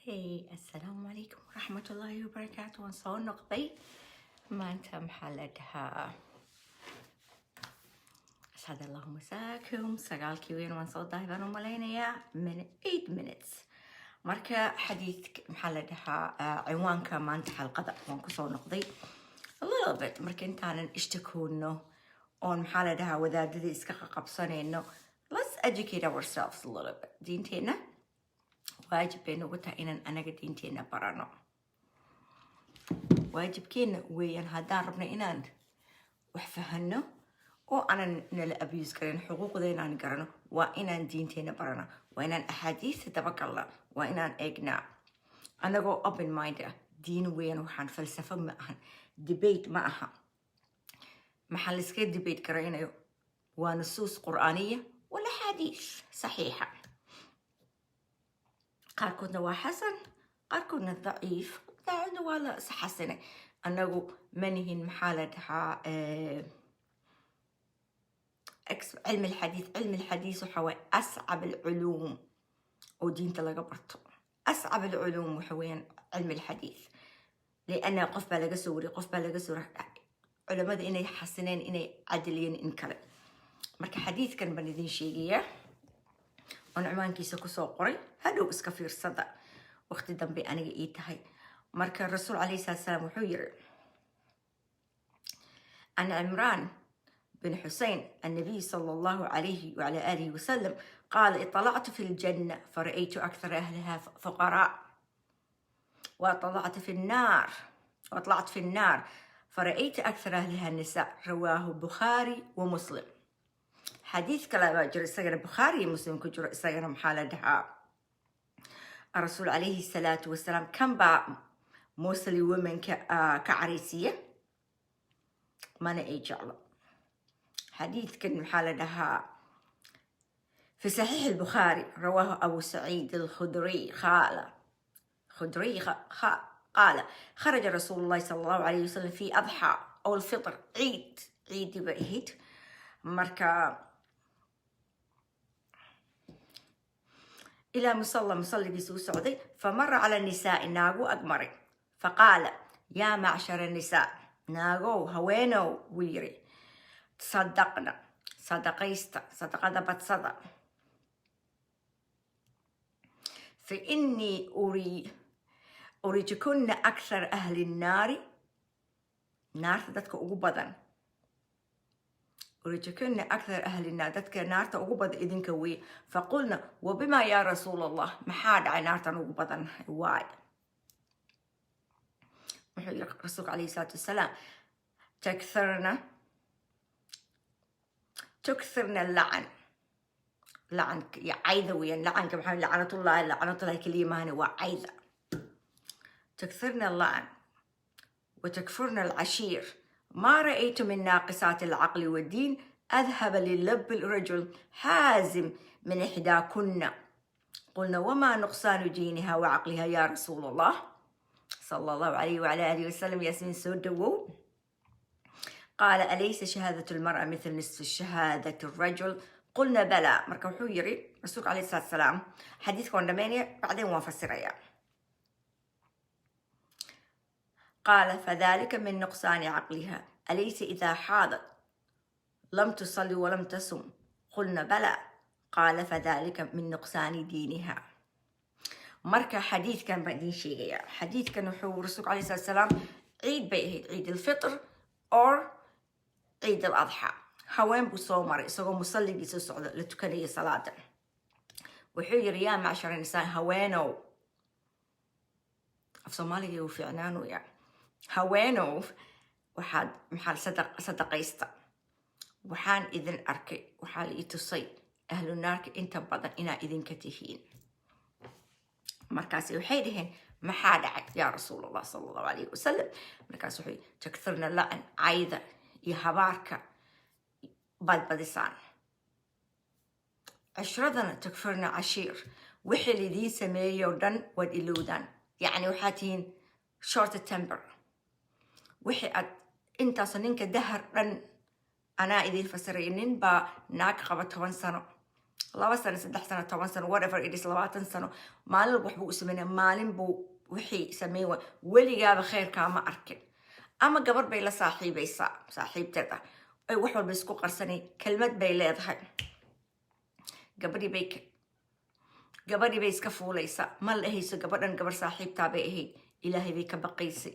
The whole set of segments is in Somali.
Hey, assalaamu calaykum waraxmatullaahi wabarakaatu. Waan soo noqday maanta. Maxaa la dhahaa? Ascad allahu masaakum. 9-kii weyn waan soo dahay baan u malaynayaa, 8 minutes. Marka xadiidka, maxaa la dhahaa, ciwaanka maanta xalqada waan kusoo noqday a little bit. Marka intaanan ishtakoono oon, maxaa la dhahaa, wadaadadii iska qaqabsanayno, let's educate ourselves a little bit. Diinteenna waajib bay nagu tahay inaan anaga diinteenna barano. Waajibkeenna weeyaan haddaan rabno inaan wax fahano oo aanan nala abuse garan, xuquuqdeena aan garano, waa inaan diinteenna barano, waa inaan axaadiista dabagalna, waa inaan eegnaa anagoo open mind ah. Diin weeyaan waxaan, falsafo ma ahan, debate ma aha. Maxaa la iska debate garaynayo? Waa nusuus qur'aaniya wala xadiis saxiixa. Qaarkoodna waa xasan, qaarkoodna daciif, qaarkoodna waa la xasanay. Annagu ma nihin, maxaa la dhahaa, cilmi alxadiis. Cilmi alxadiis waxa waye ascab alculuum oo diinta laga barto. Ascab alculuum waxa weeyaan cilmi alxadiis, lianna qof baa laga soo wariyay, qof baa laga soo wariyay, culamada inay xasineen, inay cadiliyeen, in kale. Marka xadiidkan baan idin sheegayaa oon ciwaankiisa kusoo qoray. Hadhow iska fiirsada, waqti dambe aniga ii tahay. Marka rasuul calayhi salaatu salaam wuxuu yiri, عن عمران بن حسين، النبي صلى الله عليه وعلى آله وسلم قال: اطلعت في الجنة فرأيت أكثر أهلها فقراء، وطلعت في النار وطلعت في النار فرأيت أكثر أهلها النساء. رواه البخاري ومسلم. Xadiis kale baa jiro isagana Bukhaari iyo Muslim ku jiro isagana. Maxaa la dhahaa, rasuul calayhi salaatu wasalaam, kan baa mostly womenka ka caraysiiya, mana ay jeclo xadiidkan. Maxaa la dhahaa، في صحيح البخاري، رواه أبو سعيد الخدري، قال خدري قال: خرج رسول الله صلى الله عليه وسلم في أضحى أو الفطر، عيد، عيد بأهيد. مركا إلى مصلى، مصلى سعودي، فمر على النساء، naago agmaray، فقال: يا معشر النساء، naagow, haweenow, buu yiri، تصدقن، sadaqaysta, sadaqada badsada، فإني أريتكن أكثر أهل النار، naarta dadka ugu badan، أريتكن أكثر أهل النار، dadka naarta ugu badan idinka wey. فقلنا: وبما يا رسول الله؟ Maxaa dhacay naartan ugu badan waay? Wuxuu yiri rasuulka calayhi salaatu wasalaam: تكثرن اللعن. Lacanka iyo cayda weeyaan. Lacanka maxaa? Lacanatullahi, lacanatullahi keliya maahane, waa cayda. تكثرن اللعن وتكفرن العشير، ما رأيت من ناقصات العقل والدين أذهب للب الرجل حازم من إحداكن. قلنا: وما نقصان دينها وعقلها يا رسول الله؟ صلى الله عليه وعلى آله وسلم. ياسمين سودو. قال: أليس شهادة المرأة مثل نصف شهادة الرجل؟ قلنا: بلى. Marka wuxuu yiri rasuulka calayhi salaatu salaam, xadiiska waan dhamaynaya, bacdeen waan fasiraya. قال: فذلك من نقصان عقلها، أليس إذا حاضت لم تصلي ولم تصم؟ قلنا: بلى. قال: فذلك من نقصان دينها. Marka xadiidkan baan idiin sheegaya. Xadiidkan wuxuu rasuulka calayhi salaatu salaam, ciid bay ahayd, ciid alfitr or ciid aladxa, haween buu soo maray isagoo musalligiisa socda, la tukanaya salaada. Wuxuu yiri: يا معشر النساء، haweenow. Af Soomaaliga uu fiicnaanaya. Haweenow, waxaad, maxaa, sadaqaysta. Waxaan idin arkay, waxaa la ii tusay ahlu naarka inta badan inaa idinka tihiin. Markaasi waxay dhaheen: maxaa dhacay yaa rasuul allah sala allahu calayhi wasalam? Markaas wuxuu: تكثرن اللعن، cayda iyo habaarka baad badisaan, cishradana، تكفرن العشير، wixii laidiin sameeyey oo dhan waad ilowdaan. Yacni waxaad tihiin short temper. Wixii aad intaasoo ninka dahar dhan, anaa idiin fasiray, nin baa naag qaba 10 sano. 2 sano, 3 sano, 10 sano, whatever it is, 20 sano, maalin walba waxbuu u sameynaya, maalin buu wixii sameyn wa weligaaba khayrkaa ma arkin. Ama gabar bay la saaxiibaysaa, saaxiibteed ah, ay wax walba isku qarsanay. Kelmad bay leedahay, gabadhii bay iska fuulaysaa. Ma la dhahayso gabadhan gabar saaxiibtaa bay ahayd, Ilaahay bay ka baqaysay,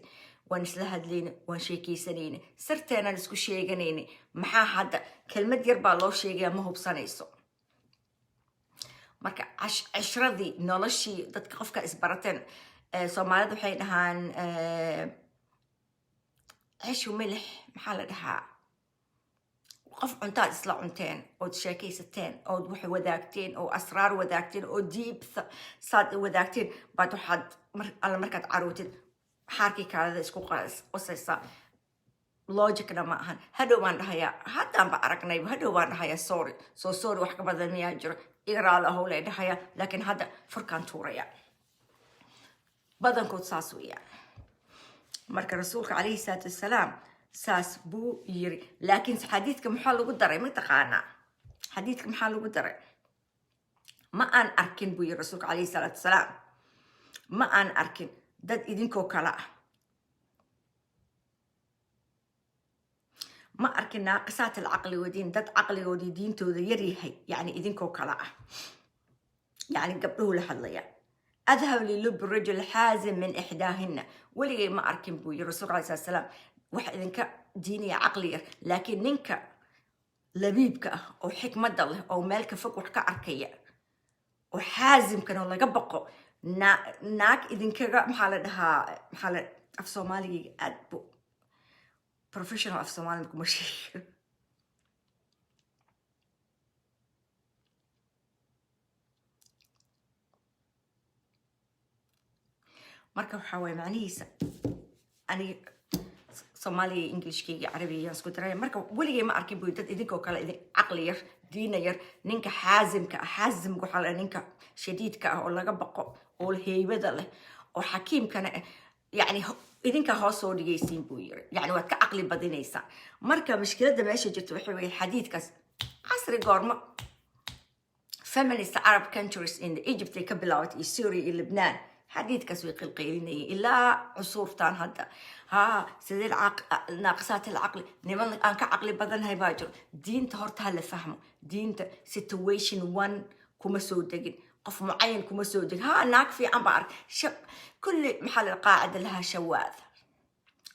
waan isla hadlayna, waan sheekaysanayna, sirteenaan isku sheeganayna. Maxaa hadda kelmad yar baa loo sheegaya, ma hubsanayso. Marka cishradii noloshii dadka qofka isbarateen, Soomaalida waxay dhahaan "cishu milix", maxaa la dhahaa, qof cuntaad isla cunteen, ood sheekaysateen, ood wax wadaagteen, oo asraar wadaagteen, oo deep saad wadaagteen, baad waxaad mar alla markaad carootid xaarkii kaalada isku qasaysaa. Logicna ma ahan. Hadhow baan dhahayaa, haddaanba aragnayba, hadhow baan dhahayaa sorry, so sorry, wax ka badan miyaa jiro, iga raali ahow lay dhahaya, laakiin hadda furkaan tuuraya. Badankood saas weeyaan. Marka Rasuulka calayhi salaatu wasalaam saas buu yiri. Laakiin xadiidka maxaa lagu daray, ma taqaanaa? Xadiidka maxaa lagu daray? Ma aan arkin buu yiri Rasuulka calayhi salaatu wasalaam, ma aan arkin dad idinkoo kale ah, ma arkin naaqisaat alcaqli wadiin, dad caqligoodii diintooda yar yahay, yacni idinkoo kale ah, yacni gabdhuhu la hadlaya. أذهب للب الرجل حازم من إحداهن. Weligay ma arkin buu yiri Rasuulka calayhi salaatu salaam wax idinka diiniya caqli yar, laakiin ninka labiibka ah oo xikmadda leh oo meel ka fog wax ka arkaya oo xaasimkana laga baqo, naag idinkaga, maxaa la dhahaa, maxaa la, af Soomaaligayga aad bu professional, af Soomaaliga kuma sheegi karo. Marka waxaa waye macnihiisa, aniga Soomaaliga, Englishkayga, Carabiga yaan isku daraya. Marka weligay ma arkin buy dad idinkoo kale idin caqli yar, diina yar, ninka xaasimka ah. Xaasimka waxaa la ninka shadiidka ah oo laga baqo oo heybada leh oo xakiimkana ah, yacni idinka hoos soo dhigaysiin buu yiri, yacni waad ka caqli badinaysaa. Marka mushkiladda meesha jirta waxa weeye, xadiidkaas casri goormo feminist Arab countries in the Egypt ay ka bilaabatay iyo Syria iyo Lebanon, xadiidkaas way qilqaylinayeen ilaa cusuurtan hadda. Ha sidee naaqisaat alcaqli, niman aan ka caqli badannahay baa jiro. Diinta horta ha la fahmo. Diinta situation one kuma soo degin, qof mucayan kuma soo degin. Ha naag fiican baa ark kulli, maxaa la qaacida lahaa shawaad,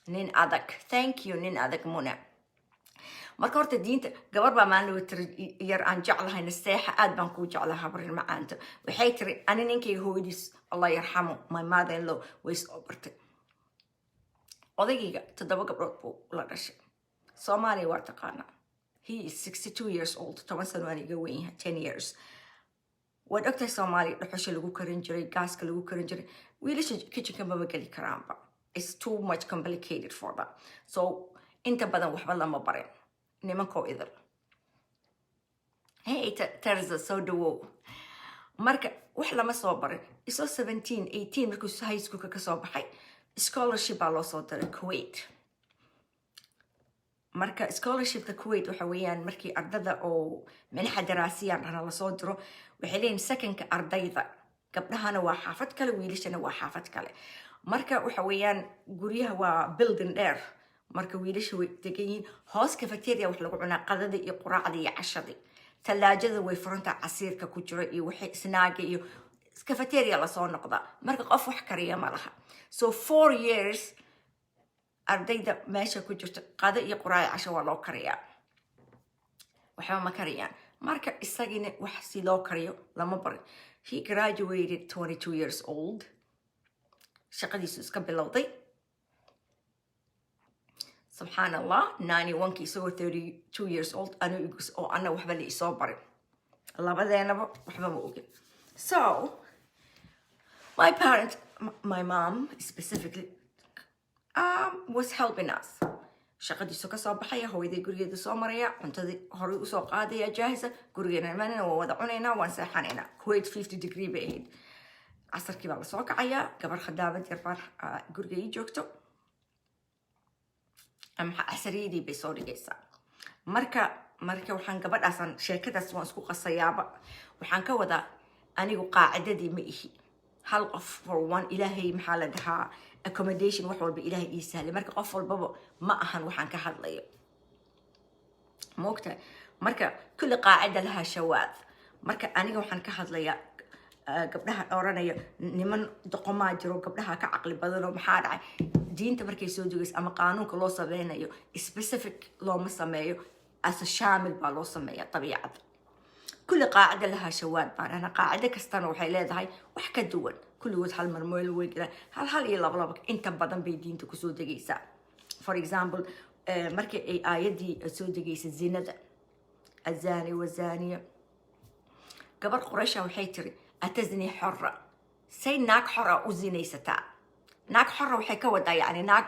nin adag. Thank you, nin adag, Muna. Marka horta diinta, gabar baa maalin way tiri, yar aan jeclahay, Nasteexa, aad baan kuu jeclahay habrin macaanta, waxay tiri ani ninkayga hooyadiis, Allah yarxamo, my mother in law, way soo bartay. Odaygayga toddoba gabdhood buu la dhashay. Soomaaliya waa taqaanaa. He is 62 years old, 10 sano aan iga weyn yahay, 10 years. Waad ogtahay Soomaaliya dhuxusha lagu karin jiray, gaaska lagu karin jiray, wiilasha kitchenka maba geli karaanba. It's too much complicated for them. So inta badan waxba lama barin nimankoo idil. Hey Terza, soo dhawow. Marka wax lama soo barin. Isoo 17, 18 markuu high schoolka kasoo baxay, scholarship baa loo soo diray Kuwait. Marka scholarshipka Kuwait waxa weeyaan markii ardada oo minaxa daraasiyaan dhana lasoo diro, waxay leeyihin sakanka ardayda gabdhahana waa xaafad kale, wiilashana waa xaafad kale. Marka waxa weeyaan guryaha waa building dheer, marka wiilasha way degan yihiin. Hoos cafeteria wax lagu cunaa, qadadii iyo quraacdii iyo cashadii. Talaajada way furantaa, casiirka ku jiro iyo wixii snacka iyo cafeteria lasoo noqdaa. Marka qof wax kariya ma laha. So 4 years ardayda meesha ku jirta qado iyo quraac, casho waa loo kariyaa, waxba ma kariyaan. Marka isagina wax si loo kariyo lama barin. He graduated 22 years old, shaqadiisu iska bilowday, subxaan Allah, 91kii isagoo 32 years old anu oo ana waxba la isoo barin, labadeenaba waxba ma ogin. So my parent, my mom specifically, was helping us. Shaqadiisu kasoo baxaya, hooyaday gurigeeda soo maraya, cuntadii horey usoo qaadaya, jaahisa, gurigeena imanayna, waan wada cunaynaa, waan seexanaynaa. Kuwait 50 degree bay ahayd. Casarkii baa lasoo kacayaa, gabar khadaamad yar baan guriga ii joogto ama casariyadii bay soo dhigaysaa. Marka Marka waxaan gabadhaasaan sheekadaas waan isku qasayaaba. Waxaan ka wadaa, anigu qaacidadii ma ihi hal qof for one. Ilaahay, maxaa la dhahaa, accommodation, wax walba Ilaahay ii sahlay. Marka qof walbaba ma ahan waxaan ka hadlayo, moogtahay? Marka kulli qaacida lahaa shawaad. Marka aniga waxaan ka hadlayaa gabdhaha oranaya niman doqomaa jiro, gabdhaha ka caqli badanoo. Maxaa dhacay? Diinta markay soo degayso ama qaanuunka loo sameynayo, specific looma sameeyo, ase shaamil baa loo sameeya dabiicadda. Kulli qaacida lahaa shawaad baan ana. Qaacida kastana waxay leedahay wax ka duwan. Kulligood hal mar meel way galaan, hal hal iyo laba laba inta badan bay diinta kusoo degaysaa. For example, markii ay aayaddii soo degaysa zinada, الزاني والزانية, gabar Quraysha waxay tiri: "أتزني الحرة?" Say naag xora u zinaysataa? Naag xora waxay ka wadaa, yani, naag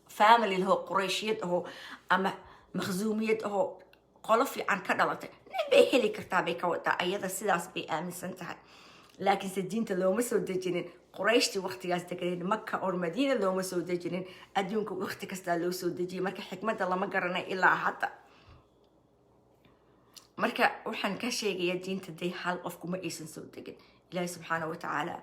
family lahoo, Qurayshiyad ahoo ama Makhzuumiyad ahoo, qolo fiican ka dhalatay, nin bay heli kartaa bay ka wadaa. Ayada sidaas bay aaminsan tahay, laakiinse diinta looma soo dejinin Qurayshtii waqtigaas deganeed Maka or Madiina, looma soo dejinin. Adduunka waqti kastaa loo soo dejiyay. Marka xikmadda lama garanay ilaa hadda. Marka waxaan ka sheegayaa, diinta day hal qof kuma aysan soo degin. Ilaahi subxaana wa tacaala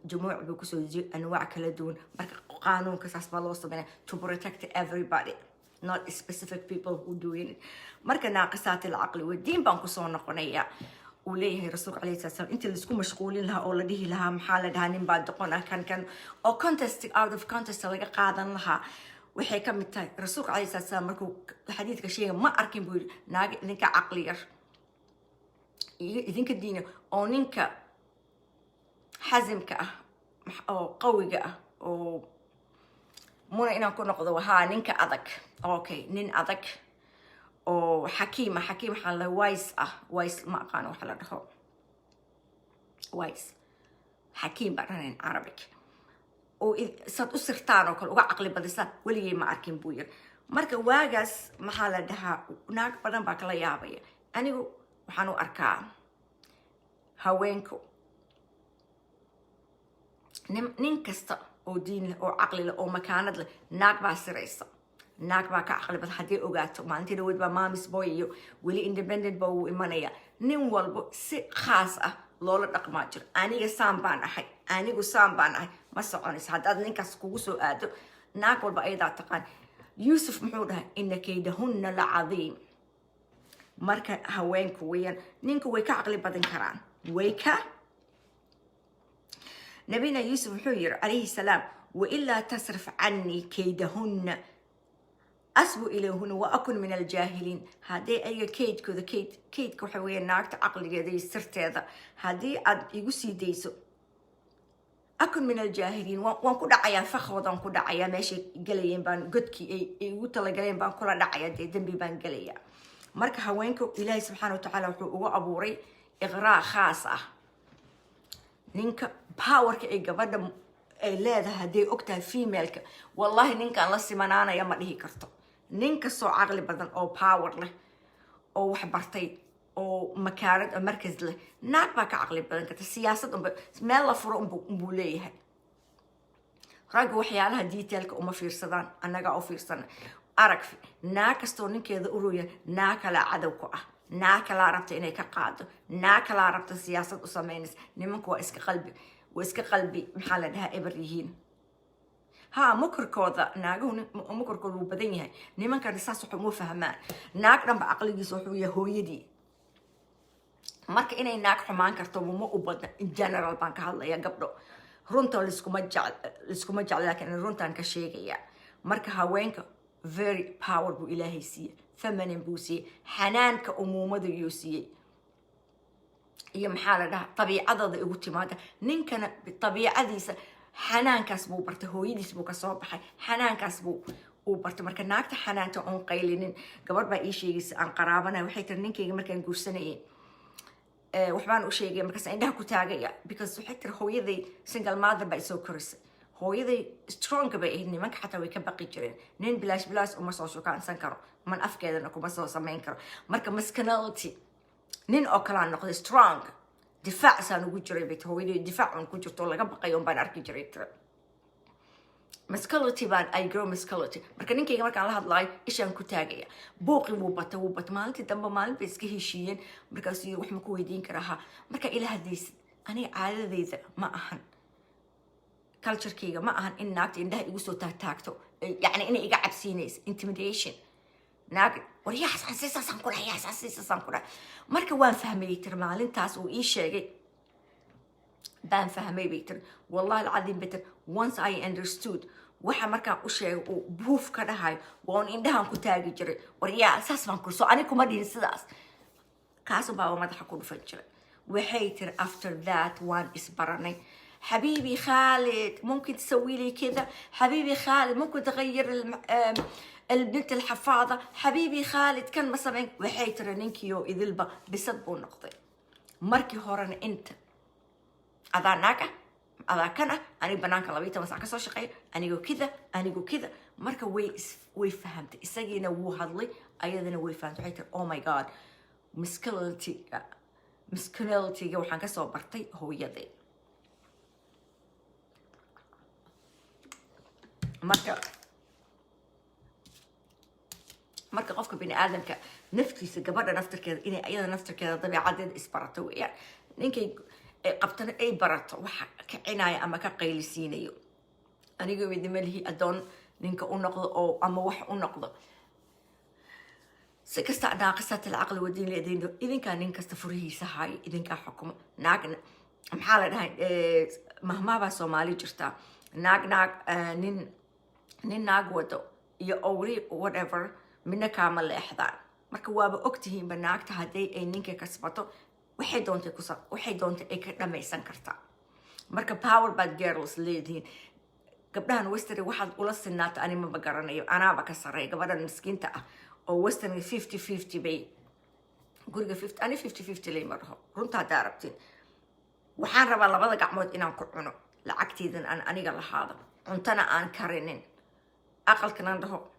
jumuuc buu kusoo dejiyay, anwaac kala duwan. Marka qaanuunka saas baa loo sameynaya, to protect everybody, not specific people who doing it. Marka ناقصات العقل والدين baan kusoo noqonaya. Uu leeyahay rasuulka calayhi salatu salaam, intii laisku mashquulin lahaa oo la dhihi lahaa, maxaa la dhahaa, nin baa doqon ah, kan oo contest, out of contest laga qaadan lahaa, waxay ka mid tahay rasuulka calayhi salatu salaam markuu xadiidka sheegay, "Ma arkin," buu yidhi, "naaga idinka caqli yar iyo idinka diina oo ninka xasimka ah oo qawiga ah." Oo muna inaan ku noqdo haa, ninka adag, okay, nin adag oo xakiima. Xakiim waxaa la wise ah, wise ma aqaano waxa la dhaho wise, xakiim baan dhahnayn Arabic, oo saad u sirtaan oo kale uga caqli badisaan weligay ma arkin, buu yiri. Marka waagaas, maxaa la dhahaa, naag badan baa kala yaabaya. Anigu waxaan u arkaa haweenku, nin kasta oo diin leh oo caqli leh oo makaanad leh, naag baa siraysa, naag baa ka caqli badan haddii ogaato. Maalintii dhaweyd baa mommy's boy iyo weli independent ba uu imanaya. Nin walbo si khaas ah loola dhaqmaa jiro. "Aniga saan baan ahay, anigu saan baan ahay," ma soconayso haddaad ninkaas kugu soo aado. Naag walba ayadaa taqaan. Yuusuf muxuu dhahay? "إن كيدهن لعظيم." Marka haweenku weeyaan, ninku way ka caqli badan karaan, way ka. Nabina Yuusuf wuxuu yiri calayhi salaam: "وإلا تصرف عني كيدهن أصب إليهن وأكن من الجاهلين." Haddii ayaga kaydkooda, kayd, kaydka waxa weeye naagta caqligeeda iyo sirteeda, haddii aad igu sii dayso, أكن من الجاهلين, waan ku dhacayaa fakhoodaan ku dhacayaa, meeshay gelayeen baan, godkii ay igu talagaleen baan kula dhacayaa, dee dembi baan gelayaa. Marka haweenka Ilaahay subxaana wa tacaala wuxuu ugu abuuray iqraa khaas ah. Ninka powerka ay gabadha ay leedahay hadday ogtahay femaleka, wallahi ninkaan la simanaanaya ma dhihi karto. Nin kastoo caqli badan oo power leh oo wax bartay oo makaanad oo markas leh, naag baa ka caqli badan karta. Siyaasad unba meel la furo unbuu leeyahay. Ragga waxyaalaha detailka uma fiirsadaan, annagaa u fiirsana. Arag, naag kastoo ninkeeda uroya, naag kalaa cadow ku ah, naag kalaa rabta inay ka qaado, naag kalaa rabta siyaasad u sameynaysa. Nimanku waa iska qalbi, waa iska qalbi, maxaa la dhahaa, eber yihiin. Ha mukarkooda, naaguhu mukarkooda wuu badan yahay. Nimankana saas wax uma fahmaan. Naag dhanba caqligiisa wuxuu yahay hooyadii. Marka inay naag xumaan karto ma u badna. In general baan ka hadlaya, gabdho. Runta liskuma jecla, laakiin runtaan ka sheegaya. Marka haweenka very power buu Ilaahay siiyey, feminine buu siiyey, xanaanka umuumada yuu siiyey iyo, maxaa la dhahaa, dabiicadooda igu timaada. Ninkana dabiicadiisa xanaankaas buu bartay, hooyadiis buu kasoo baxay, xanaankaas buu uu bartay. Marka naagta xanaanta oon qaylinin. Gabadh baa ii sheegaysa aan qaraabanay, waxay tiri: "Ninkayga markaan guursanayay, waxbaan u sheegay, markaas indhaha ku taagaya," because waxay tiri hooyaday single mother baa isoo korisay, hooyaday strong bay ahayd, nimanka xataa way ka baqi jireen, nin bilaash bilaash uma soo shukaansan karo, man afkeedana kuma soo samayn karo. Marka masculinity nin oo kalaa noqday, strong, difaac saan ugu jiray bay tiri. Hooyaday difaac un ku jirto oo laga baqayo un baan arki jiray, tiri. Masculinity baan, I grow masculinity. Marka ninkayga markaan la hadlaayo, ishaan ku taagaya. Buuqi wuu bata, wuu bata. Maalintii dambe maalin bay iska heshiiyeen. Markaasuu yiri, "Wax ma ku weydiin karaa?" "Ha." "Marka ila hadlaysid, aniga caadadayda ma ahan, culturekayga ma ahan in naagta indhaha igu soo taagtaagto, yacni inay iga cabsiinayso, intimidation, naag war yaa saasaan ku dhahay, yaa saasaan ku dhahay." Marka waan fahmayay, tiri, maalintaas uu ii sheegay baan fahmay, bay tiri. "Wallahi alcadiim," bay tiri, "once I understood waxa markaan u sheegay uu buuf ka dhahayo, waan indhahan ku taagi jiray, war yaa saas baan kurso, ani kuma dhihin sidaas, kaasun baaba madaxa ku dhufan jiray." Waxay tiri, "After that waan isbaranay. حبيبي خالد، ممكن تسوي لي كذا؟ حبيبي خالد، ممكن تغير البنت الحفاضة؟ حبيبي خالد، كان مثلا." Waxay tiri, ninkiyo idilba bisad buu noqday. Markii horena inta adaa naag ah, adaa kan ah, aniga banaanka 12 sac kasoo shaqeeya, anigoo kida, anigoo kida. Marka way fahamtay. Isagiina wuu hadlay, ayadana way fahamtay. Waxay tiri, "Oh my God, masculinity-ga waxaan kasoo bartay hooyaday." Marka qofka bini aadamka naftiisa, gabadha naftirkeeda, inay ayada naftirkeeda dabeecadeeda isbarato weeyaan. Ninkay ay qabtana ay barato waxa kicinaya ama ka qaylisiinayo. Aniga midnima lihi addoon ninka u noqdo oo ama wax u noqdo. Si kasta naaqisat alcaqli wadiin leedin, idinkaa nin kasta furihiisa haaya, idinkaa xukumo. Naagna maxaa la dhahay? Mahmaabaa Soomaali jirtaa: naag naag nin nin naag wado iyo owri whatever midna kaama leexdaan. Marka waaba ogtihiinba, naagta hadday ay ninka kasbato, waxay doontay ay ka dhamaysan kartaa. Marka power baad girls leedihiin. Gabdhahan western waxaad ula sinaata ani maba garanayo, anaaba ka sarreeya gabadhan miskiinta ah oo western. 50-50 bay guriga, 50, ani 50-50 lay ma dhaho. Runta haddaa rabtiin, waxaan rabaa labada gacmood inaan ku cuno, lacagteydan aan aniga lahaado, cuntana aan karinin, aqalkan dhaho,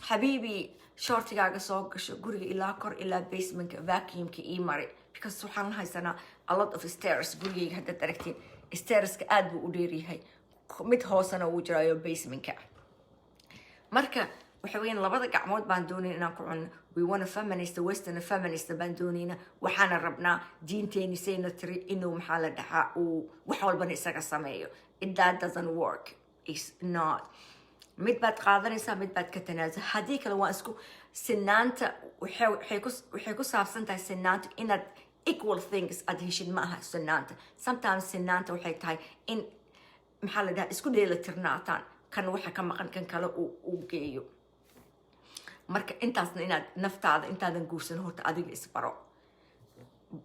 "Xabiibi, shortigaaga soo gasho, guriga ilaa kor ilaa basementka vacuumka ii mari," because waxaan la haysanaa a lot of stairs. Gurigayga haddaad aragtiin, stairska aad buu u dheeryahay, mid hoosena wuu jiraayo basementka. Marka waxa weeyaan, labada gacmood baan doonayna inaan ku cunno. We want a feminist, western feminist baan doonayna. Waxaana rabnaa diinteeni sayna tiri inuu, maxaa la dhahaa, uu wax walbana isaga sameeyo. That doesn't work, is not. Mid baad qaadanaysaa, mid baad ka tanaasul. Haddii kale waa isku sinaanta. Waxay ku saabsan tahay sinaanta inaad equal things aad heshid. Ma aha sinaanta. Sometimes sinaanta waxay tahay in, maxaa la dhahaa, isku dheelitirnaataan, kan waxa ka maqan kan kale uu geeyo. Marka intaasna inaad naftaada intaadan guursan horta adiga isbaro.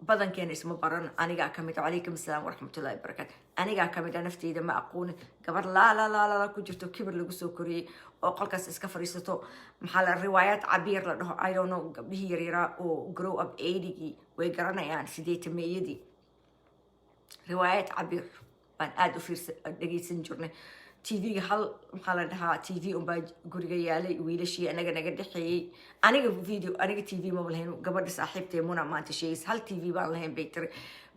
Badankeena isma baran, anigaa kamid ah. Calaykum asalaam waraxmatullahi wabarakaatu. Anigaa kamid ah, nafteyda ma aqoonin. Gabar laa laa laa laa ku jirto, kibir lagu soo koriyey oo qolkaas iska fadhiisato, maxaa la, riwaayaad Cabiir la dhaho, I don't know, gabdhihii yaryaraa oo grow up 80-gii way garanayaan, sideetameeyadii riwaayaad Cabiir baan aada u fiirsa dhegeysan jirnay. TV-ga hal, maxaa la dhahaa, TV unbaa guriga yaalay, wiilashii anaga naga dhexeeyey. Aniga video, aniga TV maba lahayn. Gabadha saaxiibtee Muna maanta sheegaysa, hal TV baan lahayn, bay tiri.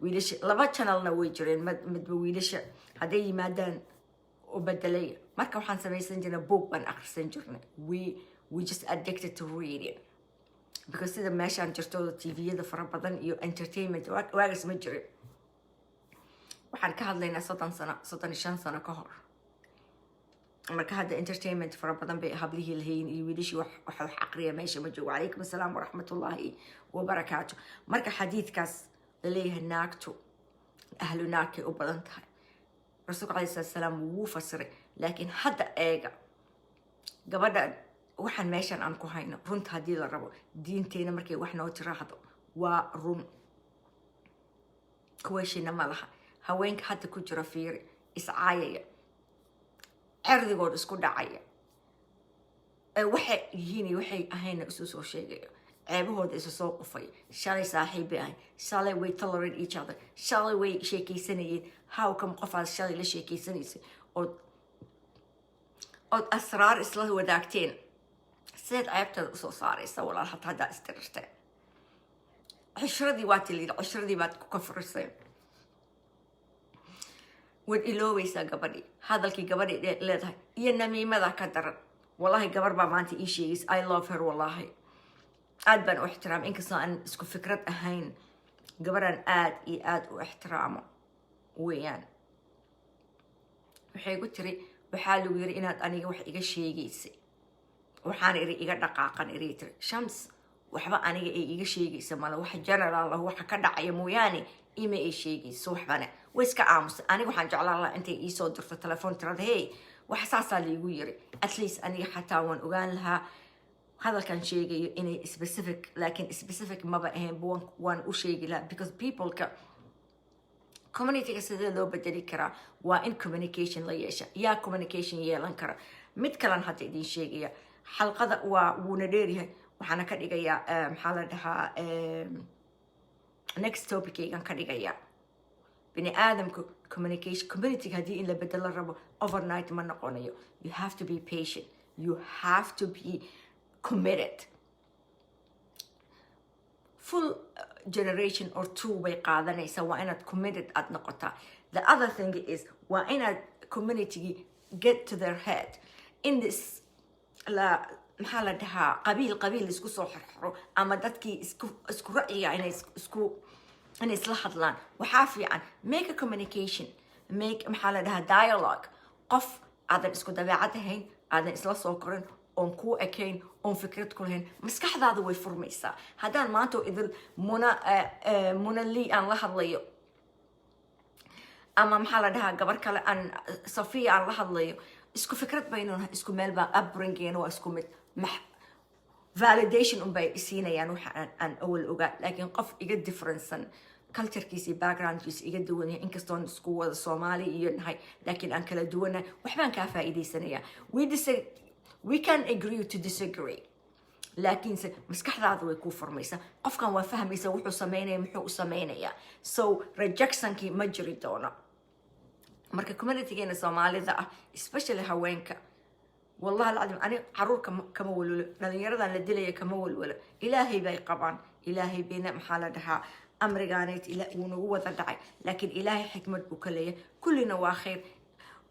Wiilasha laba channelna way jireen, midba wiilasha hadday yimaadaan u bedelay. Marka waxaan samaysan jirnay, book baan akhrisan jirnay. We just addicted to reading, because sida meeshaan jirto TV-yada fara badan iyo entertainment waagaas ma jirin. Waxaan ka hadlaynaa 30 sano, 35 sano ka hor. Marka hadda entertainment fara badan bay hablihii lahayn iyo wiilashii. Wax aqriya meesha ma joogo. Calaykum asalaam waraxmatullaahi wabarakaatu. Marka xadiidkaas laleeyahay naagtu ahlu naarkay u badan tahay, rasuulka calayhi salaatu salaam wuu fasiray. Laakiin hadda eega gabadha, waxaan meeshan aan ku hayno, runta haddii la rabo, diinteena markay wax noo tiraahdo waa run, kuwashina ma laha. Haweenka hadda ku jira fiiri, iscaayaya, cerdigood isku dhacaya, ee waxay yihiin iyo waxay ahayna isu soo sheegayo, ceebahooda isu soo qufay. Shalay saaxiib bay ahayn, shalay way tolerate each other, shalay way sheekaysanayeen. How come qofaad shalay la sheekaysanaysay ood asraar isla wadaagteen, sideed ceebteeda usoo saaraysa? Walaal, hata haddaa isdirirteen, cishradii waa tilid, cishradii baad ku kafurisay. Waad iloobaysaa gabadhii hadalkii gabadhii leedahay iyo namiimada ka daran. Wallahi, gabar baa maanta ii sheegaysa. I love her, wallahi, aad baan u ixtiraam, inkastoo aan isku fikrad ahayn. Gabaraan aad iyo aad u ixtiraamo weeyaan. Waxay ku tiri, "Waxaa lagu yiri inaad aniga wax iga sheegaysay." Waxaan iri, "Iga dhaqaaqan." Iri tiri, "Shams, waxba aniga ay iga sheegaysa male. Wax general ah waxa ka dhacaya mooyaane ima ay sheegayso waxbana." Way iska aamusay. Aniga waxaan jeclaan lahaa intay iisoo dirto telefoon, tirada, "Hey, wax saasaa laigu yiri." At least aniga xataa waan ogaan lahaa hadalkan sheegayo inay specific, laakiin specific maba ahayn. Waan u sheegi lahaa, because peopleka communityga sidee loo bedeli karaa? Waa in communication la yeesha. Yaa communication yeelan kara? Mid kalan hadda idin sheegaya. Xalqada waa wuuna dheeryahay, waxaana ka dhigayaa, maxaa la dhahaa, next topicaygan ka dhigayaa. Bini aadamka communication, communityga haddii in la bedelo rabo, overnight ma noqonayo. You have to be patient, you have to be committed. Full generation or two bay qaadanaysaa. Waa inaad committed aad noqotaa. The other thing is, waa inaad communitygii get to their head in this la, maxaa la dhahaa, qabiil qabiil isku soo xirxiro ama dadkii isku ra'yiga inay isku inay isla hadlaan. Waxaa fiican make a communication, make, maxaa la dhahaa, dialogue. Qof aadan isku dabeecad ahayn, aadan isla soo korin, oon kuu ekayn, oon fikrad ku lahayn, maskaxdaada way furmaysaa. Haddaan maanta oo idil Muna Muna Lee aan la hadlayo, ama, maxaa la dhahaa, gabar kale aan Safiya aan la hadlayo, isku fikrad baynu nahay, isku meel baa upbringing, waa isku mid, validation unbay isiinayaan waxa aan awal ogaa. Laakiin qof iga differencesan, culturekiisa iyo backgroundkiisa iga duwan yahay, inkastoon isku wada Soomaali iyo nahay, laakiin aan kala duwanahay, waxbaan kaa faa'iidaysanaya. We can agree to disagree, laakiinse maskaxdaada way kuu furmaysaa. Qofkan waa fahmaysa wuxuu sameynaya, muxuu u sameynayaa. So rejectionkii ma jiri doono. Marka communitygeena Soomaalida ah, especially haweenka, wallahi alcadiim, ani caruur kama walwalo, dhalinyaradan la dilaya kama walwalo. Ilaahay bay qabaan, Ilaahay bayna, maxaa la dhahaa, amrigaaneyd wuu nagu wada dhacay, laakiin Ilaahay xikmad buu ka leeyahay. Kullina waa khayr.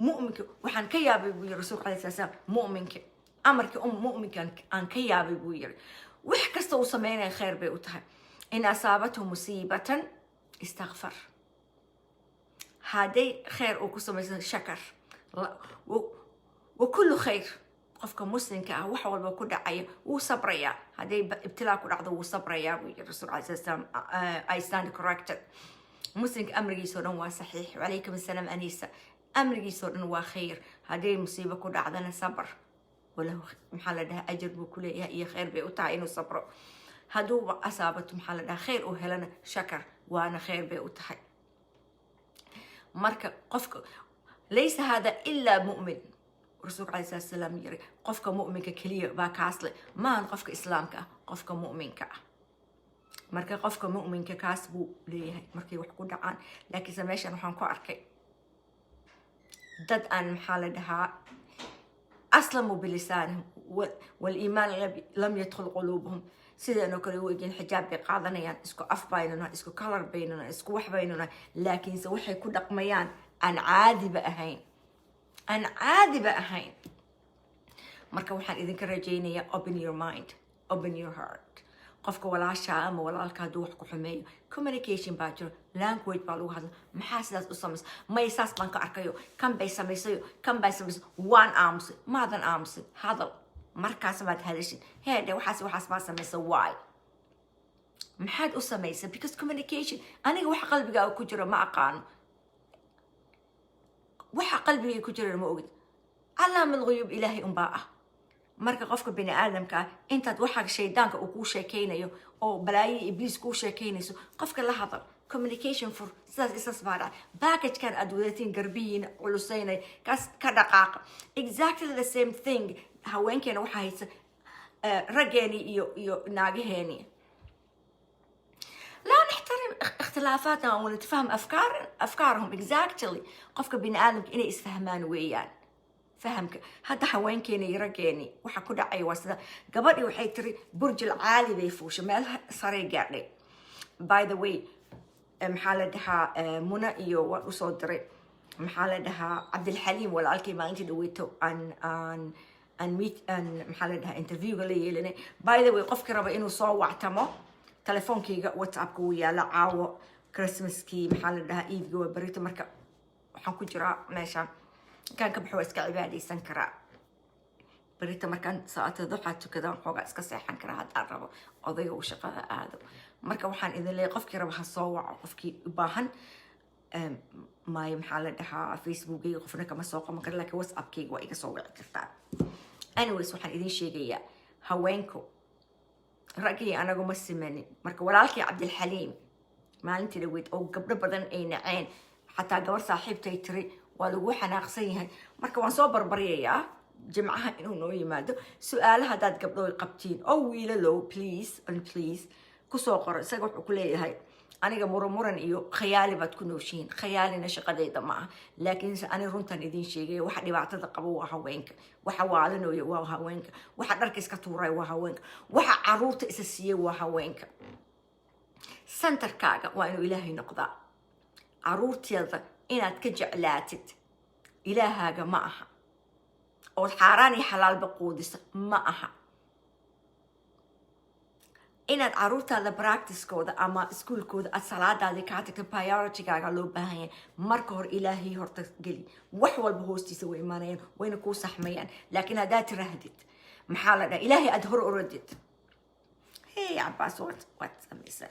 Mu'minka waxaan ka yaabay, buu yiri Rasuulka alayhi salaam, mu'minka amarka mu'minka aan ka yaabay, buu yiri, wax kasta uu sameynaya khayr bay u tahay. In asaabathu musiibatan istakfar, hadday khayr uu ku samaysan, shakar, wa kullu khayr. Qofka muslimka ah wax walba ku dhacayo wuu sabrayaa. Hadday ibtilaa ku dhacdo, wuu sabrayaa, buu yiri Rasuulka alayhi salaam. I stand corrected. Muslimka amrigiisa oo dhan waa saxiix. Calaykum assalaam, Anisa. Amrigiisa oo dhan waa khayr. Hadday musiibo ku dhacdana, sabr walahu, maxaa la dhahaa, ajar buu ku leeyahay iyo khayr bay u tahay inuu sabro. Hadduu asaabato, maxaa la dhahaa, khayr uu helana, shakar, waana khayr bay u tahay. Marka qofka, laysa hada ilaa mu'min, Rasuulka alayhi salaatu salaam yiri, qofka mu'minka keliya baa kaas leh. Maahan qofka islaamka ah, qofka mu'minka ah. Marka qofka mu'minka kaas buu leeyahay markay wax ku dhacaan. Laakiinse meeshan waxaan ku arkay dad aan, maxaa la dhahaa, aslamuu bilisaanihim waliimaan lam yadkhul quluubuhum. Sidan oo kale u egin, xijaab bay qaadanayaan, isku af baynu nahay, isku color baynu nahay, isku wax baynu nahay, laakiinse waxay ku dhaqmayaan aan caadiba ahayn, aan caadiba ahayn. Marka waxaan idinka rajaynayaa, open your mind, open your heart. Qofka walaashaa ama walaalka hadduu wax ku xumeeyo, communication baa jiro, language baa lagu hadla. "Maxaa sidaas u samaysa?" "May, saas baan ka arkayo, kan bay samaysayo, kan bay samaysay, waan aamusay." Maadan aamusin, hadal. Markaas baad hadashin, "Heedhe, waxaas waxaas baa samaysa. Why? Maxaad u samaysa?" Because communication, aniga waxa qalbigaaga ku jira ma aqaano, waxa qalbigay ku jira ma ogid. Calaam alghuyuub Ilaahay unbaa ah. Marka qofka bini aadamka ah, intaad waxa shaydaanka uu kuu sheekaynayo oo balaayo ibliis kuu sheekaynayso, qofka la hadal, communication fur. "Sidaas isas baa dhacay." Baggagekan aad wadatiin, garbihiina culusaynay, kaas ka dhaqaaqa. Exactly the same thing haweenkeena waxaa haysa raggeeni iyo naagaheeni. لا نحترم اختلافاتنا ونتفهم افكارهم. Exactly. Qofka bini aadamka inay isfahmaan weeyaan. Fahamka hadda haweenkeeni iyo raggeeni waxa ku dhacay waa sida gabadhii waxay tiri burjil caali bay fuushay, meel saray gaadhay. By the way, maxaa la dhahaa, Muna iyo waan usoo diray. Maxaa la dhahaa, Cabdilxaliim walaalkay, maalintii dhaweyto aan meet aan, maxaa la dhahaa, interviewga la yeelanay. By the way, qofkii raba inuu soo wactamo, telefoonkayga WhatsAppka wuu yaala. Caawo Christmaskii, maxaa la dhahaa, Eve-ga waa berito. Marka waxaan ku jiraa meesha, markaan ka baxo waa iska cibaadaysan karaa. Berita markaan salaata duxaa tukadaan, xoogaa iska seexan karaa haddaan rabo, odayga uu shaqada aado. Marka waxaan idin leeyahay, qofkii raba ha soo waco, qofkii u baahan. Maayo, maxaa la dhahaa, Facebookayga qofna kama soo qaban kara, laakiin WhatsAppkayga waa iga soo wici kartaa. Anyways, waxaan idin sheegayaa, haweenku raggii anagu ma simanin. Marka walaalkii Cabdilxaliim maalintii dhaweyd oo gabdho badan ay naceen, xataa gabar saaxiibtay tiri waa lagu xanaaqsan yahay. Marka waan soo barbaryayaa Jimcaha inuu noo yimaado. Su-aalaha haddaad gabdho qabtiin oo wiilalow, please and please kusoo qoro. Isaga wuxuu ku leeyahay, aniga muran iyo khayaali baad ku nooshihiin. Khayaalina shaqadayda ma aha, laakiinse ani runtan idin sheegaya. Waxa dhibaatada qabo waa haweenka, waxa waalanooya waa haweenka, waxa dharka iska tuuray waa haweenka, waxa caruurta isa siiyey waa haweenka. Centerkaaga waa inuu Ilaahay noqdaa. Caruurteeda inaad ka jeclaatid Ilaahaaga ma aha, ood xaaraan iyo xalaalba quudisa ma aha. Inaad caruurtaada practicekooda ama iskuulkooda aad salaadaadii kaa tagta, prioritygaaga loo baahan yahay. Marka hore Ilaahay horta geli, wax walba hoostiisa way imaanayaan, wayna kuu saxmayaan. Laakiin haddaad tiraahdid, maxaa la dhaha, Ilaahay aad hor oradid. Hey Cabaas, waad samaysaa.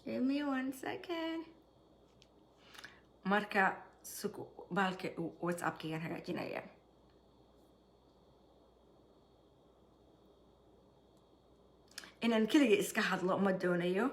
Give me one second. Marka sugu, baalka WhatsAppkaygaan hagaajinaya. Inaan keligay iska hadlo ma doonayo.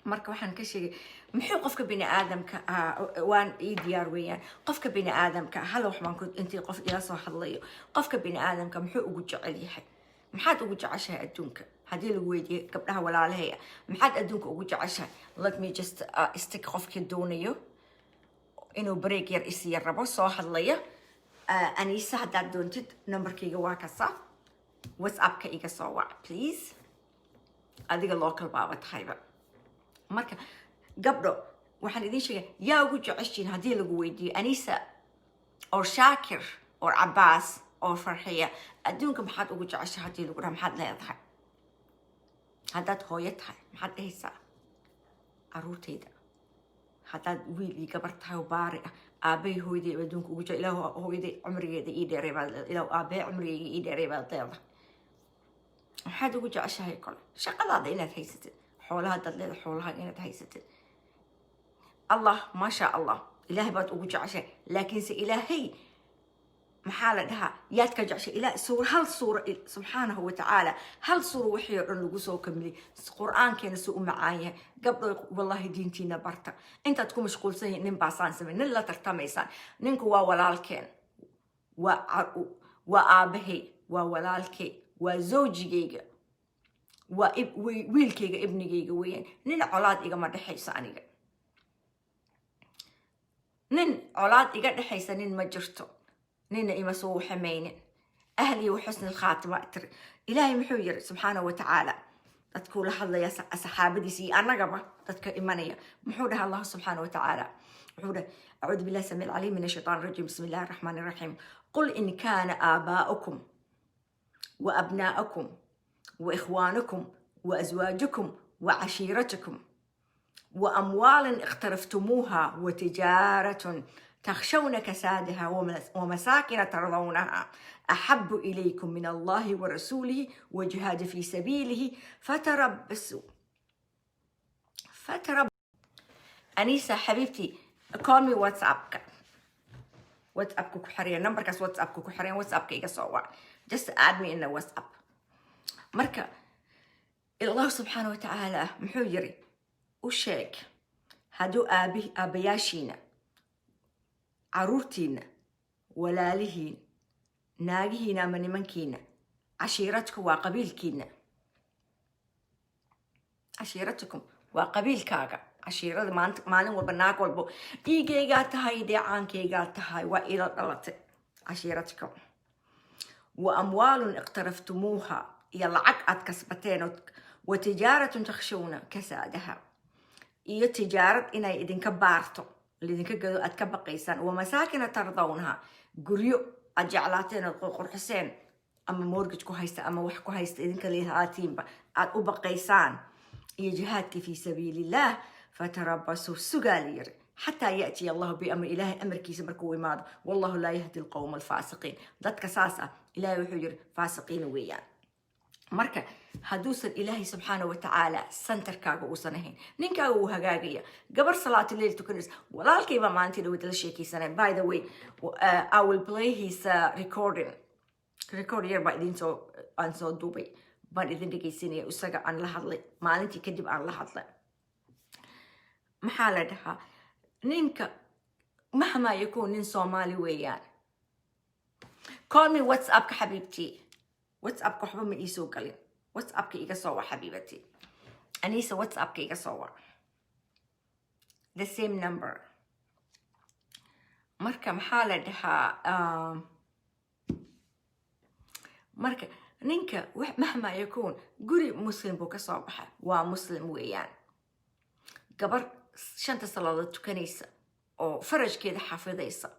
Marka waxaan ka sheegay, muxuu qofka bini aadamka ah, waan ii diyaar weeyaan. Qofka bini aadamka, hal wax baan ku intii qof ila soo hadlayo, qofka bini aadamka muxuu ugu jecel yahay? Maxaad ugu jeceshahay adduunka haddii lagu weydiiyo, gabdhaha walaalahaya, maxaad adduunka ugu jeceshahay? Let me just stick. Qofkii doonayo inuu break yar isiya rabo, soo hadlaya. Anisa, haddaad doontid numberkayga waa kasa, WhatsAppka iga soo wac please. Adiga local baaba tahayba. Marka gabdho, waxaan idiin sheegay, yaa ugu jeceshiin haddii lagu weydiiyo, Anisa or Shaakir or Cabaas oo Farxiya, adduunka maxaad ugu jeceshay haddii lagu dhaha, maxaad leedahay? Haddaad hooyo tahay, maxaad dhahaysaa? Caruurtayda. Haddaad wiil iyo gabar tahay oo baari ah, aabbahay, hooyaday adduunka ugu jecel, Ilaah hooyaday cumrigeeda ii dheeray baad leedahay, Ilaah aabbahay cumrigeyga ii dheeray baad leedahay. Maxaad ugu jeceshahay kole? Shaqadaada inaad haysatid, xoolaha haddaad leedahay, xoolaha inaad haysatid. Allah, maasha Allah, Ilaahay baad ugu jeceshahay. Laakiinse Ilaahay, maxaa la dhahaa, yaad ka jeceshay? Ilaa suura, hal suura, subxaanahu watacaala, hal suura wixii oo dhan lagu soo kamilay. Qur-aankeena suu u macaan yahay. Gabdho, wallahi, diintiina barta. Intaad ku mashquulsan yihiin nin baasaan samay, nin la tartamaysaan. Ninku waa walaalkeen, waa aabahay, waa walaalkay, waa zawjigayga, waa wiilkayga, ibnigayga weeyaan. Nin colaad igama dhexayso aniga, nin colaad iga dhexaysa nin ma jirto, nina ima soo xamaynin. Ahli wa xusni alkhaatima tiri. Ilaahay muxuu yiri subxaanahu wa tacaala dadkuu la hadlaya, saxaabadiisa iyo annagaba, dadka imanaya? Muxuu dhaha Allah subxaanahu wa tacaala? Wuxuu dhahay: acuudu billahi samiic alcaliim min ashaytaan rajiim, bismi illahi araxmaani raxiim. Qul in kaana aabaa'ukum وأبناءكم وإخوانكم وأزواجكم وعشيرتكم وأموال اقترفتموها وتجارة تخشون كسادها ومساكن ترضونها أحب إليكم من الله ورسوله وجهاد في سبيله فتربصوا فترب. أنيسة حبيبتي، call me WhatsApp. WhatsApp ku xariya numberkaas, WhatsApp ku xariya, WhatsApp iga soo wac. Just add me in the WhatsApp. Marka Allah subxaana watacaala muxuu yiri? U sheeg Hadduu aabi aabbayaashiina, caruurtiina, walaalihiin, naagihiina ama nimankiina, cashiiradku waa qabiilkiina. Cashiiratukum waa qabiilkaaga. Cashiirada maanta maalin walba naag walbo dhiigaygaa tahay, dheecaankaygaa tahay, waa ila dhalatay. Cashiiratukum wa amwaalun iqtaraftumuuha, iyo lacag aad kasbateen, wa tijaaratun takhshawna kasaadaha, iyo tijaarad inay idinka baarto, lidinka gado aad ka baqaysaan, wa masaakina tardawnaha, guryo aad jeclaateen ood qurxiseen, ama mortgage ku haysta ama wax ku haysta idinka leehaatiinba aad u baqaysaan, iyo jihaadka fii sabiilillaah. Fatarabasuu, sugaa la yiri, xataa ya'tiya Allahu biamri, Ilaahay amarkiisa markuu imaado. Wallahu laa yahdi alqowma alfaasiqiin. Dadka saas ah Ilaahay wuxuu yiri faasiqiin weeyaan. Marka hadduusan Ilaahay subxaana wa tacaala centerkaaga uusan ahayn, ninkaaga wuu hagaagaya. Gabar salaatuleyl tukanaysa, walaalkaybaa maalintii dhawad la sheekaysanay. By the way, I will play his recording. Record yar baa idin soo aan soo duubay baan idin dhegaysanaya. Isaga aan la hadlay maalintii kadib aan la hadlay. Maxaa la dhahaa, ninka mahmaa yakuun nin Soomaali weeyaan. Call me WhatsAppka, xabiibtii. WhatsAppka waxba ma iisoo galin. WhatsAppka iga soo wa, xabiibati Anisa. WhatsAppka iga soo wa, the same number. Marka maxaa la dhahaa, marka ninka mahmaa yakuun guri Muslim buu kasoo baxay, waa Muslim weeyaan. Gabar shanta salaadood tukanaysa oo farajkeeda xafidaysa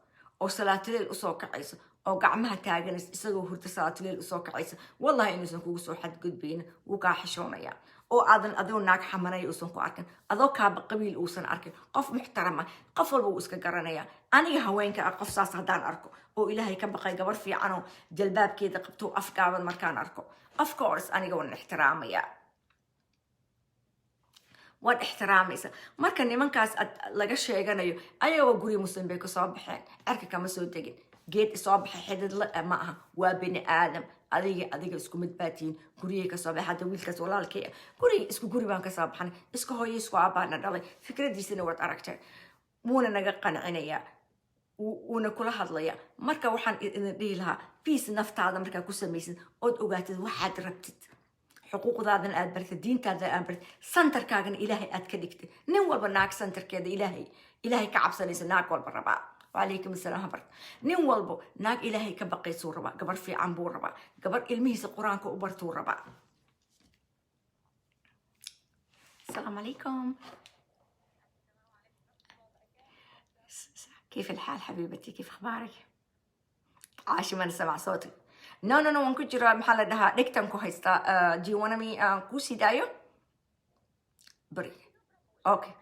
oo salaatuleel usoo kacaysa oo gacmaha taaganaysa, isagoo hurta salaatuleel usoo kacaysa, wallahi inuusan kugu soo xadgudbaynin. Wuu kaa xishoonaya oo aadan adigoo naag xamanaya uusan ku arkin, adoo kaaba qabiil uusan arkin, qof muxtarama, qof walba wuu iska garanaya. Aniga haweenka ah, qof saas haddaan arko oo Ilaahay ka baqay, gabar fiicanoo jalbaabkeeda qabto, afgaaban markaan arko, of course aniga waan ixtiraamaya, waad ixtiraamaysa. Marka nimankaas ad laga sheeganayo, ayagoo guri Muslim bay kasoo baxeen, cerka kama soo degin, geed soo baxay xididla ma aha, waa bini aadam. Adiga isku mid baa tihiin, guriyay kasoo baxay. Hadda wiilkaas walaalkay ah, guriga isku guri baan kasoo baxnay, isku hooyo isku aabaana dhalay. Fikradiisana waad aragteen, wuuna naga qancinayaa, wuuna kula hadlaya. Marka waxaan idin dhihi lahaa, peace naftaada markaa ku samaysid ood ogaatid waxaad rabtid, xuquuqdaadana aad bartid, diintaada aad bartid, centerkaagana Ilaahay aad ka dhigtid. Nin walba naag centerkeeda Ilaahay ka cabsanaysa naag walba rabaa. Wacalaykum asalaam, habart. Nin walbo naag Ilaahay ka baqaysuu rabaa, gabar fiican buu rabaa, gabar ilmihiisa Qur-aanka u bartuu rabaa. Asalaamu calaykum. كيف الحال حبيبتي؟ كيف اخبارك؟ عاشي ما نسمع صوتك. No, no, no, waan ku jiraa. Maxaa la dhahaa, dhegtan ku haystaa. Do you wanna me aan kuu sii daayo bari? Okay,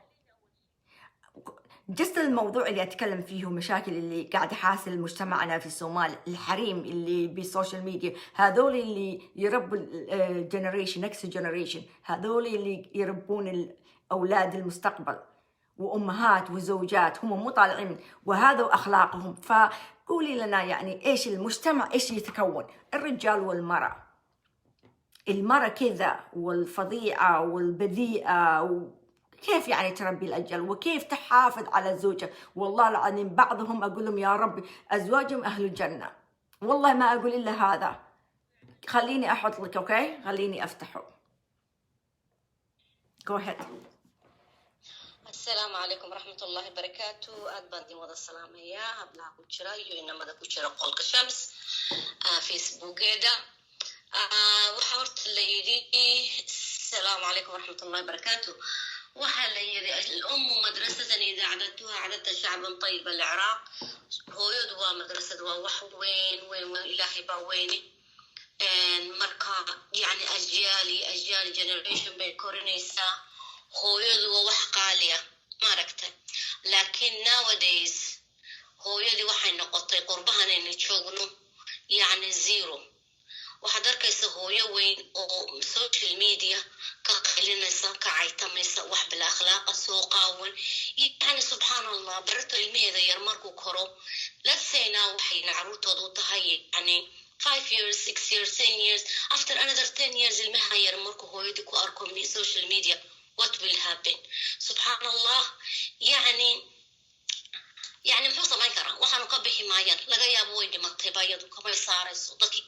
just الموضوع اللي اتكلم فيه ومشاكل اللي قاعد حاصل مجتمعنا في الصومال، الحريم اللي بال social media، هذول اللي يربوا generation, next generation، هذول اللي يربون الاولاد المستقبل، وامهات وزوجات، هم مو طالعين وهذا اخلاقهم. فقولي لنا يعني ايش المجتمع، ايش يتكون الرجال والمرأة؟ المرأة كذا والفظيعة والبذيئة، كيف يعني تربي الأجيال وكيف تحافظ على زوجها؟ والله العظيم بعضهم أقول لهم يا ربي أزواجهم أهل الجنة، والله ما أقول إلا هذا. خليني أحط لك، okay، خليني أفتحه. Go ahead. Asalaamu calaykum waraxmat ullahi barakaatu. Aad baan idin wada salaamayaa, hablaha ku jira iyo inamada ku jira qolka Shams Facebookeeda. Waxaa horta la yidhi, asalaamu calaykum waraxmat ullahi barakaatu, waxaa la yidhi: "Alummu madrasatan idaa acdadtuha acdadta shacban tayiba alciraaq." Hooyadu waa madrasad, waa wax weyn weyn weyn, Ilaahay baa weyni. Marka yani ajyaal iyo ajyaal, generation bay korinaysaa. Hooyadu waa wax qaaliya, maaragtay? Laakiin nowadays hooyadii waxay noqotay, qurbahanaynu joogno, yacni zero. Waxaad arkaysa hooyo weyn oo social media ka qaylinaysa, ka caytamaysa, wax bila akhlaaqa, soo qaawan, yani subxaan Allah. Barito ilmaheeda yar markuu koro, let's say now waxayna caruurtooda u tahay yani 5 years, 6 years, 10 years, after another 10 years, ilmaha yar markuu hooyadii ku arko social media. What will happen? Subxaan Allah. Yani muxuu samayn karaa? Waxaanu ka bixi maayaan. Laga yaabo way dhimatay ba, iyadu kamay saarayso, dadkii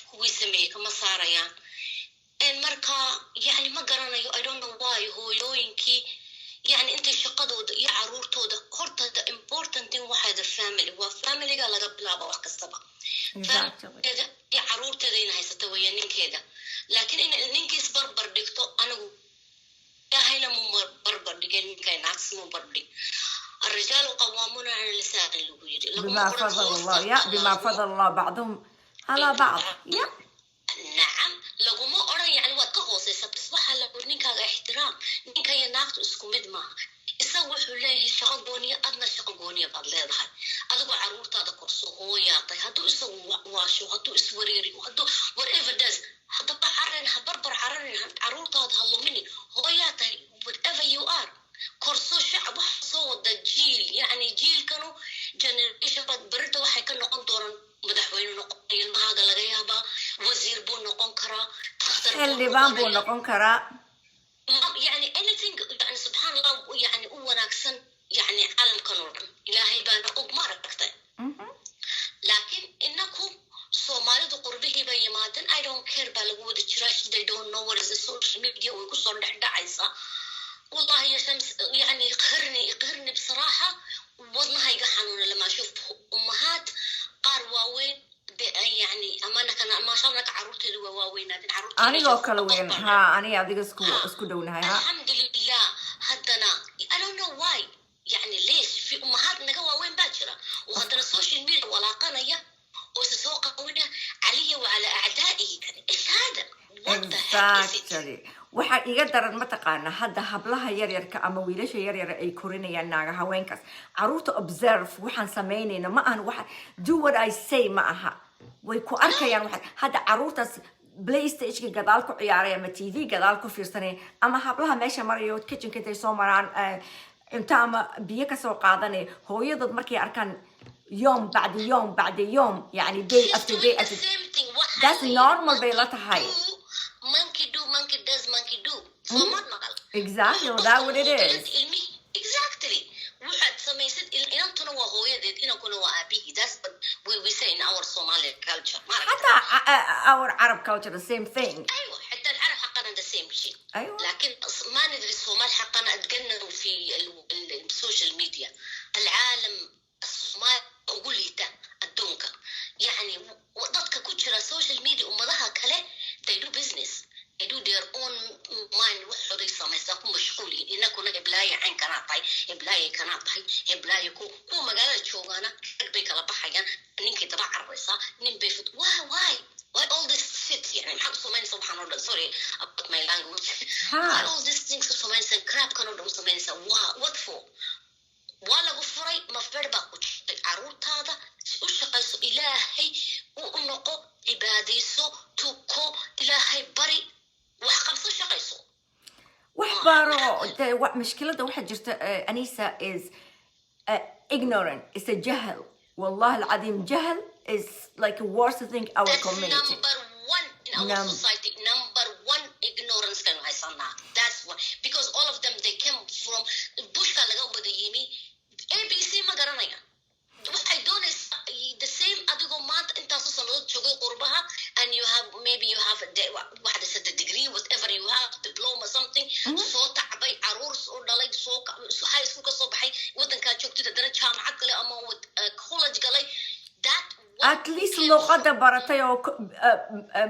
kuwii sameeyey kama saarayaan. Marka yani ma garanayo, I don't know why hooyooyinkii yani intay shaqadooda iyo caruurtooda, horta the important thing waxay the family, waa familyga laga bilaaba wax kastaba. Family-geeda iyo caruurteeda ina haysata weeye, ninkeeda. Laakiin in ninkiis barbar dhigto, anigu Ilaahayna mu barbar dhigin, ninkay naagtis mu barbardhig. الرجال قوامون على النساء lagu yidhi. بما فضل الله, yeah, بما فضل الله بعضهم على بعض, yeah. Nacam, laguma oran yani waad ka hooseysa, bas waxaa lagu ninkaaga ixtiraam. Ninka iyo naagtu isku mid maaha. Isaga wuxuu leeyahay shaqo gooniya, adna shaqo gooniya baad leedahay. Adigoo caruurtaada korso, hooyaatay. Hadduu isagu waasho, hadduu iswareeriyo, hadduu whatever does, haddaba cararin, ha barbar cararin, caruurtaada ha lumini. Hooyaa tahay, whatever you are, korso shacab. Waxa soo wada jiil, yani jiilkanu generation baad berita waxay ka noqon doonaan madaxweyne noqon ilmahaaga, laga yaabaa wasiir buu noqon karaa, dhakhtar buu Xildhibaan buu noqonayaa. noqon karaa. Yani anything, yani subxaan Allah, yani u wanaagsan, yani caalamkan oo dhan Ilaahay baana og, ma aragtay? Laakiin inaku Soomaalidu qurbihii bay yimaadeen, "I don't care" baa lagu wada jiraa. They don't know what is the social media, way kusoo dhex dhacaysaa. والله يا شمس يعني يقهرني يقهرني بصراحة, wadnahayga xanuuna لما أشوف أمهات qaar waaweyn yani amana kana, maasha Allah, caruurteedu waa waaweynaadeen, caruurteedu Anigoo kale weyn ha, aniga adiga isku dhownahay ha. Alxamdulilah. Haddana I don't know why, yani leesh fi ummahaad naga waaweyn baa jira oo haddana social media walaaqanaya oo isa soo qawina caliya وعلى أعدائي. يعني إيش هذا؟ What the heck is it? Exactly. Waxaa iga daran, mataqaana, hadda hablaha yaryarka ama wiilasha yaryar ay korinayaan naaga haweenkaas caruurta observe waxaan samaynayna ma ahan waxa "do what I say" ma aha. Way ku arkayaan. Waxa hadda caruurtaas PlayStationka gadaal ku ciyaaray ama TV gadaal ku fiirsanaya ama hablaha meesha marayo, kitchenka intay soo maraan, cunto ama biyo kasoo qaadanaya, hooyadood markay arkaan يوم بعد يوم بعد يوم, يعني day She's after doing day the after same thing. Waxa That's la yidhi, normal bay la monkey tahay. do, monkey do, monkey does, monkey do. Soo ma maqal? Exactly, well, that what it is. Ilmihi, exactly, waxaad samaysid inantuna waa hooyadeed, inankuna waa aabihii. That's what we say in our Somali culture, ma aragtay? حتى our Arab culture, the same thing. ايوه, حتى العرب حقنا the same شيء. لكن ما ندري الصومال حقنا اتجننوا في ال social media. العالم الصومال ugu liita adduunka, yani dadka ku jira social media. Ummadaha kale, they do business, they do their own mind, waxooday samaysaa, ku mashquul yihiin. Inakuna heblaaya cayn kanaa tahay, heblaaya kanaa tahay, heblaaya ku kuwa magaalada joogaana rag bay kala baxayaan, ninkay daba cararaysaa, nin bay fut. Why all this shit? Yani maxaad u samaynaysaa waxaan oo dhan? Sorry about my language. Why all these things u samaynaysaa, crapkan oo dhan u samaynaysaa? What for? Waa lagu furay, mafber baa ku jirtay. Caruurtaada u shaqayso, Ilaahay u noqo, cibaadayso, tuko, Ilaahay bari, wax qabso, shaqayso. Wax baro dee. Mushkiladda waxaa jirta, Anisa, is ignorant. It's a jahl, والله العظيم, jahl is like a worst thing our That's community. number one in our society. Number one ignorance kan haysanaa. That's one, because all of them, they came from bushka laga wada yimi, ABC ma garanaya. Waxay doonaysaa the same adigoo maanta intaasoo sannadood joogay qurbaha, and you have, maybe you have waxaad haysata degree, whatever you have, diploma, something, soo tacbay, caruur soo dhalay, soo high school ka soo baxay, waddankaa joogtid, haddana jaamacad galay ama college galay, that one At least came luqadda baratay oo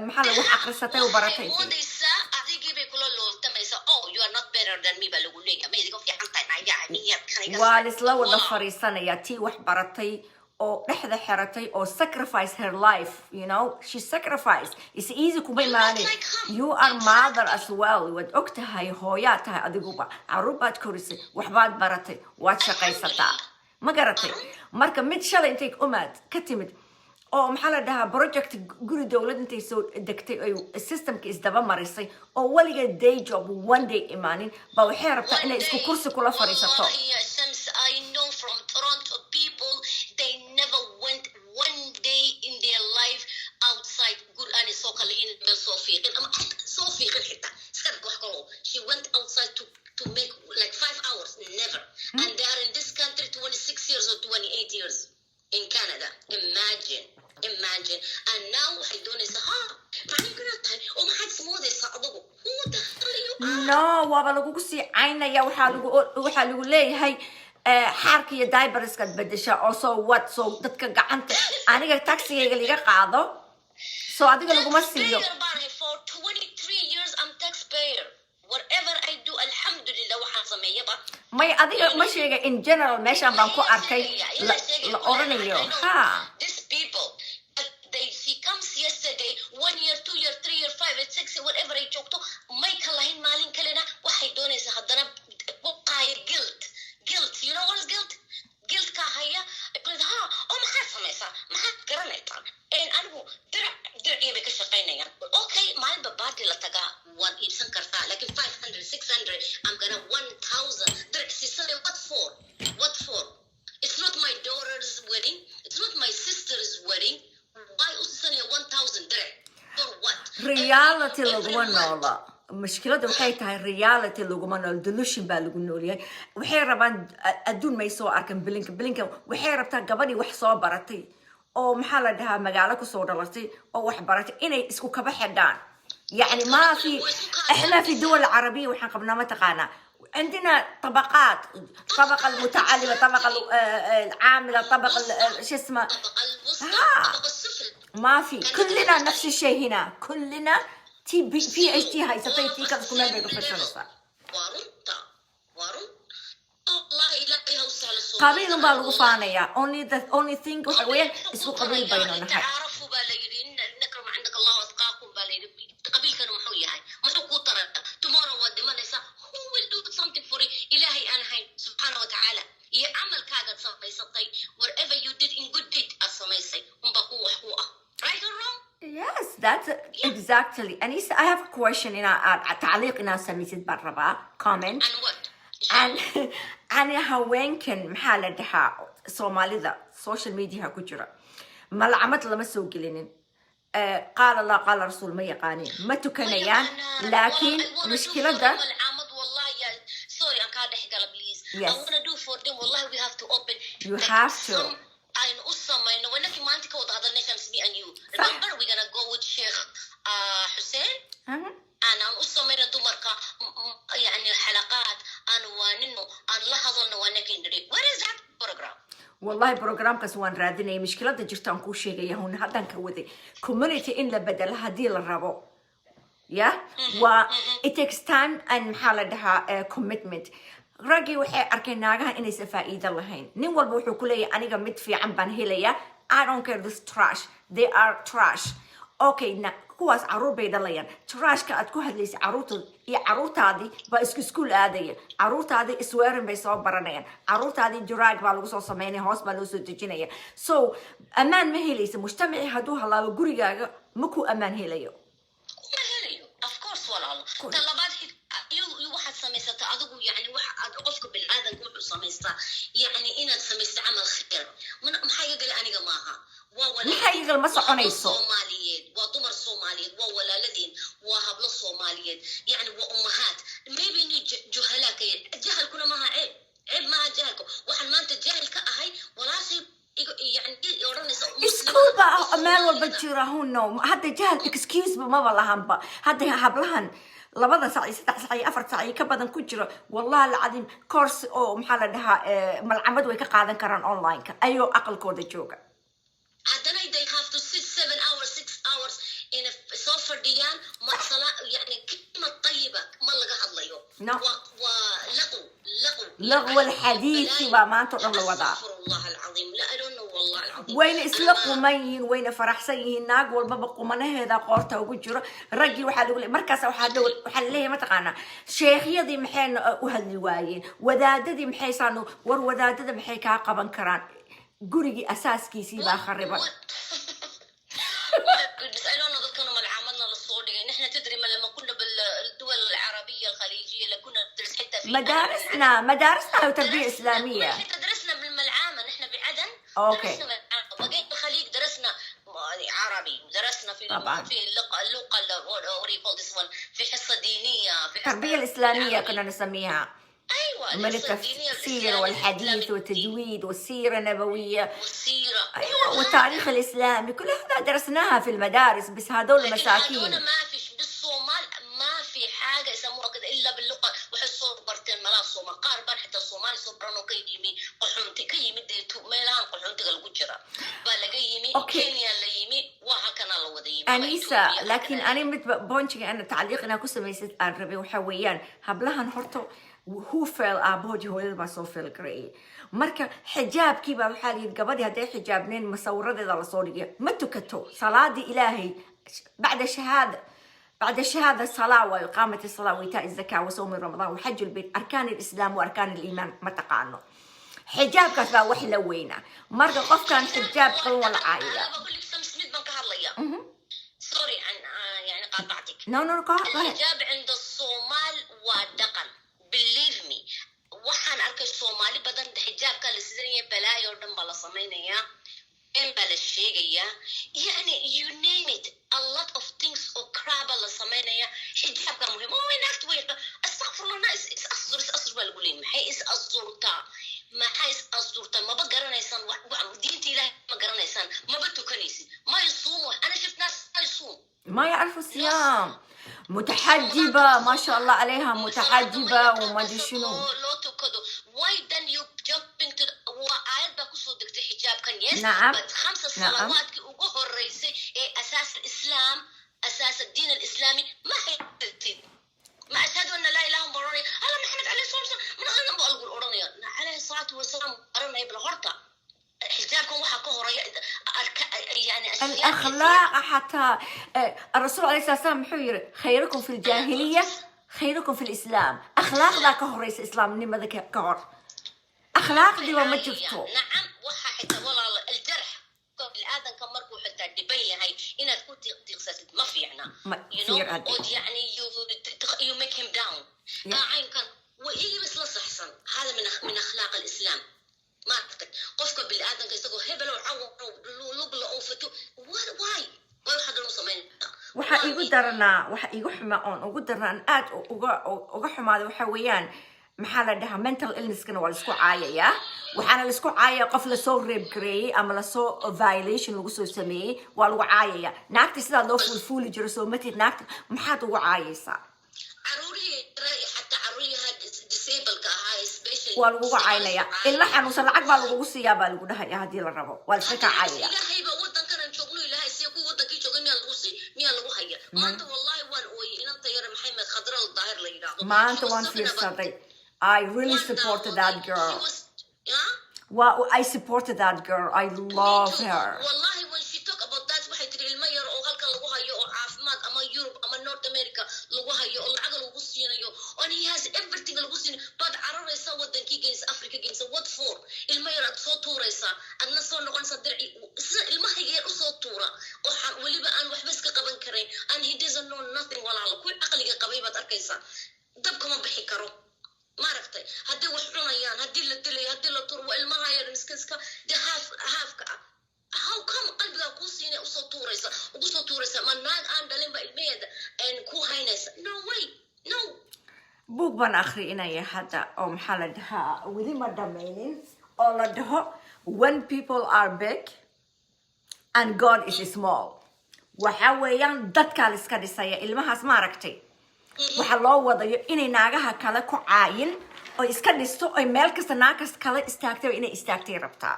maxaa la wax akhrisatay oo baratay. Waxay moodaysaa adigii bay kula looltamaysaa. "Oh, you are not better than me" baa lagu leeyahay. Ma idiga fiican tahay nayaa niyaad kan iga Waa laisla wada Wow. fariisanaya. Tii wax baratay oo dhexda xiratay oo sacrifice her life, she sacrificed. It's easy kuma You're not imaanin. like him. You are mother Exactly. as well. Waad og tahay, hooyaa tahay, adiguba caruur baad korisay, waxbaad baratay, waad shaqaysataa, ma garatay? Marka mid shalay intay umaad ka timid oo maxaa la dhahaa project guri dowlad intay soo degtay ay systemka isdaba marisay oo weligeed day job one day imaanin ba waxay rabtaa One inay isku day, kursi kula fadhiisato. Wallahi, ya Shams, I know from Toronto people, they never went one day in their life outside guri aanay soo kala in meel soo fiiqin ama soo fiiqin xitaa iska dhig wax kaloo. She went outside to 26 years or 28 years in Canada. Imagine, imagine. And now waxay doonaysaa, ha, macalin tahay oo maxaad ismoodaysaa adigu? Who the hell you are? No, waaba lagugu sii caynaya. Waxaa lagu leeyahay xaarka iyo diaperskaad bedesha oo so what? So dadka gacanta aniga taxigayga liga qaado, so adiga laguma siiyo. Taxpayer baan ahay. For 23 years I'm taxpayer. Whatever I do, alhamdulillah, waxaan sameeyaba. May, adiga ma sheega, in general meeshaan baan ku arkay la oranayo ha. These people, they, she comes yesterday, 1 year, 2 year, 3 year, 5, 6, whatever ay joogto, may ka lahayn maalin kalena waxay doonaysaa haddana buqaaya guilt. Guilt, you know what is guilt? Guilt ka haya. Ha, oo maxaad samaysaa? Maxaad garanaysaa? Anigu dirac diracii bay ka shaqaynayaan. Okay, maalinba baadi la tagaa, waad iibsan kartaa, laakiin 500, 600, I'm gonna 1000 dirac siisanay. What for? What for? It's not my daughter's wedding, it's not my sister's wedding. Why u siisanaya 1000 dirac? For what? Reality Every laguma month. noola. Mushkiladda waxay tahay reality laguma noolo, delusion baa lagu noolyahay. Waxay rabaan adduun may soo arkan. Bilinka bilinka waxay rabtaa gabadhii wax soo baratay oo maxaa la dhahaa magaalo kusoo dhalatay oo wax baratay inay isku kaba xidhaan. يعني ما في، احنا في الدول العربية waxaan qabnaa mataqaanaa عندنا طبقات، طبقة المتعلمة، طبقة العاملة، طبقة شو اسمه الطبقة الوسطى. ها. الطبقة السفلى. ما في، كلنا نفس الشيء هنا، كلنا تي بي PhD haysatay tii kale isku meel bay ku firsanaysaa. Waa runta, waa run. Wallahi Ilaahay ha u sahlo. Qabiil unbaa lagu faanayaa. Only the only thing waxa weeyaan isku qabiil baynu nahay. تعارفوا baa la yidhi. إن أكرم عندك الله أتقاكم baa la yidhi. Qabiilkan muxuu yahay? Muxuu kuu taraya? Tomorrow waad dhimanaysaa. Who will do something for you? Ilaahay aan ahayn subxaana wa tacaala iyo camalkaagaad samaysatay, whatever you did in good deed aad samaysay unbaa ku wax ku ah, right or wrong. Yes, that's exactly. Anisa, I have a question in تعليق inaan samaysid baan rabaa, comment. And what? Can haweenkan maxaa la dhahaa Soomaalida social media ku jira malcamad lama soo gelinin. Qaal Allah, qaala rasuul ma yaqaanin, ma tukanayaan, laakiin mushkiladda malcaamad, wallahi ya, sorry aan kaa dhex gala, please. Yes. I wanna do for them. Wallahi we have to open You like have to. some aynu u samayno wanakii maanta ka wada hadalnay, Shams, me and you. Remember we gonna go with Sheikh Hussein aan u samayno dumarka yani xalaqaad aan waanino, aan la hadalno wanakii nidhi. Where is that program? Wallahi programkaas waan raadinaya. Mushkiladda jirta aan kuu sheegaya hun haddan ka waday community in la bedelo haddii la rabo ya waa it takes time and maxaa la dhahaa commitment. Raggii waxay arkeen naagahan inaysan faa'iido lahayn. Nin walba wuxuu ku leeyahay aniga mid fiican baan helayaa, I don't care this trash, they are trash. Okay, na kuwaas caruur bay dhalayaan. Trashka aad ku hadlaysa caruurta iyo caruurtaadii baa isku iskuul aadaya, caruurtaadii swearing bay soo baranayaan, caruurtaadii drug baa lagu soo sameynaya, hoos baa loo soo dejinaya. So ammaan ma helaysa. Mujtamacii hadduu halaabo gurigaaga ma ku ammaan helayo. Ma helayo, of course, walaalo. Ta labaad waxaad samaysataa adigu, yani wax aad qofka biniaadanka wuxuu samaystaa, yani inaad samaysta camal khair. Maxaa iga gala aniga? Maaha, waa Maxaa iga gala? Ma soconayso. Soomaaliyeed waa dumar Soomaaliyeed, waa walaaladiin, waa hablo Soomaaliyeed, yani waa ummahaat. Maybe inay juhalaa ka yahay. Jahalkuna maaha ceeb, ceeb maaha jahalka. Waxaan maanta jahil ka ahay walaashay yani i odhanaysa. Iskuul baa meel walba jira, huno. Hadda jahal excuse ba maba lahanba. Hadda hablahan 2 sac iyo 3 sac iyo 4 sac iyo ka badan ku jiro, wallahi alcadiim, course oo maxaa la dhahaa malcamad way ka qaadan karaan online-ka ayagoo aqalkooda jooga. Haddana they have to sit 7 hours, 6 hours in soo fadhiyaan. Ma sala yani kelima tayiba ma laga hadlayo. No. Waa laqw, laqw. لغو الحديث baa maanta o dhan la wadaa. أستغفر الله العظيم. لا, I don't know, والله العظيم. Wayna isla quman yihiin, wayna faraxsan yihiin. Naag walbaba qumanaheeda qoorta ugu jiro. Raggii waxaa lagu le markaas waxaa dhow waxaa laleeyahay mataqaanaa sheekhyadii maxay u hadli waayeen? Wadaadadii maxay saanu? War wadaadada maxay kaa qaban karaan? Gurigii asaaskiisii baa khariban. Goodness, I don't know. dadkana malcaamadna lasoo dhigay. نحن تدري ما لما كنا بالدول العربية الخليجية لكنا ندرس حتى في مدارسنا وتربية إسلامية. حتى درسنا بالملعامة نحن بعدن. درسنا بالملعامة. بقيت الخليج درسنا عربي، درسنا في طبعاً. في اللغة what do you call this one، في حصة دينية، في حصة التربية الإسلامية بالعربي. كنا نسميها. ايوه. ملكة الدينية السيرة الإسلام والحديث الإسلام الدين والتجويد والسيرة النبوية. والسيرة. أيوة. كل والتاريخ هذا. الإسلامي، كل هذا درسناها في المدارس، بس هذول لكن هذول مساكين. ما فيش بالصومال، ما في حاجة يسموها كده إلا باللغة. Waxay soo barteen malaha Soomaal qaar baan xitaa Soomaali soo baran oo ka yimi qaxoonti ka yimid dee meelahan qaxoontiga lagu jira baa laga yimi. Kenya la yimi, waa halkana la wada yimi ama Anisa, Ethiopia laakiin halkana. ani mid point-iga ana tacliiq inaa ku samaysid aan rabay waxaa weeyaan, hablahan horta who fail, aabahoodii hooyada baa soo fail gareeyay. Marka xijaabkii baa waxaa layidhi gabadhii hadday xijaabneen masawiradeeda lasoo dhigay, ma tukato salaadii Ilaahay. Bacda shahaada, بعد الشهادة الصلاة وإقامة الصلاة وإيتاء الزكاة وصوم رمضان وحج البيت، أركان الإسلام وأركان الإيمان، ما تقانو xijaabkaas baa wax la weynaa. Marka qofkan xijaab qaban waa la caayiyaa. أنا بقول لك سمس mid baan ka hadlaya. Sorry عن يعني قاطعتك. No, go ahead. الحجاب عند الصومال waa dhaqan, believe me. Waxaan arkay Soomaali badan xijaabka la sidanaya, balaayo oo dhan baa la samaynayaa, in baa la sheegayaa, yani you name it, a lot of things oo crap la samaynaya. Xijaabka muhiim oo way naagta way astaqfirullah na is astur, is astur baa lagu leeyahay. Maxay is asturtaa? Maxay is asturtaa? Maba garanaysaan diinta Ilaahay, ma garanaysaan, maba tukanaysid, ma يصوموا. انا شفت ناس ما يصوم. ما يعرفوا الصيام، متحجبة ما شاء الله عليها، متحجبة وما أدري شنو. Loo tukado. Why then you jumping to waa aayad baa kusoo degtay xijaabkan, yes, but khamsa salawaadkii ugu horeysay ee asaas alislaam, asaas الدين الاسلامي, ma haysatid. Ma ashhadu anna laa ilaha illa oranaya alla Maxamed calayhi salatu wasalam mana adan baa lagu oranaya calayhi salaatu wasalaam oranaya. Bal horta xijaabkan waxaa ka horeeya yani ashyaa. الأخلاق حتى الرسول عليه الصلاة والسلام muxuu yiri? خيركم في الجاهلية خيركم في الإسلام. أخلاق ka horeysa islaamnimada ka hor, akhlaaqdiiba ma jirto. Nacam, waxa xitaa walaalo aljarx biniaadanka markuu xitaa dhiban yahay inaad ku tiiqsatid ma fiicna. Ma You know, fiir hadde. Ood yani you make him down. Caynkan wa iyagiba isla saxsan. Hada min akhlaaq alislaam. Ma aragtay qofka biniaadanka isagoo hebel oo cawa lugla oo fato? Why waxaad u samaynaysaa? Waxaa iigu daranaa, waxa iigu xuma oon ugu darnaa aan aad uga xumaaday waxaa weeyaan, maxaa la dhahaa, mental illnesskana waa laisku caayayaa. Waxaana laisku caayaya qof lasoo rape gareeyey ama lasoo violation lagu soo sameeyey waa lagu caayaya. Naagta sidaa loo fuulfuuli jiro soo matid, naagta maxaad ugu caayaysaa? Caruurihii xataa caruuriha disableka ahaa special Waa lagugu caynaya ila xanuunsan, lacag baa lagugu siiyaa baa lagu dhahaya haddii la rabo, waa la iska kaa caayaya. Ilaahayba wadankanan joogno Ilaahay siya kuwa wadankii joogay miyaa lagu sii, miyaa lagu haya maanta? Wallahi waan ooyey. Inanta yare Maxamed Khadra al Daahir la yidhaahdo. Maanta She was waan talking about- fiirsaday. I really Waan supported that daawaday. girl. She was, yeah? Well, I supported that girl. I love Me too. her. Wallahi, when she talk about that, waxay tiri ilmo yar oo halkan lagu hayo oo caafimaad ama Europe ama North America lagu hayo oo lacag lagu siinayo and he has everything lagu siinayo baad cararaysaa, wadankii geynaysa, Africa geynaysa. What for? Ilmo yar aad soo tuuraysaa, adna soo noqonaysaa dirci sida ilmaha yar usoo tuura oo weliba aan waxba iska qaban karayn and he doesn't know nothing. Walaalo, kuwii caqliga qabay baad arkaysaa dabkama bixi karo. Maaragtay, haddii wax cunayaan, haddii la dilayo, haddii la turo, waa ilmaha yar miskiinska dee haaf haafka ah. How come qalbigaa kuu siinay usoo tuuraysa, ugu soo tuuraysa? Ma naag aan dhalinba ilmaheeda ku haynaysa? No way, no. Buug baan akhriinaya hadda oo maxaa la dhahaa, weli ma dhamaynin, oo la dhaho "When People Are Big and God Is Small". Waxa weeyaan dadkaa la iska dhisaya. Ilmahaas ma aragtay waxa loo wadayo inay naagaha kale ku caayin oo iska dhisto oy meel kasta naag kasta kale istaagtay inay istaagtay rabtaa.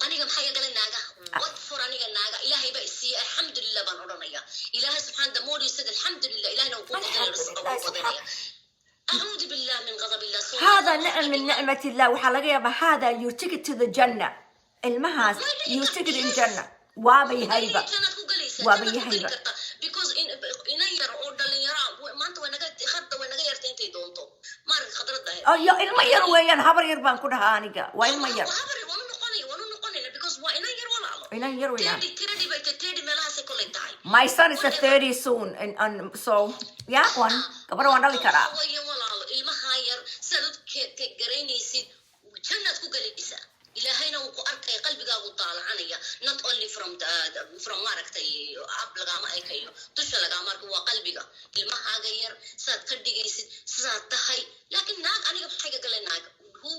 Aniga maxaa iga galay naagaha? What for? Aniga naaga Ilaahay baa isiiyey, alxamdulilah baan odhanaya. Ilaahay subxaan, the more you said alxamdulilah, Ilahina uu kuu badanaya, risqa kuu badanaya. Acuudu billah min qadab illah. هذا نعم من نعمة الله. Waxaa laga yaabaa hada your ticket to the jannah. Ilmahaas your ticket in jannah waaba yahayba. Jannad ku galaysa. Waaba Jannad ku geli yahayba. kartaa because inan yar oo dhalinyaro ah maanta way naga khadda, way naga yartay intay doonto maaragta Khadradda ahayd. Oh, yo ilmo yar weeyaan, habar yar baan ku dhahaa aniga, waa ilmo yar. Waa habar yar, waanu noqonay, waanu noqonayna because waa inan yar, walaalo. Inan yar weeyaan. 30 bay tahay, 30 meelahaasay kolay tahay. My son is a 30 soon and so yeah, one gabadha waan dhali karaa. Waxa weeye walaalo, ilmaha yar sidaad u garaynaysid jannaad ku galaysaa. Ilaahayna wuu ku arkaya, qalbigaagu daalacanaya, not only from maaragtay ab lagaama ekayo, dusha lagaama arko, waa qalbiga ilmahaaga yar saad ka dhigaysid, sidaad tahay. Laakiin naag, aniga maxay ka galay naag? Who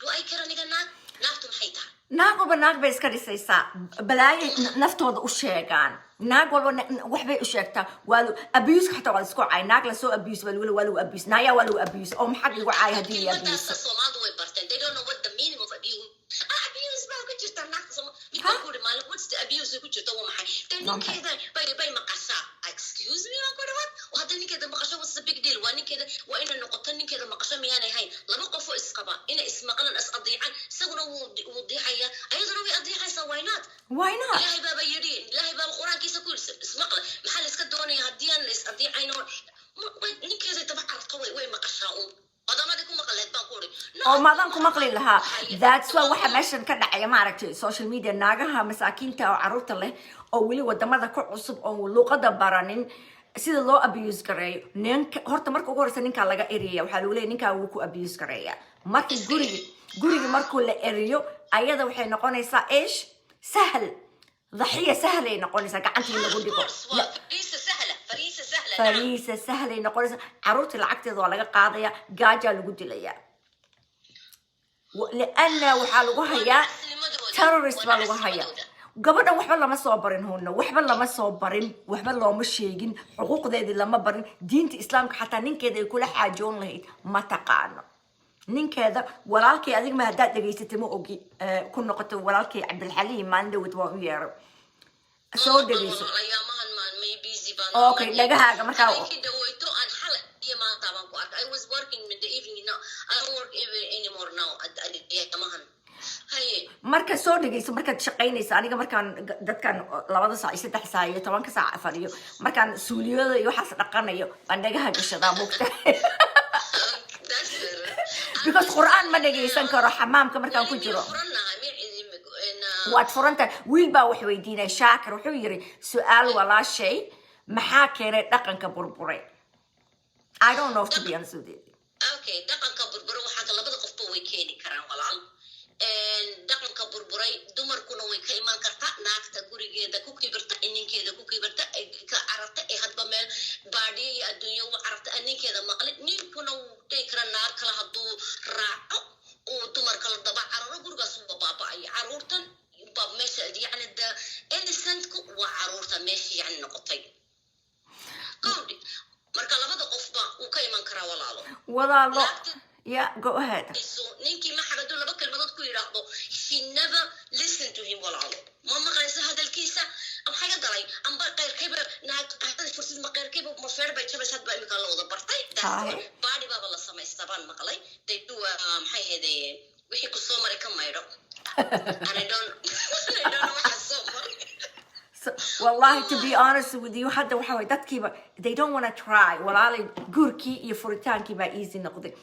do I care? Aniga naag, naagtu maxay tahay? Naag walba naag bay iska dhisaysaa, balaayay naftooda u sheegaan. Naag walba waxbay u sheegtaa. Waa lagu abuse, xataa waa la isku caay. Naag lasoo abuse baa lagu, waa lagu abuse, naayaa waa lagu abuse, oo maxaad igu caay haddii la abuse? Kelmadaasa Soomaalidu way barteen. They don't know what the meaning of abuse. Ah, abuse baa ku jirta naagta Sooma mid baa ku yidhi maalin, "What's the abuse ku jirta? Waa maxay?" Dee Waa maxay? Ninkeeda bay maqashaa. Excuse me, waan ku dhawaad oo hadda ninkeeda maqasho, what's the big deal? Waa ninkeeda, waa inay noqoto ninkeeda maqasho miyaanay hayn? Laba qof oo isqaba inay ismaqlaan, is adiican, isaguna wuu diixaya, ayaduna way adiixaysaa. Why not? Why not? Ilaahay baaba yidhi, Ilaahay baaba Qur-aankiisa ku yidhi ismaqla. Maxaa la iska doonaya haddii aan la is adiicayno? Ninkeeda daba cararto, way maqashaa uun, odamadii ku maqleed baan ku uri. Oo maadan ku maqli lahaa. That's why waxa meeshan ka dhacaya, maaragtay, social media, naagaha masaakiinta oo caruurta leh oo weli wadamada ku cusub oo luuqada baranin sida loo abuse gareeyo ninka. Horta marka ugu horeysa ninkaa laga eriyaya, waxaa lagu leeyahy ninkaa wuu ku abuse gareeya. Markii gurigi markuu la eriyo, ayada waxay noqonaysaa ish sahl, dhaxiya sahlay noqonaysaa gacantii in lagu dhigo. Waa fariisa sahla, fariisa sahla, nacam. Fariisa sahlay noqonaysaa. Caruurta lacagteeda waa laga qaadaya, gaajaa lagu dilaya, lianna waxaa lagu hayaa Nacasnimadooda. terrorist Waa baa lagu hayaa. nacasnimadooda. Gabadhan waxba lama soo barin, hunna waxba lama soo barin, waxba looma sheegin, xuquuqdeedii lama barin, diinta Islaamka xataa ninkeeda ay kula xaajoon lahayd ma taqaano. Ninkeeda walaalkay, adiga ma haddaad dhegaysatay ma ogi, ku noqoto walaalkay Cabdilxaliim maalin dhawad waan u yeeray, soo dhegayso. Ayaamahan maan may busy baan. Okay, dhagahaaga markaa- Habeenkii dhaweyto aan xal iyo maanta baan ku arkay. I was working in the evening. Now I don't work even anymore now ayaamahan. Haye. Marka soo dhegayso markaad shaqaynaysa. Aniga markaan dadkan 2da saac iyo 3 saac iyo 10ka saac fadhiyo, markaan suuliyada iyo waxaas dhaqanayo baan dhagaha gashadaa, mugta? That's better. Because Qur-aan ma dhegaysan karo xamaamka markaan ku jiro. Waad furantahay. Wiil baa wax weydiinay, Shaakir, wuxuu yiri su-aal walaashay: maxaa keenay dhaqanka burburay? I don't know, to be honest with you. Okay, dhaqanka burburay waxaa labada qofba way keeni karaan, walaal. Dhaqanka burburay dumarkuna way ka iman kartaa, naagta gurigeeda ku kibirta, ninkeeda ku kibirta, ay ka cararta, ee hadba meel baadhiya iyo adduunyo u cararta, aan ninkeeda maqlin. Ninkuna wuu dhihi karaa naag kale hadduu raaco, uu dumarka la daba cararo, gurigaas uba baaba'aya. Caruurtan baa meesha, yacni the innocentku waa caruurta meesha yacni noqotay gawdhi. Marka labada qofba wuu ka iman karaa, walaalo. Walaalo. Naagta Yeah, go ahead. So ninkii maxamed laba kelmadood ku yidhaahdo, she never listen to him, walaalo, ma maqlayso hadalkiisa. Maxay ka galay amba qeyrkayba naag hadad fursid, ma qeyrkayba ma feer bay jabaysa. Hadba imika la wada bartay. Haye. Baadhi baaba la samaystaa baan maqlay. They do, maxay ahayde, wixii ku soo maray ka maydho, and I don't know waxa soo maray. So, wallahi, to be honest with you, hadda waxa waye dadkiiba they don't want to try, walaalay. Guurkii iyo furitaankii baa easy noqday.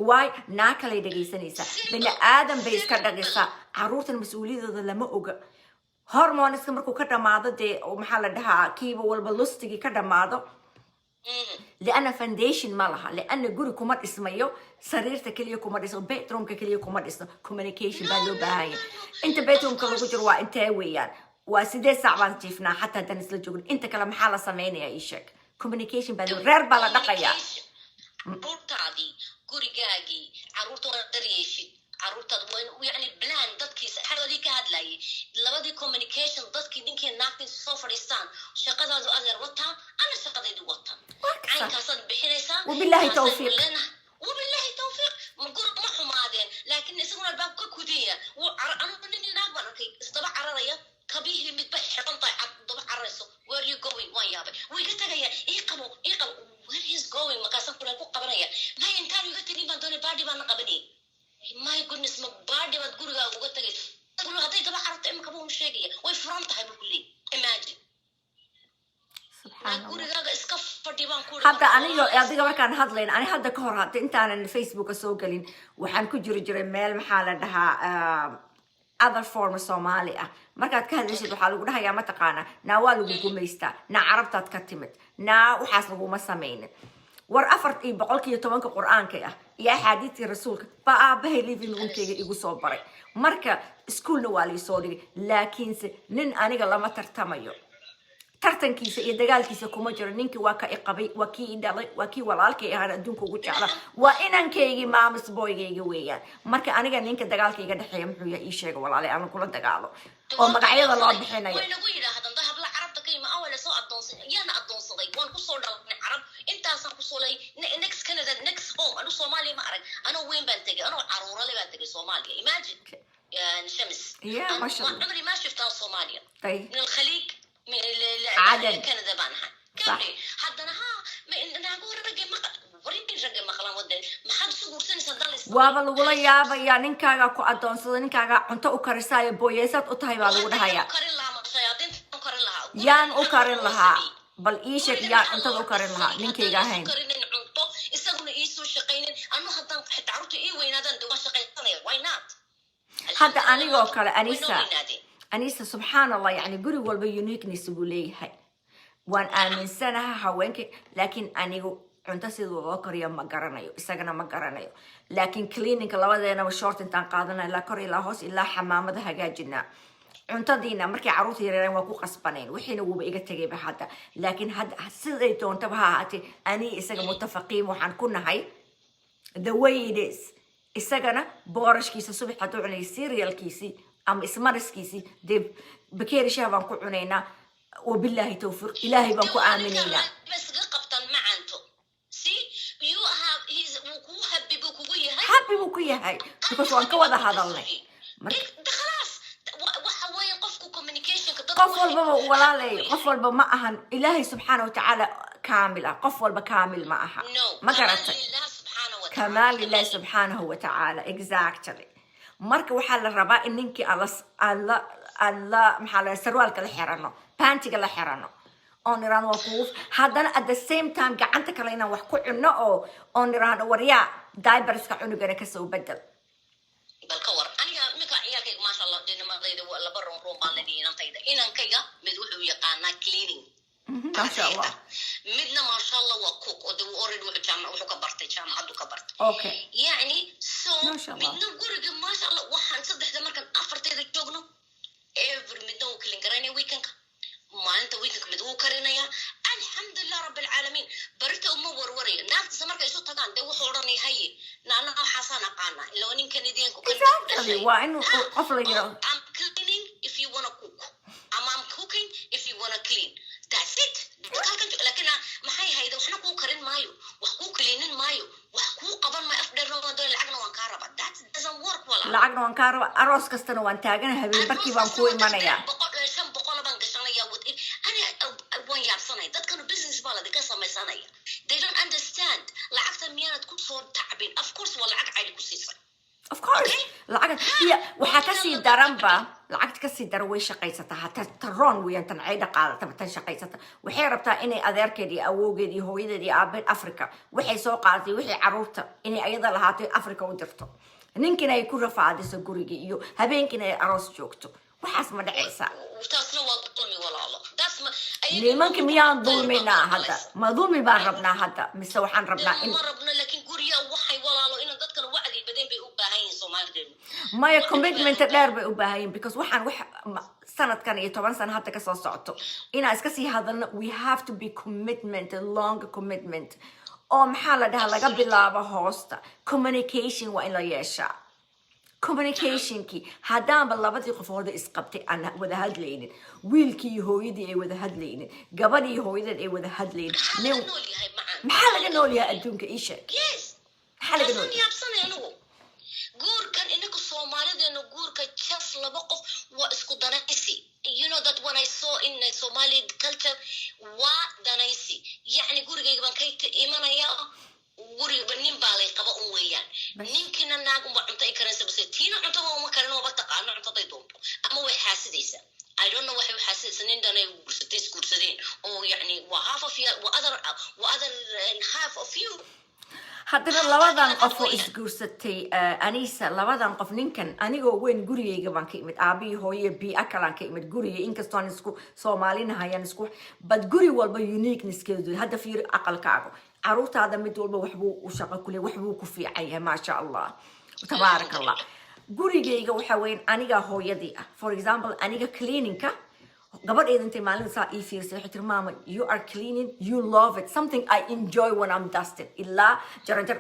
Why? Naa kalay dhegaysanaysaa, bini aadan bay iska dhagaysaa. Caruurtan mas-uuliyadooda lama oga. Hormoneska markuu ka dhamaado, dee oo maxaa la dhahaa, kiiba walba lustigii ka dhamaado, lianna foundation ma laha, lianna guri kuma dhismayo, sariirta keliya kuma dhisno, bedroomka keliya kuma dhisno. Communication baa loo baahan yahay. Inta bedroomka lagu jiro waa intee weeyaan? Waa 8 saac baan jiifnaa, xataa haddaan isla joogin. Inta kale maxaa la samaynayaa? Ii sheeg. Communication baa loo, reer baa la dhaqayaa. Caruurtaadii, gurigaagii, caruurta waa daryeeshid. Caruurtaad waa in yani plan dadkii xadoodii ka hadlayay labadii communication, dadkii ninkii naagtii soo fadhiistaan, shaqadaadu adeer wataa, ana shaqadaydu wata. Waa kasa. Caynkaasaad bixinaysaa. Wabillahi kaasaynu tawfiiq. leenahay. Wabillahi tawfiiq. Ma guri ma xumaadeen, laakiin isaguna albaab ka kudaya wuu cara. Anigu nin naag baan arkay isdaba cararaya, kabihii midba xiran tahay, cad daba cararayso. "Where you going?" Waan yaabay. Wuu iga tagaya, ii qabo, ii qabo. Where he's going? Markaasaan kula ku qabanaya, maya, intaan iga tegin baan doonay, baadhi baan la qabanayay. My goodness, ma baadhi baad gurigaaga uga tagaysa? Hadday daba cararto imika buu sheegaya, way furan tahay buu ku leeyay. Imagine. Subxaan Allah. Gurigaaga iska fadhi baan ku. Hadda aniga adiga markaan hadlayn, ani hadda ka hor, hadda intaanan Facebooka soo gelin, waxaan ku jiri jiray meel, maxaa la dhahaa, other form Soomaali ah. Markaad ka hadlaysid waxaa lagu dhahayaa, mataqaana, naa waa lagu gumaystaa, naa Carabtaad ka timid, naa waxaas laguma samaynin. War 410-ka Qur-aanka ah iyo axaadiistii Rasuulka baa aabahay living roomkayga igu soo baray. Marka iskuulna waa liisoo dhigay, laakiinse nin aniga lama tartamayo, tartankiisa iyo dagaalkiisa kuma jiro. Ninkii waa ka iqabay, waa kii i dhalay, waa kii walaalkay ahaan adduunka ugu jecla, waa inankaygii, mama's boygayga weeyaan. Marka aniga ninka dagaalka iga dhexeeya muxuu yahay? Ii sheega, walaalay, aan kula dagaalo oo magacyada loo bixinayo. Way nagu yidhaahdaan da habla Carabta ka yima awale soo adoonsan. Yaana adoonsaday? Waan kusoo dhalanay Carab, intaasaan kusoo lay. Next Canada, next home. Anu Soomaaliya ma arag. Anoo weyn baan tegay, anoo caruurale baan tegay Soomaaliya. Imagine, Shams. Yeah, ما شاء الله. عمري ما شفتها صوماليا. طيب. من الخليج، من عدن. كندا baan ahay. Kamri haddana ha naago ragga maqa warin, ragga maqlaan wadan. Maxaad isu guursanaysaa dal? Waaba lagula yaabayaa. Ninkaagaa ku adoonsada, ninkaagaa cunto u karisaayo, booyeesaad u tahay baa lagu dhahayaa. Karin lahaa ma shayaadiinta u karin lahaa? Yaan u karin lahaa? Bal ii sheeg, yaan cuntada u karin lahaa ninkayga ahayn? Karinin cunto, isaguna iisoo shaqaynin. Anu haddaan xitaa carruurta ii weynaadaan, de waan shaqaysanaya, why not? Hadda anigoo kale, Way noo Anisa, weynaadeen. Anisa, subxaan Allah, yani guri walba uniqueness buu leeyahay. Waan aaminsanaha haweenka, laakiin anigu cunto sida loo kariyo ma garanayo, isagana ma garanayo, laakiin cleaningka labadeenaba short intaan qaadanay ilaa kor ilaa hoos ilaa xamaamada hagaajinaa. Cuntadiina markay carruurta yareereen waa ku qasbanayn, wixiina wuuba iga tegayba hadda. Laakiin hadda siday doontaba ha ahaatee, aniga isaga mutafaqiin waxaan ku nahay the way it is. Isagana boorashkiisa subax hadduu cunay, cerealkiisii ama ismariskiisii, dee bakeeri shaah baan ku cunaynaa. Wabilaahi towfiiq, Ilaahay baan ku aaminaynaa. Iskaga qabtaan macanto. See, you have he's wuu kugu happy buu kugu yahay. Happy buu ku yahay because waan ka wada hadalnay. Marka Khalaas, waxa weeye qofku communicationka dadku qof walbaba, walaalay, qof walba ma ahan Ilaahay subxaana watacaala kaamil ah. Qof walba kaamil ma aha. No. Ma garatay? Lilah subxaana wa. Kamaal lilahi subxaanahu watacaala, exactly. Marka waxaa la rabaa in ninkii aan la maxaa la sarwaalka la xirano, pantiga la xirano, oon iraan waa kugu. Haddana at the same time gacanta kale inaan wax ku cunno oo oon iraano, waryaa, diaperska cunugana kasoo bedel. Bal ka war aniga minka ciyaalkayga, maasha Allah, dhinamadayda waa laba roon roon baan leeyahay. Inantayda, inankayga mid wuxuu yaqaanaa cleaning. Maasha Allah. Midna, maasha Allah, waa cook oo de already wuxuu jaamac wuxuu ka bartay, jaamacaddu ka bartay. Yani so Maasha Allah. midna guriga, maasha Allah, waxaan saddexda markaan afarteeda joogno, every midna wuu clean garaynaya weekendka, maalinta weekendka mid wuu karinaya. Alxamdulilah rabbi alcaalamiin. Barita uma warwarayo. Naagtiisa markay isu tagaan, dee wuxuu odhanaya, haye, naana waxaasaan aqaanaa ila waa ninkan idinku. Exactly, waa in qof la yiro. I'm cleaning if you wanna cook. I'm cooking if you wanna clean. That's it. Dadka halkan laakiin maxay hayda, waxna kuu karin maayo, wax kuu cleanin maayo, wax kuu qaban maayo, af dheerna waan doonay, lacagna waan kaa rabaa. That doesn't work, walaal. Lacagna waan kaa raba, aroos kastana waan taagana, habeen barkii baan kuu imanayaa. 500 baan gashanaya. With ani waan yaabsanaya, dadkanu business baa ladinka samaysanaya. They don't understand. Lacagta miyaanad ku soo tacbin? Of course, waa lacag cayli ku siisay. Of course, lacag iyo waxaa kasii daranba, lacagta kasii daran, way shaqaysataa hataa taroon weeyaan. Tan cayda qaadataba, tan shaqaysata waxay rabtaa inay adeerkeed iyo awowgeed iyo hooyadeed iyo aabeed Africa waxay soo qaadatay, wixii caruurta inay ayada lahaatay Africa u dirto, ninkiina ay ku rafaadiso guriga iyo habeenkiina ay aroos joogto. Waxaas ma dhacaysa. Taasna waa dulmi, walaalo. Taas ma Nimanka miyaan dulminaa hadda? Ma dulmi baan rabnaa hadda mise waxaan rabnaa in Ma rabno, laakiin gurya waxay, walaalo, inaan dadkan wacdi badan bay u baahan yihiin Soomaalideenu. Maya, commitment dheer bay u baahan yihin because waxaan wax sanadkan iyo 10 sano hadda kasoo socoto inaan iska sii hadalno. We have to be commitment, long commitment, oo maxaa la dhahaa, laga bilaabo hoosta. Communication waa in la yeeshaa. Communicationkii haddaanba labadii qofooda isqabtay aan wada hadlaynin, wiilkii iyo hooyadii ay wada hadlaynin, gabadhii iyo hooyadeed ay wada hadlaynin, Maxaa nin laga nool yahay, macaan? Maxaa laga nool yahay adduunka? Ii sheeg. Yes. Maxaa laga nool Taasaan yahay? yaabsanay anigu. Guurkan inaga Soomaalideena, guurka just laba qof waa isku danaysi. You know that when I saw in Somali culture, waa danaysi. Yacni gurigayga baan ka imanaya, guriga nin baa lay qaba un weeyaan. Bas. Ninkiina naag unba cunto ay karinaysa, base tiina cuntaba uma karin, waba taqaano cuntaday doonto ama way xaasidaysaa. I don't know waxay u xaasidaysaa. Nin dhan ay guursatay, isguursadeen oo yacni waa half of you, waa other half of you. Haddana labadan qof oo isguursatay, Anisa, labadan qof, ninkan anigoo weyn gurigayga baan ka imid, aabihii hooye biia kalaan ka imid guriga, inkastoo aan isku Soomaalinahay, aan isku, but guri walba uniquenesskeedu. Hadda fiiri aqalkaago. Caruurtaada mid walba waxbuu u shaqo kule, waxbuu ku fiican yahay, maasha Allah, tabaaraka Allah. Gurigayga waxa weyn aniga hooyadii ah. For example, aniga cleaningka, gabadhayda intay maalin saa ii fiirsay, waxay tiri, "Mama, you are cleaning, you love it." Something I enjoy when I'm dusted, ilaa jaranjar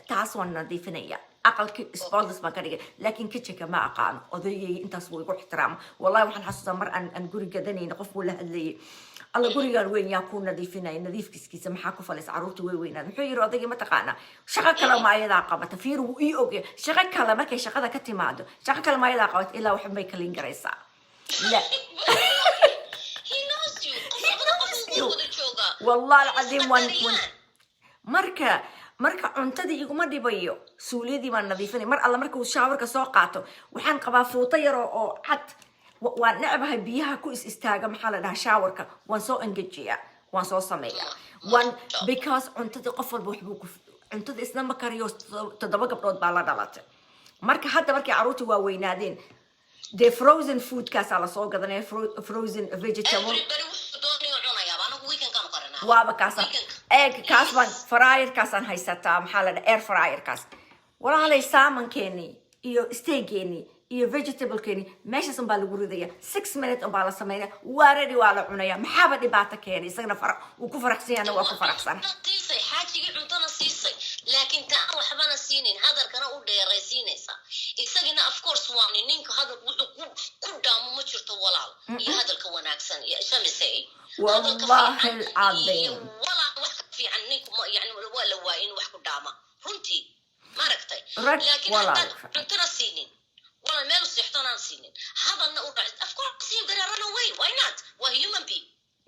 taas waan nadiifinaya, aqalkii spotless baan ka dhigay, laakiin kitchenka ma aqaano. Odaygayga intaas wuu igu ixtiraama. Wallahi, waxaan xasuustaa mar aan guri gadanayna, qof buu la hadlayay: "Alla, gurigaan weyn yaa kuu nadiifinaya? Nadiifkiskiisa maxaa ku falaysa? Carruurta way weynaad." Muxuu yiri odaygii? "Mataqaanaa, shaqo kale ma ayadaa qabata?" Fiir, wuu ii ogya. Shaqo kale markay shaqada ka timaado, shaqo kale ma ayadaa qabata? Ilaa waxba may clean garaysaa la. He knows you. He Qof labada qof knows you. uu wada joogaa. Wallahi alcadiim, Isqadariyaan. Marka cuntadii iguma dhibayo, suuliyadii baan nadiifinay. Mar alla marka uu showerka soo qaato, waxaan qabaa fuuto yar oo cad. Waan necbahay biyaha ku is istaaga, maxaa la dhahaa, showerka. Waan soo engejiyaa, waan soo sameeyaa, waan because cuntadii qof walba waxbuu ku cuntada isna ma kariyo. Toddoba gabdhood baa la dhalatay. Marka hadda markay carruurta waaweynaadeen, dee frozen foodkaasaa lasoo gadanaya, frozen vegetable. Everybody wuxuu doonayo cunayaa. Anagu weekendkaan qaranaa. Waaba kaasa. Weekendka. Eeg, kaas baan fryerkaasaan haysataa, maxaa la dhaha, air fryerkaas. Walaalay, salmonkeeni iyo steakgeeni iyo vegetablekeeni meeshaas unbaa lagu ridaya, 6 minute unbaa la sameynaya, waa ready, waa la cunaya. Maxaaba dhibaato keenay? Isagana fara wuu ku faraxsan yahay, waa ku faraxsan. Siisay xaajigii, cuntana siisay, laakiin ta aan waxbana siinin, hadalkana u dheeraysiinaysa isagina. Of course, waa ninka hadalku wuxuu ku dhaamo ma jirto, walaal, iyo hadalka wanaagsan iyo shamisay. Hadalka Wallahi fiican alcadiim. iyo walaal, wax ka fiican ninku ma yani waa la waayay in wax ku dhaama runtii, maaragtay? Rag Laakiin walaal. haddaad cuntona siinin, walaal, meel u seexdoon aan siinin, hadalna u dhac, of course you gonna run away. Why not? Waa human being.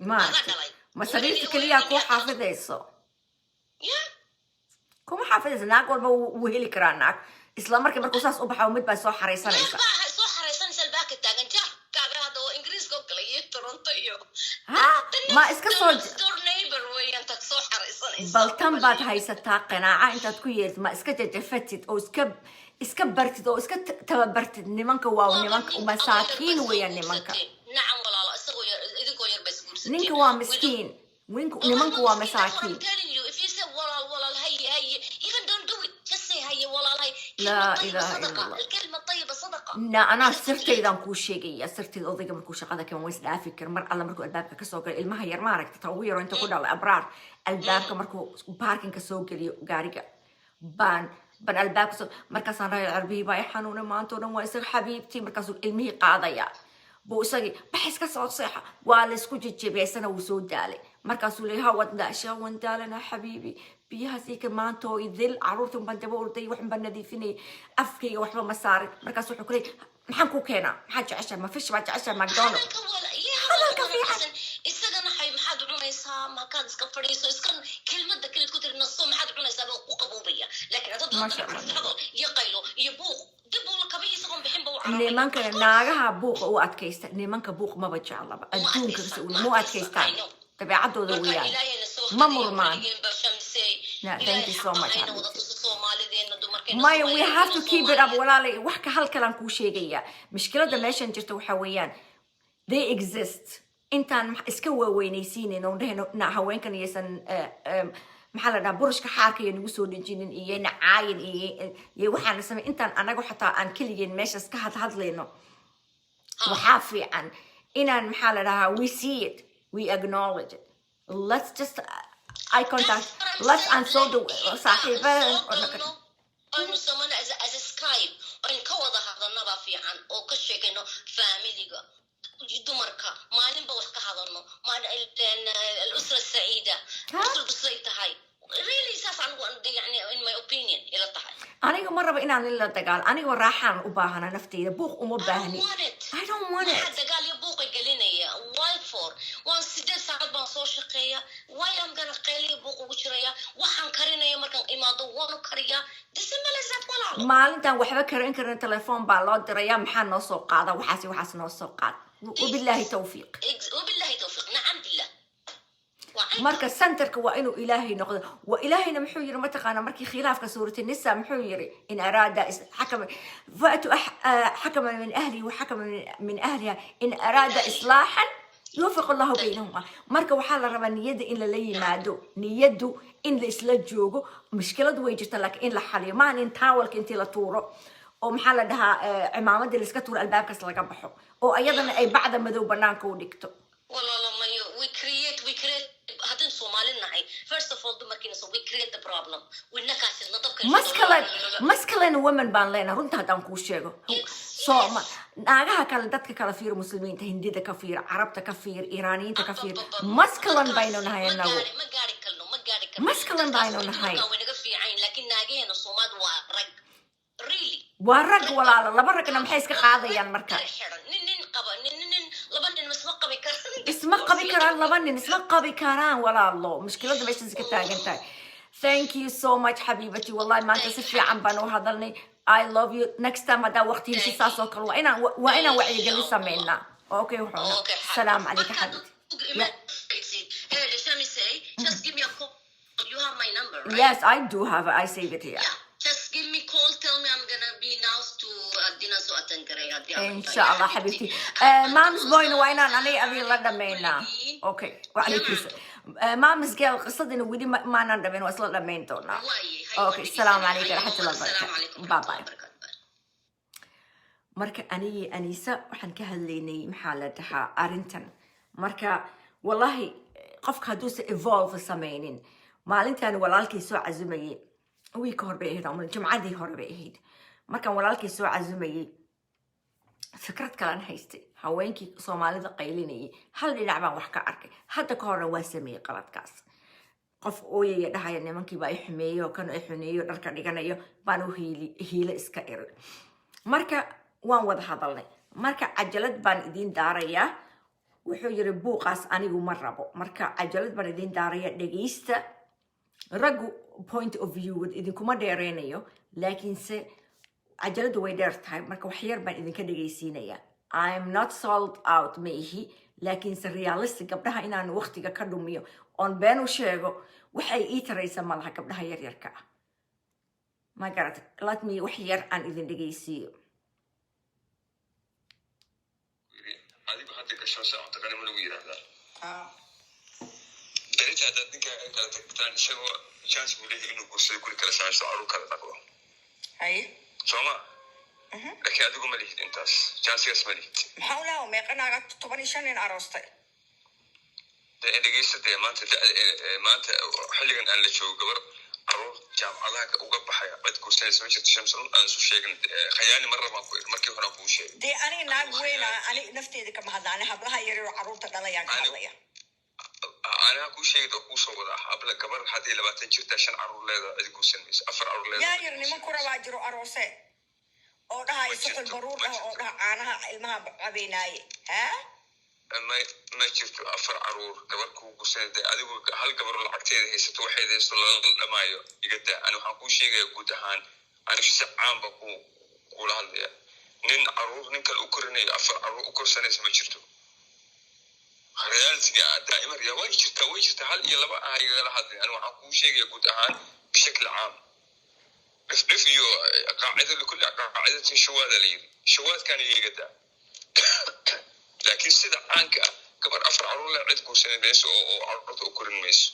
Maaragtay? Dhalay. Ma sariirta keliyaa kuu xaafidayso? Yeah. Kuma xaafidayso. Naag walba wuu heli karaa naag. Isla markii markuu saas u baxo, mid baa soo xaraysanaysa. Naag baa soo xaraysanaysa, albaabka taagan, jaarkaaga hadda oo Ingiriiska oo kale iyo Toronto iyo Ha, ma iska soo next door neighbor weeyaan tag soo xaraysanaysa. Bal tan baad haysataa, qanaaca intaad ku yeeltid, ma iska jajafatid oo iska bartid oo iska tababartid. Nimanka waa nimanka masaakiin weeyaan nimanka. Nacam walaalo, isagoo yar, idinkoo yar bay isguursateen. Ninka waa miskiin. Nimanku waa masaakiin. I'm telling you, if you say walaal, walaal, haye, haye, even don't do it, just say haye, walaal, haye. لا كلمة طيبة إله إلا صدقة. الله. الكلمة الطيبة صدقة. Na anaa sirtaydaan kuu sheegaya, sirtayda. Odayga markuu shaqada keen, waa isdhaafi kar. Mar alla markuu albaabka kasoo galay, ilmaha yar, maaragta, ta ugu yaro inta ku dhalay, Abraar, albaabka markuu parkingka soo geliyo gaariga, baan albaabka soo, markaasaan rahay, "Carbihii baa i xanuunay maanta oo dhan." Waa isaga, "Xabiibtii." Markaasuu ilmihii qaadaya, buu isagii, "Bax, iska soo seexa." Waa laysku jejebiya, isana wuu soo daalay. Markaasuu leeyahay, "Ha, waad daashaa?" "Waan daalanaa, xabiibi, biyahaas ii ka. Maanta oo idil carruurta unbaan daba orday, waxun baan nadiifinayay, afkayga waxba ma saarin." Markaas wuxuu ku leeyahay, "Maxaan kuu keenaa? Maxaad jeceshahay? Ma fish baad jeceshahay? McDonald?" Hadalka wala iyo Hadalka hadalka fiican. wanaagsan isagana xay, "Maxaad cunaysaa? Markaad iska fadhiiso, iska kelmadda kaleed ku tiri, naso, maxaad cunaysaa?" baa ku qaboobaya. Laakiin haddaad Masha Allah. hadal iyo qaylo iyo buuq, dib uu la kabihi isagoon bixin ba u cararaya. Nimankana naagaha buuqa u adkaysta. Nimanka buuq maba jeclaba adduunka. Adkaystaan, Ma ma u adkaystaan. I know. Dabeecadooda Marka weeyaan. Ilaahayna soo Ma hadeeyo murmaan. kuligeenba, Shamsey. Yeah, thank you so much, Ilaahay xaqa hayna wada Habibti. tuso Soomaalideena, dumarkeena Maya, we Soomaaliyeed, have to keep it up. Soomaaliyeed. Walaalay, wax ka hal kalaan kuu sheegaya. Mushkiladda meeshan jirta waxaa weeyaan, they exist. Intaan iska waaweynaysiinin oon dhehayno na haweenkan iyaysan maxaa la dhahaa, burushka xaarka iyo nagu soo dhejinin iyo nacaayin iyo waxaan samay, intaan anagu xataa aan keligeen meeshaas ka hadhadlayno, waxaa fiican inaan, maxaa la dhahaa, we see it, we acknowledge it. Let's just eye contact. That's what I'm Let's saying. and so do Like, saaxiibada soo galno, aynu samano as a Skype, aynu ka wada hadalnaba fiican oo ka sheekayno familiga, dumarka, maalinba wax ka hadalno, الأسرة السعيدة. Ha? Usradu siday tahay really, saas anigu yani in my opinion ila tahay. Aniga ma rabo inaan la dagaal. Aniga raaxaan u baahana nafteyda, buuq uma I don't baahni. want it. I don't want Maxaa it. dagaal iyo buuqa gelinaya? Why for? Waan 8 saacad baan soo shaqeeya. Why am gonna qayliyo buuq ugu jiraya? Waxaan karinaya markaan imaado waanu kariyaa. Disimalesaad, walaalo. Maalintan waxba karin karin, telefoon baa loo diraya: "Maxaa noo soo qaada? Waxaas iyo waxaas noo soo qaad." Wabilaahi tawfiiq. Wabillahi tawfiiq, nacam billah. Waa caynka. Marka centerka waa inuu Ilaahay noqdo. Waa Ilaahayna muxuu yiri, mataqaana, markii khilaafka suurati Nisa muxuu yiri? In araada xakama faatu xakama min ahlihi wa xakama min ahliha in araada islaaxan. Yuwafiq Allahu baynahuma. Marka waxaa la rabaa niyadda in lala yimaado, niyaddu in la isla joogo. Mushkiladu way jirta, laakiin in la xaliyo maahan in taawalka intii la tuuro oo, maxaa la dhahaa, cimaamadii la iska tuuro, albaabkaas laga baxo oo ayadana ay bacda madow banaanka u dhigto. Walaalo, mayo, we create haddaan Soomaali nahay. First of all, dumarkiina, so we create the problem. Winakaas isla dabka. Masculine, masculine women baan leenahay. Runta haddaan kuu sheego, so naagaha kale, dadka kala fiir, Muslimiinta, Hindida ka fiir, Carabta ka fiir, Iiraaniyiinta ka fiir, masculine baynu nahay inagu. Ma gaari karno, ma gaari karno. Masculine baynu nahay. Dumarka way naga fiican, laakiin naagaheena Soomaali waa rag, really. Waa rag, walaalo. Laba ragna maxay iska qaadayaan marka? Kala xiran, nin nin qaba, nin nin, laba nin isma qabi karaan. Isma qabi karaan, laba nin isma qabi karaan, walaalo. Mushkiladda meeshaas ka taagan tahay. Thank you so much, xabiibati. Wallahi maanta si fiican baan u hadalnay. I love you. Next time haddaa waqti hesho, saas oo kale waa inaan wacyigelin sameynaa. Okay, wuxuuna Okay. Salaam calayka, xabiibti. Yeah. Hey, let me say, just give me a call. You have my number, right? Yes, I do have it. I save it here. Yeah. Just give me call. Tell me I'm gonna be now to dinner, so attend gareeya haddii aad In sha Allah, xabiibti. Moms boyna waa inaan aniga adiga la dhameynaa. Okay, wacalaykum. Moms girl, qisadina weli maanan dhamayn, waa isla dhamayn doonaa. Okay, asalaamu calaykum waraxmatullahi wabarakatu. Bye bye. Marka anigii Aniisa waxaan ka hadlaynay, maxaa la dhahaa, arrintan. Marka wallahi qofka hadduusa evolve samaynin. Maalintan walaalkay soo casumayay, wiilka hore bay ahayd ama jimcadii hore bay ahayd, markaan walaalkay soo casumayay, fikrad kalan haystay. Haweenkii Soomaalida qaylinayay hal dhinac baan wax ka arkay. Hadda ka horna waa sameeyey qaladkaas. Qof ooyaya, dhahaya nimankii baa i xumeeyo, kan i xuneeyo, dharka dhiganayo, baan u hiili hiile iska iri. Marka waan wada hadalnay. Marka cajalad baan idiin daarayaa. Wuxuu yiri, "Buuqaas anigu ma rabo." Marka cajalad baan idiin daaraya, dhegaysta raggu point of view. Idinkuma dheereynayo, laakiinse cajaladu way dheer tahay. Marka wax yar baan idinka dhegaysiinaya. I'm not sold out ma ihi, laakiinse realistic gabdhaha inaan waqtiga ka dhumiyo oon been u sheego waxay ii taraysa ma laha, gabdhaha yaryarka ah. Ma garat? Let me wax yar aan idin dhegaysiiyo. Yiri, adigu hadda gasho saac taqaana ma lagu yidhaahdaa berita haddaad ninkaaga kala tagtaan, isagoo chance buu leeyahay inuu guursado, guri kala samaysto, caruur kala dhaqdo. Haye. Soo ma? Laakiin adigu ma lihid intaas, chancegaas ma lihid. Maxaa u lahaa? Meeqa naaga 15 nin aroostay? Dee dhegeysta, dee maanta maanta xilligan aan la joogo, gabar caruur jaamacadaha uga baxaya cid guursanaysa ma jirto. Shamsun, aan isu sheegin, khayaani mar rabaan ku iri, markii hore aan kuu sheegay. Dee aniga naag weyna, aniga nafteeda kama hadla, ani hablaha yaryar oo caruurta dhalayaan ka hadlaya. Anaa kuu sheegay oo kuu soo wadaa. Habla, gabar hadday 20 jirtaa, shan caruur leedahay, cid guursan mayso. Afar caruur leedahay, Yaa cid yar niman guursan ku mayso. rabaa jiro aroose oo dhaha Ma suxul jirto, baruur ma dhah oo jirto. dhaha caanaha ilmaha cabeynaaye ha. Ma jirto afar caruur gabar kuu guursanay. Dee adigu hal gabar oo lacagteeda haysato, waxeeda haysato, lala dhamaayo iga daa. Ani waxaan kuu sheegaya guud ahaan, ani si caan baa ku kula hadlaya. Nin caruur nin kale u korinayo, afar caruur u korsanaysa, ma jirto. Realityga daa'iman way jirtaa, way jirtaa. Hal iyo laba ah igagala hadlay. Ani waxaan kuu sheegaya guud ahaan, bishakli caam. Dhif dhif iyo qaacida, likulli qaacidatin shawaada la yiri, shawaadkaana iga daa. Laakiin sida caanka ah, gabar afar caruur leh cid guursanan mayso oo caruurta u korin mayso.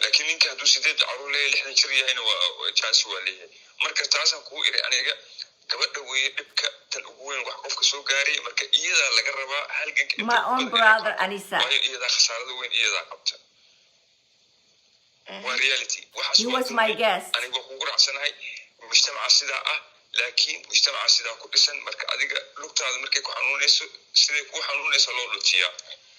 Laakiin ninka hadduu sideed caruur leeyahay, 60 jir yahayna, waa chance waa leeyahay. Marka taasaan kugu iri aniga, gabadha weeye dhibka tan ugu weyn wax qofka soo gaaray. Marka iyadaa laga rabaa halganka inta My ugu own badan inay brother, qabto. Anisa. Waayo iyadaa khasaarada weyn iyadaa qabta. Waa reality waxaas. He Waa was my dulmi. guest. Aniga waa kugu raacsanahay, mujtamaca sidaa ah, laakiin mujtamaca sidaa ku dhisan. Marka adiga lugtaada markay ku xanuunayso, siday kuu xanuunayso loo dhutiyaa.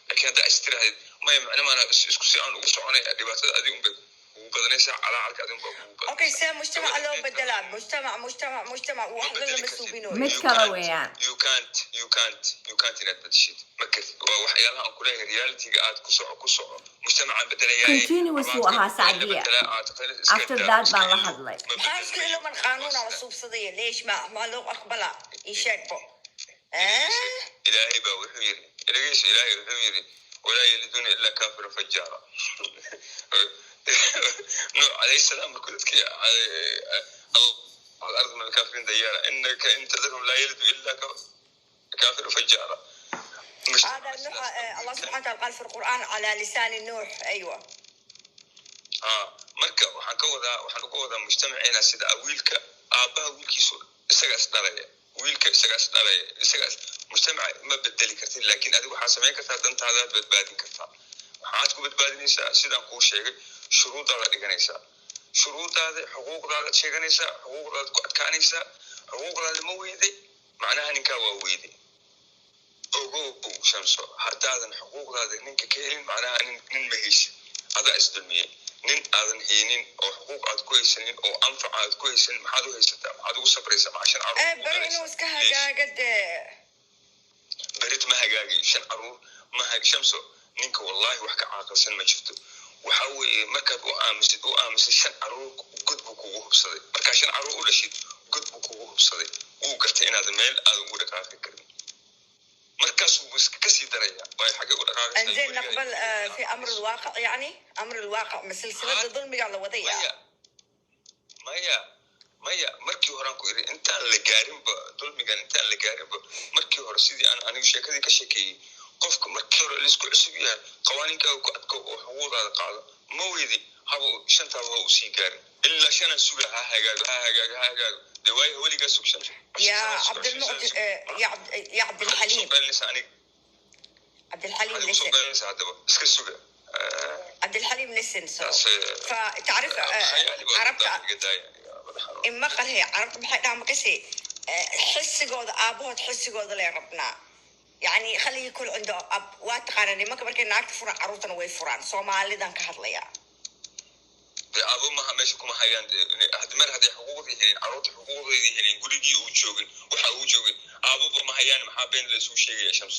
Laakiin haddaa is tirahdid maya, macna maana isku si aan ugu soconaya, dhibaatada adiga unbay kugu badanaysaa, calaacalka adiga unbaa kugu Okay. badanaysaa. See mujtamaca loo bedelaa? Mujtamac, mujtamac, mujtamac Ma wax bedeli lama kartid. suubinayo. Mid You kale can't, weeyaan. you can't, you can't, you can't inaad bedeshid ma kartid. Waa waxyaalaha aan kuleeyahay, realityga aad ku soco, ku soco. Mujtamacaan bedelayaay. Continuous uu ahaa, Sacdiya. After that baan la hadlay. Maxaa isku iloman? Qaanuuna la suubsadaya, leesh ma loo aqbalaa? Ii sheegbo, eh. Ilaahay baa wuxuu yiri, dhegeyso, Ilaahay wuxuu yiri: "Walaa yaliduuna ilaa kaafira fajaara." Nuux calayhi salaam markuu dadkii الأرض من الكافرين ديارا إنك إن تذرهم لا يلدوا إلا كافر فجارا. هذا نوح، الله سبحانه وتعالى قال في القرآن على لسان نوح، أيوة. Ah, marka waxaan ka wadaa, waxaan uga wadaa mujtamaceena sida wiilka aabbaha wiilkiisu isagaas dhalaya, wiilka isagaas dhalaya, isagaas. Mujtamaca ma bedeli kartid, laakiin adigu waxaa samayn kartaa dantaadaad badbaadin kartaa. Waxaad ku badbaadinaysaa sidaan kuu sheegay: shuruuddaada dhiganaysaa, shuruuddaada, xuquuqdaadaad sheeganaysaa, xuquuqdaad ku adkaanaysaa. Xuquuqdaada ma weyday, macnaha ninkaa waa weyday. Ogow Shamso, haddaadan xuquuqdaada ninka ka helin, macnaha nin ma haysid, adaa isdulmiyey. Nin aadan haynin oo xuquuq aad ku haysanin oo anfac aad ku haysanin, maxaad u haysataa? Maxaad ugu sabraysaa? Maxaa shan caruur ugu bari inuu dhalaysaa? Iska Leesh? Hagaagade. Berit ma hagaagayo. Shan caruur ma Shamso, ninka wallahi wax ka caaqilsan ma jirto. Waxa weeye, markaad u aamisid, u aamisid, shan caruur god buu kugu hubsaday. Markaa shan caruur u dhashid, god buu kugu hubsaday. Wuu gartay inaad meel aad ugu dhaqaaqi karin. Markaasuu iska kasii daraya, waayo xaggee u dhaqaaqaysaa? انزين. Weligaa نقبل في امر الواقع، يعني امر الواقع من سلسله ظلمي على وضيع. Maya, maya, maya, markii horaan ku iri, intaan la gaarinba dulmigan, intaan la gaarinba, markii hore sidii aan anigu sheekadii ka sheekeeyey, qofka markii hore laisku cusub yahay, qawaaniinkaaga ku adko oo xuquuqdaada qaado. Ma weydi haba shantaaba ha usii gaarin, ilaa shanaan suga, ha hagaago, ha hagaago, ha hagaago. Dee waayo, weligaa sug shan. يا عبد المعطي، يا عبد الحليم. Soo qaylinaysaa aniga. عبد الحليم. Maxaad igu soo listen. qaylinaysaa haddaba? Iska suga. عبد الحليم، listen, so taas فتعرف khayaali baa عرفت iga daaya aniga madax xanuun. In maqal hee, carabta maxay dhaha maqashay? Xissigooda aabahood, xissigooda lay rabnaa, yani خليه يكون عنده ab. Waa taqaana, nimanka markay naagta furaan, carruurtana way furaan. Soomaalidan ka hadlaya. Dee aabo maha meesha kuma hayaan. Dee mar hadday xuquuqdii helin, carruurta xuquuqdeedii helin, gurigii uu joogin, waxa uu joogin, aaboba ma hayaan. Maxaa been la isugu sheegaya, Shams?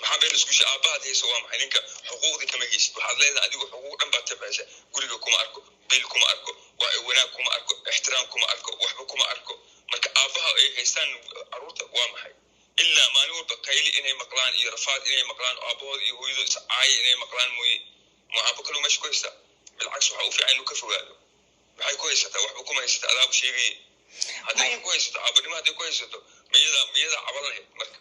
Maxaa been la isku sheegaya? Aabbahaad hayso waa maxay? Ninka xuquuqdii kama haysid. Waxaad leedahay adigu xuquuq dhan baad tabcaysa. Guriga kuma arko, biil kuma arko, waa wanaag kuma arko, ixtiraam kuma arko, waxba kuma arko. Marka aabbaha ay haystaan carruurta waa maxay? Ilaa maalin walba qayli inay maqlaan iyo rafaad inay maqlaan oo aabbahooda iyo hooyadooda is caaya inay maqlaan mooye, ma aabbo kaloo meesha ku haystaa? Bilcaks, waxa u fiican inuu ka fogaado. Maxay ku haysataa? Waxba kuma haysata. Adaabu sheegaya hadday wax ku haysato, aabanimo hadday ku haysato, miyada caban lahayd marka?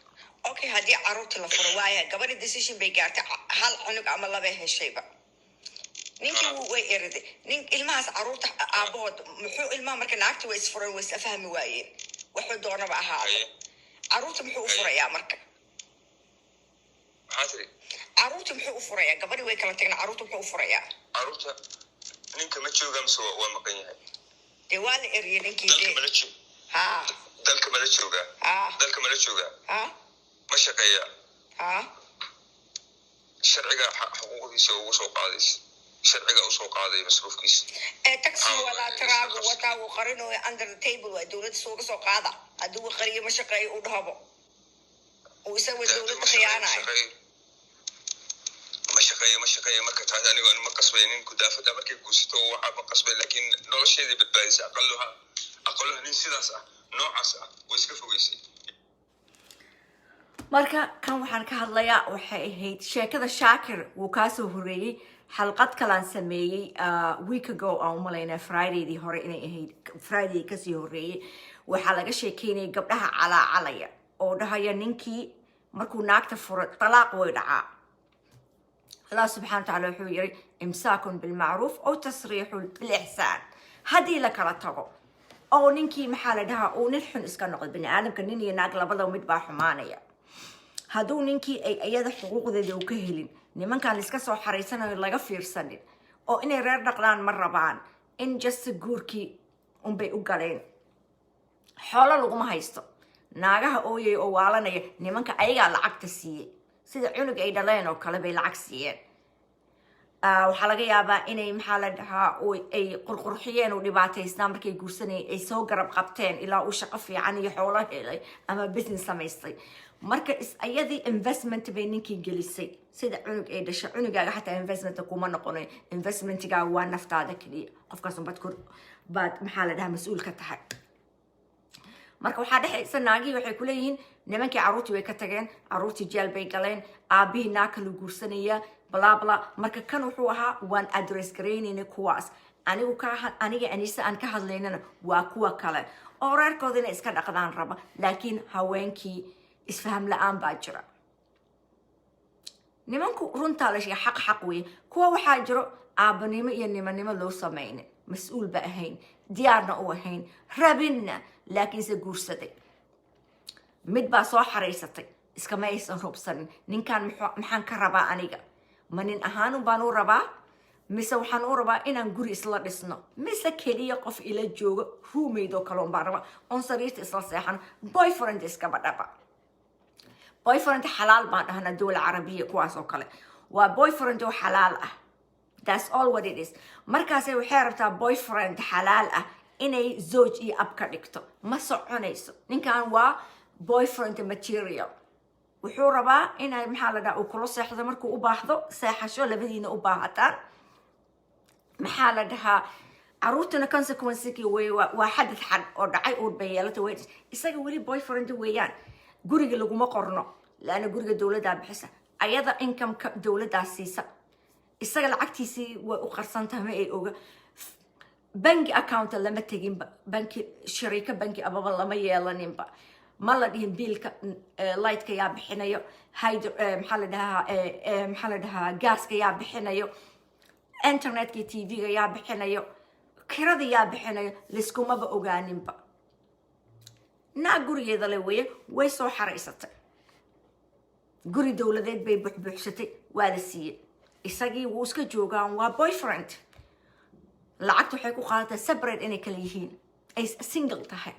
Okay, haddii carruurta la furo, waaya gabadha decision bay gaartay, hal cunug ama laba heshayba, ninkii way eriday nin ilmahaas carruurta aabahood muxuu ilmaha? Marka naagta way isfureen, way isafahmi waayeen, wuxuu doonaba ahaado, carruurta muxuu u furayaa marka? Maxaa tiri? Carruurta muxuu u furayaa? Gabadhi way kala tagna, carruurta muxuu u furayaa? Carruurta ninka ma jooga mise waa maqan yahay? Dee waa la eriyay ninkii. Dalka dee mala joog? Ha. Dalka mala joogaa? Ha. Dalka mala joogaa? Ha. Ma shaqeeyaa? Ha. Sharciga xuquuqdiisa ugu soo qaadaysa, sharciga usoo qaaday masruufkiisa. Ee taxi Ah, wadaa, iska taraagu qabsi. Wataa, wuu qarinayo under the table. Waa dowladda suuga soo qaada. Hadduu wuu qariyo, ma shaqeeyo uu dhahabo, uu isaga dowladda Ma shaqeeyo, ma khiyaanayo. shaqeeyo, ma shaqeeyo, ma shaqeeyo. Marka taas anigu ma qasbay nin kudaafada markay guursato, waxa ma qasbay, laakiin nolosheedii badbaadisay. Aqaluha, aqaluha nin sidaas ah, noocaas ah, way iska fogeysay. Marka kan waxaan ka hadlayaa waxay ahayd sheekada Shaakir. Wuu kaasoo horeeyey. Xalqad kalaan sameeyey week ago aan umalaynaa, Fridaydii hore inay ahayd, Friday kasii horeeyey. Waxaa laga sheekeynayay gabdhaha calaacalaya oo dhahaya ninkii markuu naagta furo, talaaq way dhacaa. Allah subxana wa tacaala wuxuu yiri: "إمساك بالمعروف أو تسريح بالإحسان." Haddii la kala tago oo ninkii, maxaa la dhahaa, uu nin xun iska noqdo, bini aadamka nin iyo naag labadaba mid baa xumaanaya. Hadduu ninkii ay iyada xuquuqdeeda uu ka helin, nimankan laiska soo xariisanayo laga fiirsanin oo inay reer dhaqdaan ma rabaan, in just guurkii unbay u galeen, xoolo laguma haysto. Naagaha ooyay oo waalanaya, nimanka ayagaa lacagta siiyey, sida cunug ay dhaleen oo kale bay lacag siiyeen. Waxaa laga yaabaa inay, maxaa la dhahaa, ay qurqurxiyeen oo dhibaataysnaa markay guursanayeen, ay soo garab qabteen ilaa uu shaqo fiican iyo xoolo helay ama business samaystay. Marka is ayadii investment bay ninkii gelisay, sida cunug ay dhashay. Cunugaaga xataa investment kuma noqonayo. Investmentigaaga waa naftaada keliya. Qofkaas unbaad kor baad, maxaa la dhahaa, mas-uul ka tahay. Marka waxaa dhexaysa naagihii waxay kuleeyihiin nimankii carruurtii way ka tageen, carruurtii jeel bay galeen, aabihii naag kala guursanaya, bla bla. Marka kan wuxuu ahaa waan address garaynayna kuwaas. Anigu ka aniga Anise aan ka hadlaynana waa kuwa kale oo reerkooda inay iska dhaqdaan raba, laakiin haweenkii isfaham la-aan baa jira. Nimanku runtaa la sheegay, xaq xaq weeye. Kuwa waxaa jiro aabanimo iyo nimanimo loo samaynin, mas-uul ba ahayn, diyaarna u ahayn, rabinna, laakiinse guursaday. Mid baa soo xaraysatay, iskama aysan hubsanin ninkan. Maxaan ka rabaa aniga? Ma nin ahaanun baan u rabaa, mise waxaan u rabaa inaan guri isla dhisno, mise keliya qof ila joogo, roommate oo kale un baan rabaa, oon sariirta isla seexano, boyfriend iskaba dhaba? Boyfriend xalaal baan dhahnaa dowla carabiya. Kuwaas oo kale waa boyfriend oo xalaal ah. That's all what it is. Markaasay waxay rabtaa boyfriend xalaal ah inay zooj iyo ab ka dhigto. Ma soconayso. Ninkan waa boyfriend material. Wuxuu rabaa inay, maxaa la dhaha, uu kula seexdo markuu u baahdo seexasho, labadiina u baahataan. Maxaa la dhahaa, caruurtana consequencekii wey. Waa xadad xad oo dhacay, uur bay yeelata way. Isaga weli boyfriend weeyaan. Guriga laguma qorno, laana guriga dowladdaa bixisa, ayada incomeka dowladdaa siisa. Isaga lacagtiisii way u qarsan tahay, ma ay oga. Banki account lama teginba, banki shariiko, banki ababa lama yeelaninba. Ma la dhihin biilka lightka yaa bixinayo, hydro, maxaa la dhahaa, maxaa la dhahaa, gaaska yaa bixinayo, internetka iyo TV-ga yaa bixinayo, kirada yaa bixinayo, layskumaba ogaaninba. Naag gurigeeda le weeye. Way soo xaraysatay, guri dowladeed bay buxbuuxsatay, waa la siiyey. Isagii wuu iska joogaan, waa boyfriend. Lacagta waxay ku qaadatay separate inay kala yihiin, ay single tahay.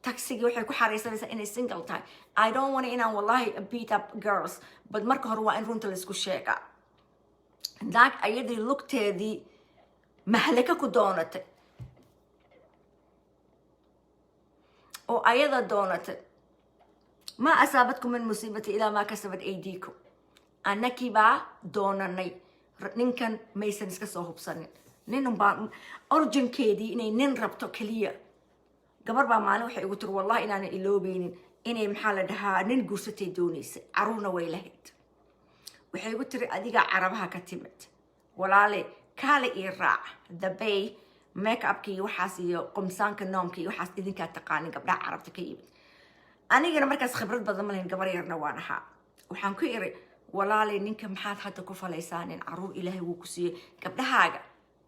Taxigii waxay ku xariisanaysaa inay single tahay. I don't want inaan, wallahi, beat up girls, but marka hore waa in runta laisku sheegaa. Naag ayadii lugteedii mahlaka ku doonatay oo ayada doonatay. Maa asaabatkum min musiibati ilaa maa kasabat aydiikum. Annakii baa doonanay ninkan. Maysan iska soo hubsanin nin baa orjankeedii inay nin rabto keliya. Gabar baa maalin waxay igu tiri, wallahi inaanan iloobeynin, inay, maxaa la dhahaa, nin guursatay doonaysay, caruurna way lahayd. Waxay igu tiri, "Adigaa Carabaha ka timid, walaale, kaale ii raac dabay, make upka iyo waxaas iyo qumsaanka noomka iyo waxaas idinkaa taqaanin, gabdhaha Carabta ka yimid." Anigana markaas khibrad badan ma lahayn, gabar yarna waan ahaa. Waxaan ku iri, "Walaalay, ninka maxaad hadda ku falaysaa? Nin caruur Ilaahay wuu ku siiyey, gabdhahaaga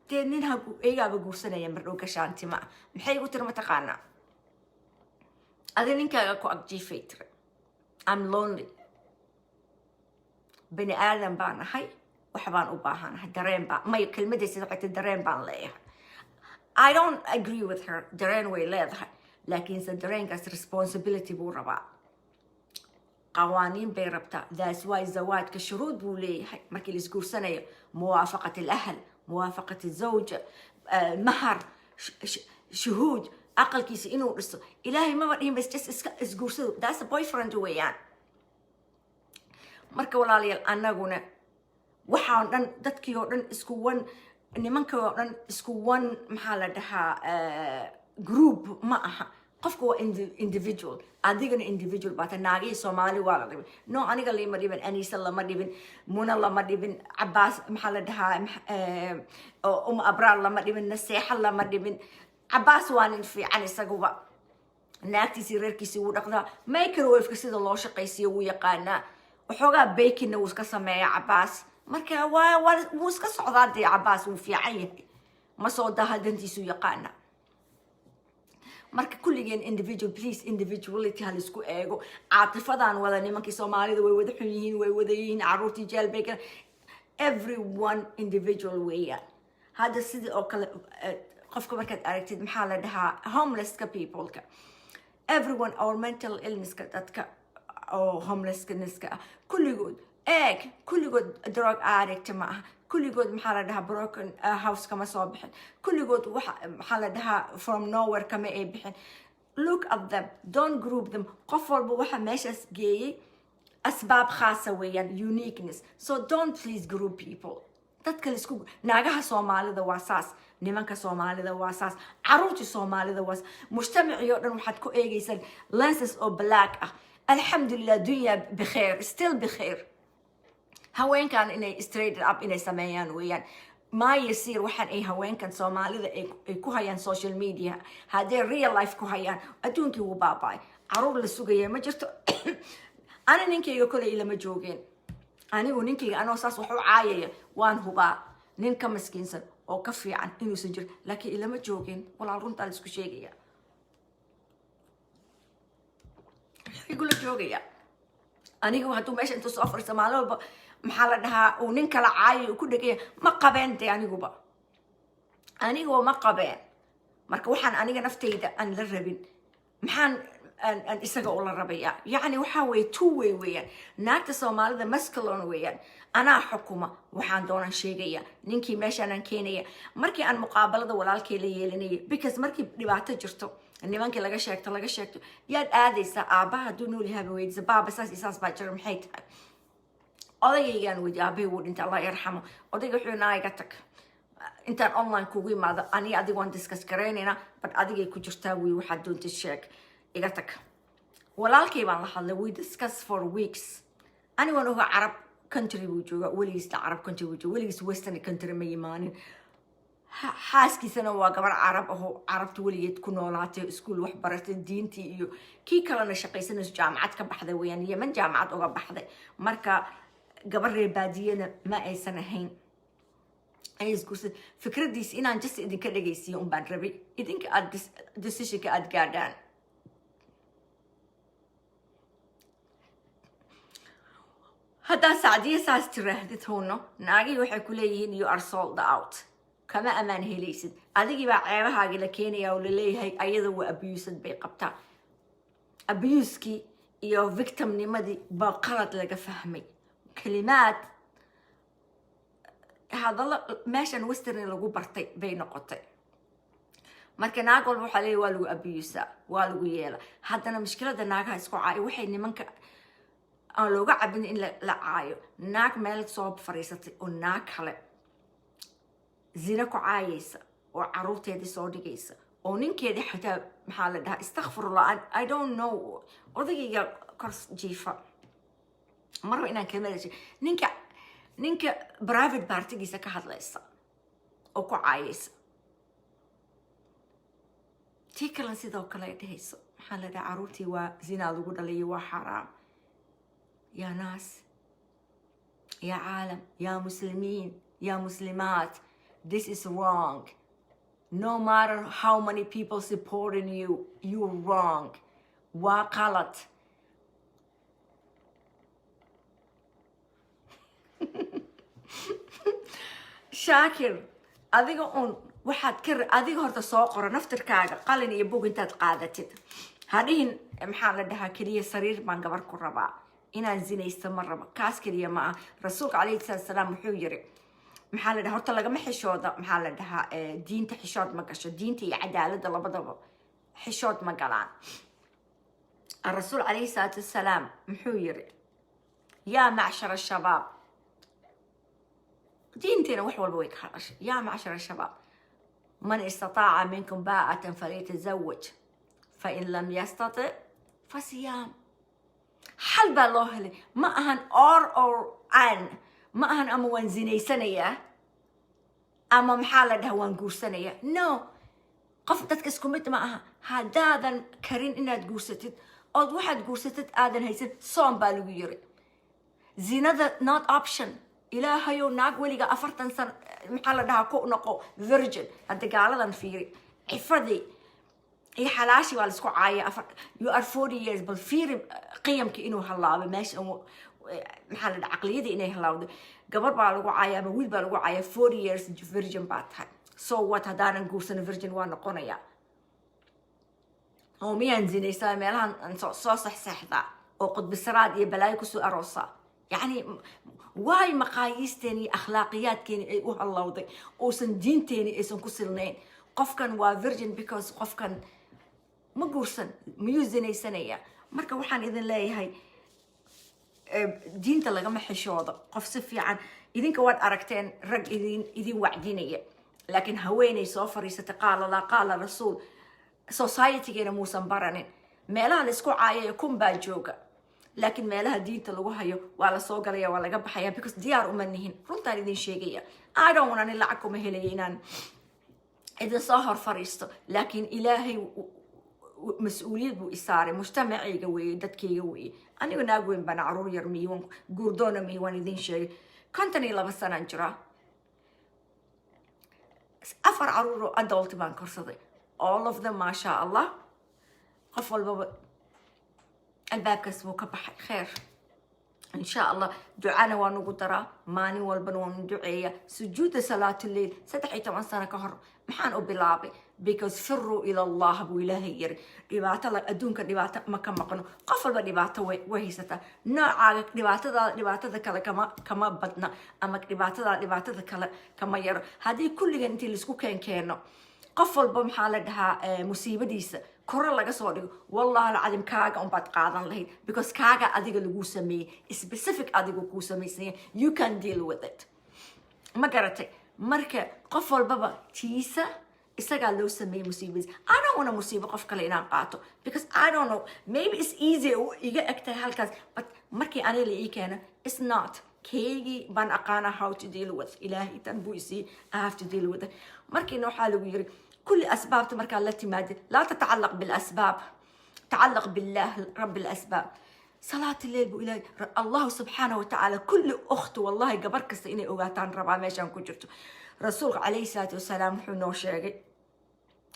dee nin ha eygaaba guursanaya mardhow, gashaantima ah." Maxay igu tiri mataqaanaa? "Adi ninkaaga ku agjiifay," tiri. "I'm lonely. Bani aadan baan ahay, wax baan u baahanahay, dareen baan." May, kelmadaysa waxay tiri, "Dareen baan leeyahay." I don't agree with her. Dareen way leedahay, laakiinse dareenkaas responsibility buu rabaa, qawaaniin bay rabtaa. That's why zawaajka shuruud buu leeyahay markii la isguursanayo: muwaafaqat alahl, muwaafaqat zawja, mahar, shuhuud, aqalkiisa inuu dhiso. Ilaahay maba dhihin bas just iska isguursado. That's a boyfriend weeyaan. Marka walaalayaal, annaguna waxaan dhan, dadkii oo dhan isku one, nimankii oo dhan isku one, maxaa la dhahaa, group ma aha. Qofka waa individual, adigana individual baata. Naagihii Soomaali waa la dhibin. No, aniga lama dhibin, Aniisa lama dhibin, Muna lama dhibin, Cabaas, maxaa la dhahaa, Uma Abraar lama dhibin, Naseexa lama dhibin. Cabaas waa nin fiican, isaguba naagtiisii reerkiisii wuu dhaqdaa, microwaveka sida loo shaqaysiiyo wuu yaqaanaa, waxoogaa bakinna wuu iska sameeyaa Cabaas. Marka waa wuu iska socdaa dee. Cabaas wuu fiican yahay, ma soo daha, dantiisuu yaqaana. Marka kulligeen individual, please, individuality ha laisku eego. Caatifadan wada, nimankii Soomaalida way wada xun yihiin, way wada yihiin, caruurtii jeel bay kale. Everyone individual weeyaan. Hadda sidii oo kale, qofka markaad aragtid, maxaa la dhahaa, homelesska peopleka, everyone or mental illnesska, dadka oo homelessnesska ah, kulligood eeg, kulligood drug addict ma aha, kulligood, maxaa la dhahaa, broken house kama soo bixin, kulligood waxa, maxaa la dhahaa, from nowhere kama ay bixin. Look at them, don't group them. Qof walba waxa meeshaas geeyey asbaab khaasa weeyaan, uniqueness. So don't please group people. Dadka laisku, naagaha Soomaalida waa saas, nimanka Soomaalida waa saas, caruurtii Soomaalida waa saas. Mujtamacii oo dhan waxaad ku eegeysaan lenses oo black ah. Alxamdulilah, dunya bikheer, still bikheer. Haweenkan inay straight up inay sameeyaan weeyaan. Maa yasiir waxaan ay haweenkan Soomaalida ay ku hayaan social media, hadday real life ku hayaan, adduunkii wuu baaba'ay. Caruur la sugaya ma jirto. Ani ninkayga koley ilama joogeen. Anigu ninkayga anoo saas wax u caayaya, waan hubaa nin ka maskiinsan oo ka fiican inuusan jirin, laakiin ilama joogin. Walaal, runtaa la isku sheegaya. Muxuu igula joogaya anigu hadduu meesha intuu soo fariisto maalin walba, maxaa la dhahaa, uu nin kala caayayo, uu ku dhegaya? Ma qabeen dee aniguba, anigoo ma qabeen. Marka waxaan aniga naftayda aan la rabin, maxaan aan isaga ula rabaya? Yacni waxaa weeye two way weeyaan. Naagta Soomaalida masculine weeyaan, anaa xukuma, waxaan doonaan sheegaya, ninkii meeshaanaan keenaya. Markii aan muqaabalada walaalkay la yeelanaya, because markii dhibaato jirto, nimankii laga sheegto, laga sheegto, yaad aadaysaa? Aabbaha hadduu nool yahay ba weydiisa: "Baaba, saas iyo saas baa jira, maxay tahay?" Odagaygaan weydi. Aabbahay wuu dhintay, Allah yarxamo. Odayga wuxuu naa: "Iga tag intaan online kugu imaado, ani adiga waan discuss garaynaynaa, but adigay ku jirtaa wey, waxaad doontid sheeg, iga tag." Walaalkay baan la hadlay. We discuss for weeks. Anigoon oga Carab country buu joogaa, weligiisna Carab country buu jooga, weligiis Western country ma imaanin. Xaaskiisana waa gabar Carab ahoo Carabta weligeed ku noolaatay, iskuul wax baratay, diintii iyo kii kalena shaqaysanayso, jaamacad ka baxday weyaan, Yemen jaamacad uga baxday. Marka gabar reer baadiyana ma aysan ahayn. Ay isguursan. Fikradiis inaan just idinka dhegaysiiyo un baan rabay, idinka aad decisionka aad gaadhaan. Haddaa Sacdiya saas tiraahdid, huno, naagihii waxay ku leeyihiin, "You are sold out, kama amaan helaysid." Adigii baa ceebahaagii la keenaya oo laleeyahay ayada waa abusad bay qabtaa. Abuskii iyo victimnimadii baa qalad laga fahmay. Kalimaad, hadallo meeshan Western lagu bartay bay noqotay. Marka naag walba waxaa leeyahy waa lagu abusaa, waa lagu yeela. Haddana mushkilada naagaha isku caayo, waxay nimanka aan looga cabin in la caayo, naag meel soo fadhiisatay oo naag kale zina ku caayaysa oo caruurteedii soo dhigaysa oo ninkeedii xataa, maxaa la dhahaa, istakfirullah, I don't know. Odagayga kor jiifa, marba inaan kelmada ninka private partigiisa ka hadlaysa oo ku caayaysa, tii kalena sidoo kale ay dhehayso, maxaa la dhahaa, caruurtii waa zinaa lagu dhalayo, waa xaaraam. Yaa naas, yaa caalam, yaa muslimiin, yaa muslimaat, this is wrong. No matter how many people supporting you, you're wrong. Waa qalad. Shaakir, adiga un waxaad ka adiga horta soo qoro naftirkaaga, qalin iyo bug intaad qaadatid. Ha dhihin, maxaa la dhahaa, keliya sariir baan gabar ku rabaa, inaan zinaysto ma rabo. Kaas keliya ma ah. Rasuulka calayhi salaatu salaam wuxuu yiri, maxaa la dhahaa, horta lagama xishooda, maxaa la dhahaa, diinta xishood ma gasho. Diinta iyo cadaaladda labadaba xishood ma galaan. الرسول عليه الصلاة والسلام muxuu yiri? Yaa macshar shabaab, diinteena wax walba way ka hadashay. Yaa macshar shabaab, man istataaca minkum baa'atan falyatazawaj, fain lam yastatic fasiyaam. Xal baa loo helay. Ma ahan or an, ma ahan ama waan zinaysanayaa ama, maxaa la dhaha, waan guursanayaa. No, qof dadka isku mid ma aha. Haddaadan karin inaad guursatid ood waxaad guursatid aadan haysan, soom baa lagu yiri. Zinada not option. Ilaahayow, naag weliga 40 sano, maxaa la dhahaa, ku noqo virgin. Hadda gaaladan fiiri, cifadii iyo xalaashii waa laisku caaya. Afar, you are 40 years. Bal fiiri qiyamka inuu halaabay meesha, maxaa la dhaha, caqliyadii inay halaawday. Gabar baa lagu caaya ama wiil baa lagu caaya, 40 years virgin baa tahay. So what? Haddaanan guursano virgin waa noqonaya oo miyaan zinaysaa? Meelahan aan soo sexseexdaa oo qudbisaraad iyo balaayo kusoo aroosaa. Yacni waay maqaayiisteeni iyo akhlaaqiyaadkeeni ay u hallowday uusan diinteeni aysan ku silnayn. Qofkan waa virgin because qofkan ma guursan, miyuu zinaysanaya? Marka waxaan idin leeyahay, diinta lagama xishoodo. Qof si fiican, idinka waad aragteen rag idin wacdinaya, laakiin haweeney soo fariisatay, qaala laa, qaala rasuul, societygeena muusan baranin. Meelaha la isku caayayo kun baa jooga, laakiin meelaha diinta lagu hayo waa la soo galaya, waa laga baxaya, because diyaar uma nihin. Runtaan idin sheegaya, I don't want, ani lacag kuma helaya inaan idin soo hor fariisto, laakiin Ilaahay Mas-uuliyad buu isaaray. Mujtamacayga weeye, dadkayga weeye. Aniga naag weyn baan, caruur yar miyi, waan guurdoona miyi, waan idin sheegay, 52 sanaan jiraa. Afar caruur oo adult baan korsaday, all of them, maasha Allah. Qof walbaba albaabkaas wuu ka baxay, kheer insha Allah. Ducana waan ugu daraa, maalin walbana waan duceeya, sujuuda salaatuleyl. 13 sano ka hor maxaan u bilaabay? Because "firuu ila Allah" buu Ilaahay yiri. Dhibaato adduunka dhibaato ma ka maqno. Qof walba dhibaato way haysataa. Noocaaga dhibaatadaada dhibaatada kale kama badna, ama dhibaatadaa dhibaatada kale kama yaro. Haddii kulligan intii laisku keenkeeno, qof walba, maxaa la dhahaa, musiibadiisa kore laga soo dhigo, wallahi alcadiim, kaaga unbaad qaadan lahayd, because kaaga adiga lagu sameeyey, specific adigu kuu samaysanya, you can deal with it. Ma garatay? Marka qof walbaba tiisa isagaa loo sameeyey musiibadiisa. I don't wanna musiibo qof kale inaan qaato, because I don't know, maybe it's easy u iga eg tahay halkaas, but markii aniga la ii keeno, it's not. Keygii baan aqaana how to deal with. Ilaahay tan buu isii, I have to deal with it. Markiina waxaa lagu yiri kulli asbaabta markaa la timaadid, laa tatacallaq bilasbaab, tacallaq billah رب الأسباب. صلاة الليل buu Ilaahay, Allahu subxaanahu watacaala. Kulli ukhti, wallahi, gabar kasta inay ogaataan rabaa meeshaan ku jirto. Rasuulka calayhi salaatu wasalaam wuxuu noo sheegay,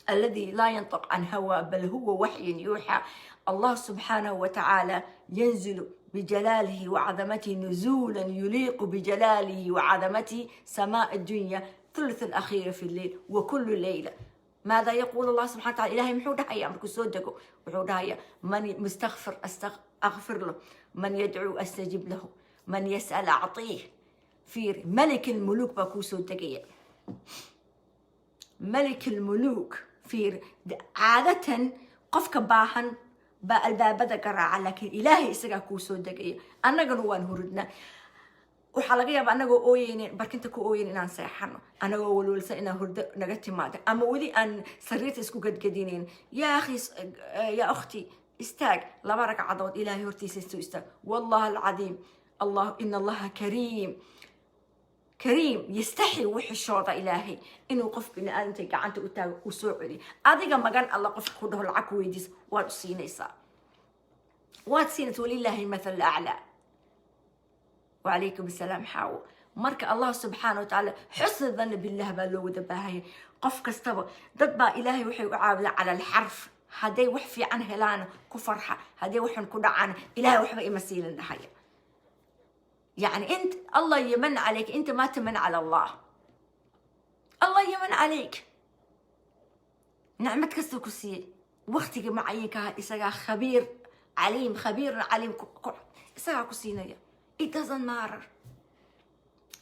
الذي لا ينطق عن هوى بل هو وحي يوحى، الله سبحانه وتعالى ينزل بجلاله وعظمته نزولا يليق بجلاله وعظمته سماء الدنيا ثلث الأخير في الليل وكل ليلة. ماذا يقول الله سبحانه وتعالى؟ إلهي محو دحيا مركو سو دقو، وحو دحيا: من مستغفر أغفر له، من يدعو أستجب له، من يسأل أعطيه. فير، ملك الملوك باكو سو دقيا، ملك الملوك. Fiir, caadatan qofka baahan baa albaabada garaaca, laakiin Ilaahay isagaa kuu soo degaya. Annagana waan huridnaa. Waxaa laga yaaba anagoo ooyeynin, barkinta ku ooyeyn, inaan seexano, anagoo walwalsan inaan hurdo naga timaado, ama weli aan sariirta isku gadgadinayn. Yaa akhi, yaa ukhti, istaag laba ragcadood, Ilaahay hortiisa soo istaag. Wallahi alcadiim, Allah, in Allaha kariim, kariim yastaxi, wixishooda Ilaahay inuu qof bini aadamta gacanta u taago uu soo celiyo. Adiga magan Alla, qofka ku dhaho lacag ku weydiis, waad u siinaysaa, waad siinaysaa. Walilaahi mathal aclaa. وعليكم السلام xaawo. Marka Allah subxaana watacaala, xusni dhanni billah baa loo wada baahaya qof kastaba. Dad baa Ilaahay waxay u caabudaan cala alxarf. Hadday wax fiican helaana ku farxa, hadday waxun ku dhacaan, Ilahay waxba ima siinin dhahaya. يعني انت الله يمن عليك، انت ما تمن على الله. الله يمن عليك، نعمة kasta ku siiyey, waqtiga macayinka ah isagaa khabiir caliim, khabiirun caliim, isagaa ku siinaya. It doesn't matter.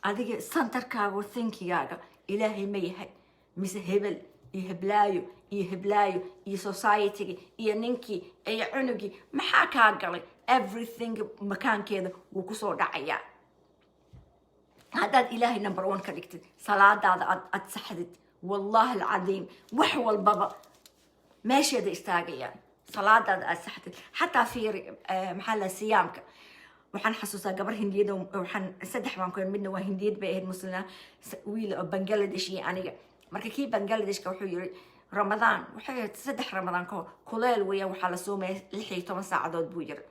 Adiga centerkaaga, thinkingaaga Ilaahay ma yahay, mise hebel iyo heblaayo iyo heblaayo iyo societyga iyo ninkii iyo cunugii? Maxaa kaa galay? Everything makaankeeda wuu kusoo dhacayaa haddaad Ilaahay number one ka dhigtid, salaadaada aad saxdid. Wallahi alcadiim, wax walbaba meesheeda istaagayaan salaadaada aad saxdid. Xataa fiiri, maxaa la, siyaamka. Waxaan xasuustaa gabar Hindiyada, waxaan saddex baan ku, midna waa Hindiyad bay ahayd, Muslina, wiil oo Bangladesh iyo aniga. Marka kii Bangladeshka wuxuu yiri, Ramadaan waxay ahayd 3 Ramadaan ka hor, kuleel weeyaan, waxaa la soomaya 16 saacadood buu yiri,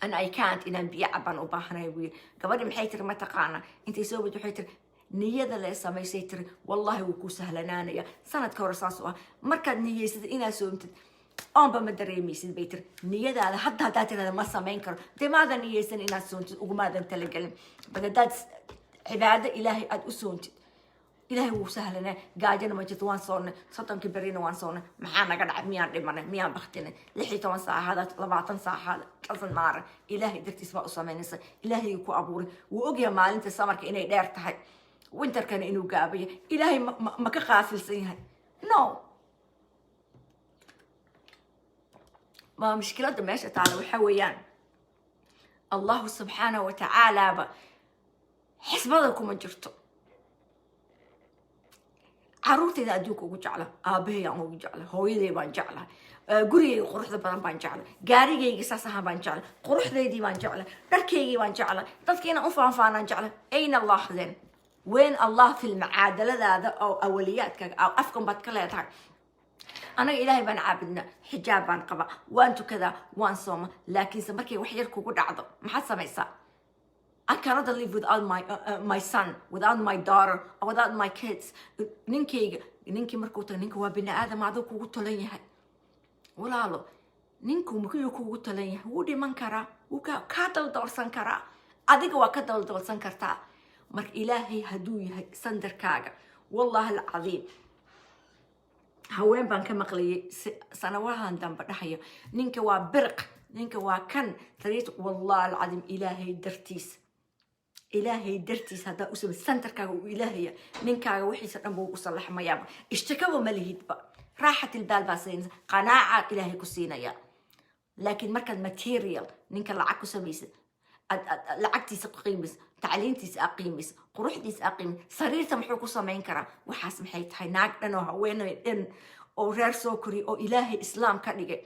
and I can't, inaan biyo cabaan u baahanay buu yiri. Gabadhi maxay tiri, ma taqaana? Intay soo bad waxay tiri, niyada le samaysay tiri, wallahi wuu ku sahlanaanaya. Sanadka hore saas u ah, markaad niyeysatid inaad soomtid, oonba ma dareemaysid bay tiri. Niyadaada hadda haddaad tirahda ma samayn karo, dee maadan niyeysan inaad soontid, ugumaadan talagelin. Bal haddaad cibaado Ilaahay aad u soontid, Ilaahay wuu sahlanaa. Gaajana ma jirto. Waan soonnay 30-kii berina, waan soonnay. Maxaa naga dhacay? Miyaan dhimanay? Miyaan baktinay? 16 saacadood, 20 saacadood doesn't matter. Ilaahay dartiis baa u samaynaysa. Ilaahay ku abuuray wuu ogyahay maalinta summerka inay dheer tahay, winterkana inuu gaabayo. Ilaahay ma ka qaafilsan yahay? No. Ma mushkiladda meesha taala waxaa weeyaan, Allahu subxaanahu watacaalaaba xisbada kuma jirto. Caruurtayda adduunka ugu jecla, aabahey aan ugu jecla, hooyaday baan jeclahay, gurigayga quruxda badan baan jeclay, gaarigayga saas ahaan baan jeclay, quruxdaydii baan jeclay, dharkaygii baan jeclay, dadka inaan u faanfaanaan jeclay. Ayna Allah then? Weyn Allah fi lmacaadaladaada oo awaliyaadkaaga afkan baad ka leedahay. Anaga Ilaahay baan caabudnaa, xijaab baan qaba, waan tukadaa, waan sooma, laakiinse markay wax yar kugu dhacdo, maxaad samaysaa? I cannot live without my son, without my daughter, or without my kids. Ninkayga, ninkii markuu tago, ninka waa bini aadam, aduu kugu tolan yahay. Walaalo, ninku muxuu kugu tolan yahay? Wuu dhiman karaa, wuu kaa daldoorsan karaa, adiga waa ka daldoorsan kartaa. Marka Ilaahay hadduu yahay centerkaaga, wallahi alcadiim, haween baan ka maqlayay sanawahan dambe dhahayo, "Ninka waa biriq, ninka waa kan tariis." Wallahi alcadiim, Ilaahay dartiis, Ilaahay dartiis haddaa u samay, centerkaaga uu Ilaahaya, ninkaaga wixiisa dhan buu u sallaxmayaaba. Ishtikaba ma lihidba, raaxat ilbaal baa siinaysa, qanaaca Ilaahay ku siinaya. Laakiin markaad material ninka lacag ku samaysid, lacagtiisa qiimaysa, tacliintiisa aa qiimaysa, quruxdiisa aa qiimaysa, sariirta muxuu ku samayn karaa? Waxaas maxay tahay? Naag dhan oo haweeney dhan oo reer soo koriya oo Ilaahay Islaam ka dhigay,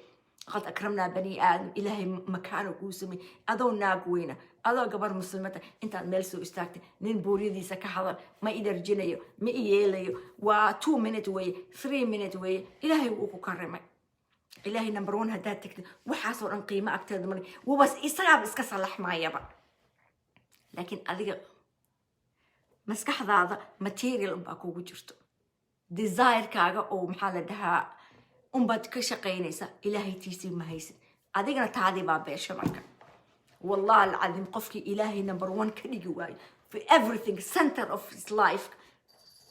qad akramnaa bani aadam, Ilaahay makaano kuu samey, adoo naag weyna, adoo gabar muslimata, intaad meel soo istaagtay nin buuryadiisa ka hadal, ma i dharjinayo, ma i yeelayo, waa 2 minute weeye, 3 minute weeye. Ilaahay wuu ku karimay. Ilaahay number one haddaad tagtid, waxaasoo dhan qiimo agteeda male, wubas isagaaba iska salaxmayaba. Laakiin adiga maskaxdaada material unbaa kugu jirto, desirekaaga oo maxaa la dhahaa unbaad ka shaqaynaysa, Ilaahay tiisii ma haysid, adigana taadii baa beesha. Marka wallahi alcadiim, qofkii Ilaahay number one ka dhigi waayo for everything, center of his life,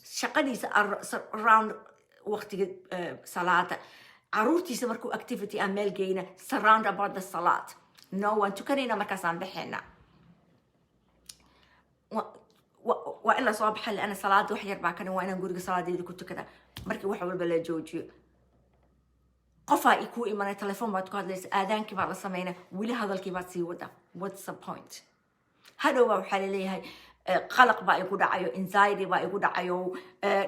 shaqadiisa around waqtiga salaada, caruurtiisa markuu activity aan meel geyna surround about the salaat, no, waan tukanayna, markaasaan baxayna, waa in lasoo baxa liana salaada wax yar baa kana, waa inaan guriga salaadeeda ku tukada. Markii wax walba la joojiyo, qofaa i kuu imanay, telefoon baad ku hadlaysa, aadaankii baa la sameynay, weli hadalkii baad sii wada. What's the point? Hadhow baa waxaa laleeyahay, qalaq baa igu dhacayo, anxiety baa igu dhacayo,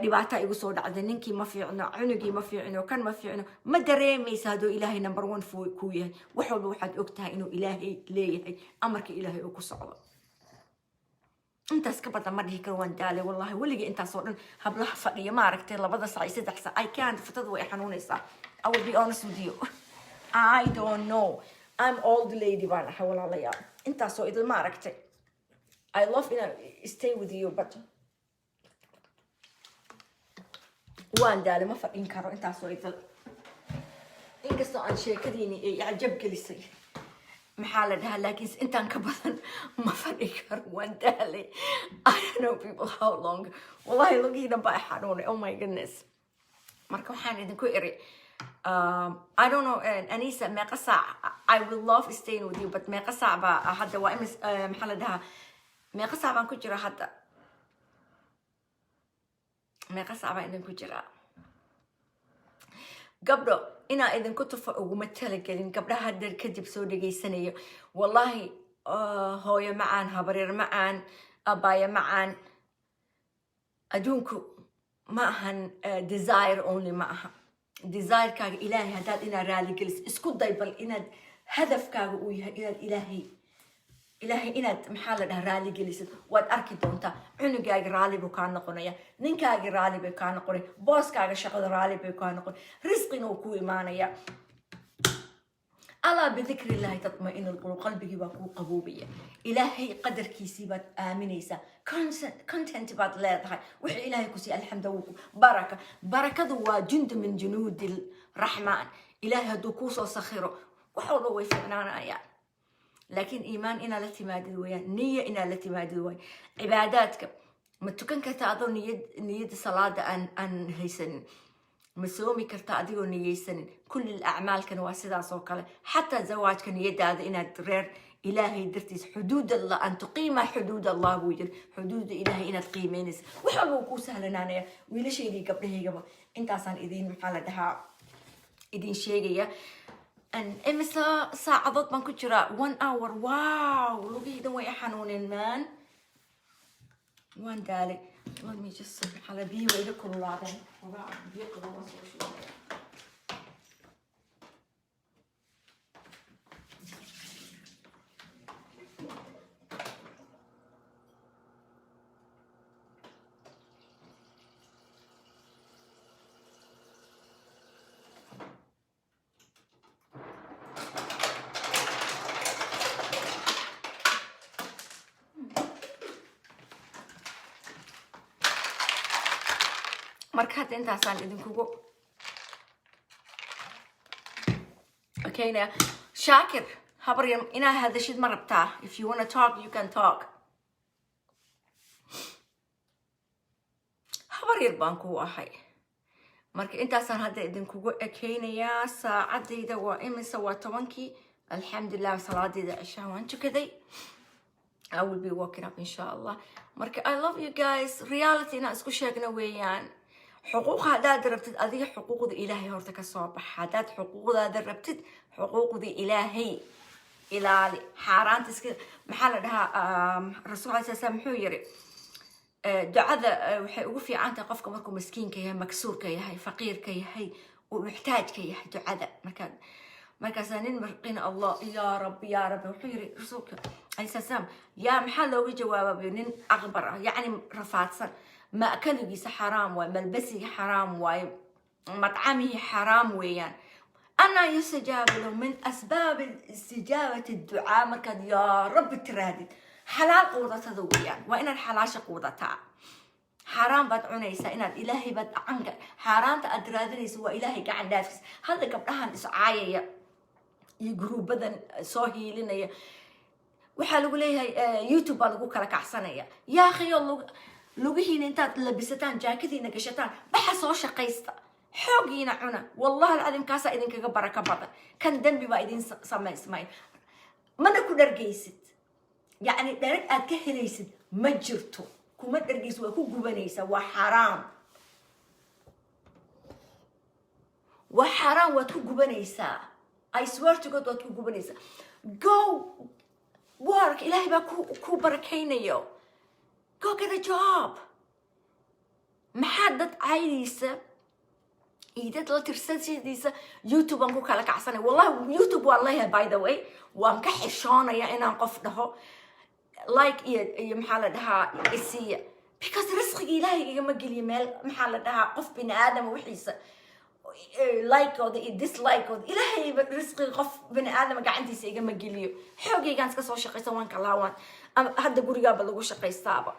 dhibaata igu soo dhacday, ninkii ma fiicno, cunugii ma fiicno, kan ma fiicno. Ma dareemaysa hadduu Ilaahay number one kuu yahay. Wax walba waxaad og tahay inuu Ilaahay leeyahay, amarka Ilaahay uu ku socdo. Intaas ka badan ma dhihi karo, waan daalay wallahi. Weligii intaasoo dhan hablaha fadhiya, ma aragtay, 2da sac iyo 3 sac, I can't. Futada way xanuunaysaa. I will be honest with you, I don't know, I'm old lady baan ahay, walaalayaal. Intaasoo idil, ma aragtay, I love inaan stay with you, but waan daalay, ma fadhin karo intaasoo idil. Inkastoo aan sheekadiini ay cajab gelisay, maxaa la dhahaa, laakiin intaan ka badan ma fadhi karo, waan daalay. I don't know people how long. Wallahi lugihiina baa i xanuunay. Oh my goodness. Marka waxaan idinku iri, I don't know, Anisa, meeqa saac? I will love staying with you, but meeqa saac baa hadda? Waa imis, maxaa la dhahaa, meeqa saac baan ku jira hadda? Meeqa saac baan idinku jiraa, gabdho? Inaa idinku tufo uguma talagelin. Gabdhaha hadda kadib soo dhegaysanayo, wallahi, hooyo macaan, habaryar macaan, abaayo macaan, adduunku ma ahan desire only, ma aha desirekaaga. Ilaahay haddaad inaad raaligeliso isku day, bal inaad hadafkaaga uu yahay inaad Ilaahay inaad, maxaa la dhaha, raali gelisid, waad arki doontaa cunugaaga raali buu kaa noqonaya, ninkaagi raali bay kaa noqonaya, booskaaga shaqada raali bay kaa noqon, risqina uu ku imaanaya. Alaa bidikri illaahi tatmainu lqulub. Qalbigii baa kuu qaboobaya, Ilaahay qadarkiisii baad aaminaysaa, content baad leedahay. Wixii Ilaahay ku siiya, alxamda, wuu baraka. Barakadu waa jundi min junuudi raxmaan. Ilaahay hadduu kuusoo sakhiro, wax walba way ficnaanayaan. Laakiin iimaan inaad la timaadid weeyaan, niya inaad la timaadid waay. Cibaadaadka ma tukan karta adoo niyad, niyadda salaada aan haysanin? Ma soomi karta adigoo niyeysanin? Kulli acmaalkan waa sidaas oo kale. Xataa zawaajka, niyadaada inaad reer Ilaahay dartiis, xuduud Allah, an tuqiima xuduud Allah buu yiri, xuduuda Ilaahay inaad qiimeynaysa, wax walba wuu kuu sahlanaanaya. Wiilashaydii, gabdhahaygaba, intaasaan idin, maxaa la dhahaa, idin sheegaya. Imisa saacadood baan ku jiraa? One hour. Wow, lugihii way i xanuuneen, man, waan daalay. Let me just, maxaa la, biyi way iga kululaadeen. Xogaa biyo qabow waan soo shubaya. Marka hadda intaasaan idinkugu okay. Shaakir, habaryar, inaa hadashid ma rabtaa? If you wanna talk, you can talk. Habaryar baan kuu ahay. Marka intaasaan hadda idinkugu ekeynayaa. Saacadayda waa imise? Waa 10-kii. Alxamdulilah, salaadayda cishaha waan tukaday. I will be waking up, insha Allah. Marka I love you guys. Reality inaan isku sheegno weeyaan. Xuquuq haddaad rabtid adiga, xuquuqda Ilaahay horta ka soo bax. Haddaad xuquuqdaada rabtid, xuquuqda Ilaahay ilaali, xaaraanta iska, maxaa la dhahaa, Rasuul alai sala slam muxuu yiri? Ducada waxay ugu fiican tahay qofka markuu miskiinka yahay, maksuurka yahay, faqiirka yahay, uu muxtaajka yahay ducada. Markaa markaasaa nin marqina, "Allah, yaa Rabbi, yaa Rabbi," wuxuu yiri rasuulka alayhi salaam, yaa maxaa looga jawaaba nin aqbar ah, yacni rafaadsan, ma'kaligiisa xaraam waaye, malbasiga xaraam waaye, matcamihii xaraam weeyaan, أنا يستجاب له؟ من أسباب استجابة الدعاء markaad yaa Rabbi tirahdid xalaal quudatada weeyaan. Waa inaad xalaasha quudataa. Xaaraan baad cunaysaa, inaad Ilaahay baad gacanka xaaraanta aad raadinaysa, waa Ilaahay gacan dhaafkiisa. Hadda gabdhahan iscaayaya iyo guruubadan soo hiilinaya, waxaa lagu leeyahay YouTube baa lagu kala kacsanaya. Yaa akhiyo, lugihiina intaad labisataan, jaakadiina gashataan, baxa, soo shaqaysta, xoogiina cuna. Wallahi alcadiim, kaasaa idinkaga baraka badan. Kan dembi baa idin samaysmay, mana ku dhargaysid. Yacni dharag aad ka helaysid ma jirto, kuma dhargaysid, waa ku gubanaysaa. Waa xaaraam, waa xaaraan, waad ku gubanaysaa. I swear to God, waad ku gubanaysaa. Go work, Ilaahay baa ku barakaynayo. Go get a job. Maxaa dad caydaysa iyo dad la tirsashadiisa YouTube aan ku kala kacsanay? Wallahi, YouTube waan leeyahay, by the way. Waan ka xishoonaya inaan qof dhaho like iyo maxaa la dhahaa isiiya, because risqiga Ilaahay igama geliyo meel, maxaa la dhahaa, qof bini aadama wixiisa like-ooda iyo dislike-ooda. Ilaahayba risqiga qof bini aadama gacantiisa igama geliyo. Xoogaygaan iska soo shaqaysan, waan kalaawaan ama hadda gurigaaba lagu shaqaystaaba.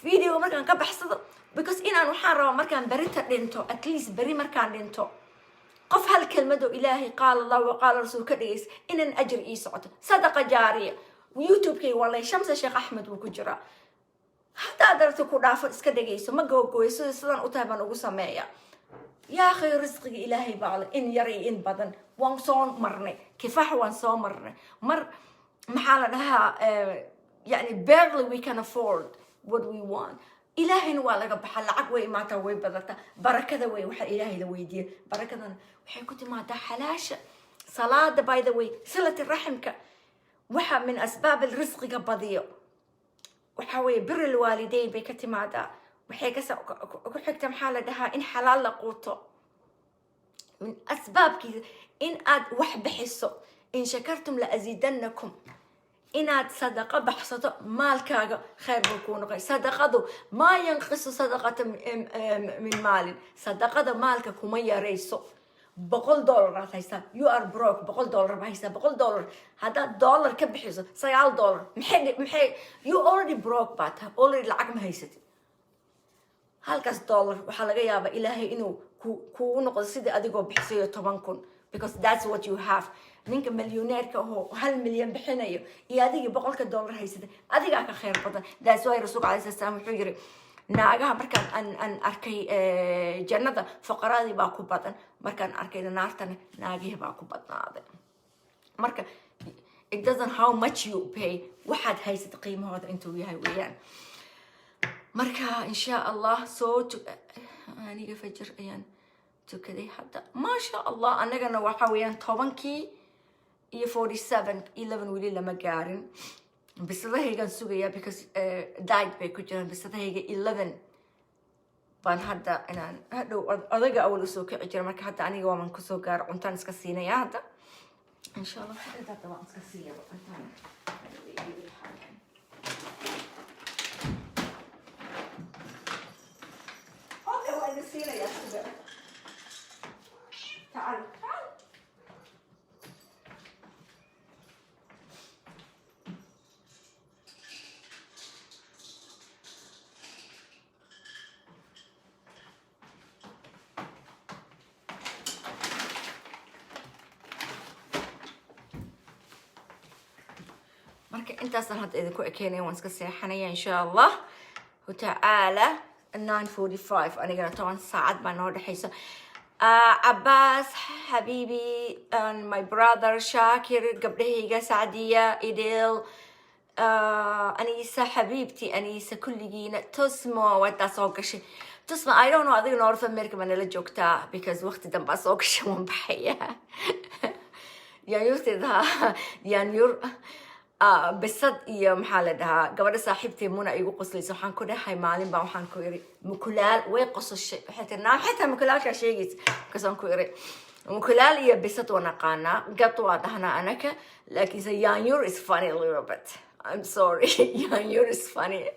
Video markaan ka baxsado, because inaan waxaan rabaa markaan berita dhinto, at least beri markaan dhinto, qof hal kelmad oo Ilaahay, qaala Allah wa qaala rasuul, ka dhegaysa, inaan ajir ii socoto, sadaqa jaariya. YouTube-kay walay Shamsa Sheekh Axmed wuu ku jiraa. Haddaad aragto ku dhaafo, iska dhegayso, ma googooyo. Sida sidan u tahay baan ugu sameeya. Yaa akhi, risqiga Ilaahay baa le, in yar iyo in badan. Waan soo marnay kifaax, waan soo marnay mar, maxaa la dhahaa, yani barely we can afford what we want. Ilaahayna waa laga baxa. Lacag way imaataa, way badataa. Barakada way waxa Ilaahay la weydiiya. Barakadana waxay ku timaadaa xalaasha, salaada, by the way, silati raximka. Waxa min asbaab risqiga badiyo waxa weeye bir alwaalideyn bay ka timaadaa. Waxay ku xigta, maxaa la dhahaa, in xalaal la quuto. Min asbaabkiisa in aad wax bixiso. In shakartum la aziidannakum. Inaad sadaqo baxsato, maalkaaga khayr buu kuu noqon. Sadaqadu maa yanqisu sadaqata min maalin, sadaqada maalka kuma yarayso. $100 aad haystaa, you are broke, $100 baa haystaa. $100 haddaad dollar ka bixiso, $9 maxay? You already broke baa tahay, already lacag ma haysatid. Halkaas dollar waxaa laga yaabaa Ilaahay inuu ku kugu noqdo sidii adigoo bixisayo 10,000, because that's what you have. Ninka milyoneerka ahoo 1 milyan bixinayo iyo adigii $100 haysata, adigaa ka khayr badan. That's why Rasuulka alayhi salaam wuxuu yiri, naagaha markaan aan arkay jannada, fuqaradii baa ku badan. Markaan arkay naartana, naagihii baa ku badnaaday. Marka it doesn't how much you pay, waxaad haysata qiimahooda intuu yahay weeyaan. Marka insha Allah soo aniga fajir ayaan tukaday hadda, maasha Allah. Annagana waxa weeyaan 10-kii iyo 47, 11 weli lama gaarin. Bisadahaygaan sugayaa because diet bay ku jiraan bisadahayga. 11 baan hadda inaan hadhow odayga awal usoo kici jira. Marka hadda aniga waaman kusoo gaaro, cuntaan iska siinaya hadda, insha Allah. Hadda waan iska siiya cuntaan. Okay, waa idin siinayaa suga. Tacal, tacal. Marka intaasaan hadda idinku ekeynaya, waan iska seexanaya insha Allah tacaala. 9:45, anigana 10 saacad baa noo dhexaysa. Abbas xabiibi and my brother Shakir, gabdhahayga Sacdiya, Idil, Anisa xabiibti, Anisa, kulligiina. Tusmo wadaa soo gashay. Tusmo, I don't know, adiga North America ma nala joogtaa? Because waqti dambaa soo gashay, waan baxayaa. Yaanyuurteeda, yaanyuur, bisad iyo maxaa la dhahaa, gabadha saaxiibtay Muna igu qoslaysa. Waxaan ku dhahay maalin baa waxaan ku iri mukulaal, way qosashay. Waxay tiri, "Naa xitaa mukulaalkaa sheegaysa?" Markaasaan ku iri, mukulaal iyo bisad waan aqaanaa, gad waa dhahnaa anaka, laakiinse yaanyuur is funny a little bit. I'm sorry, yaanyuur is funny.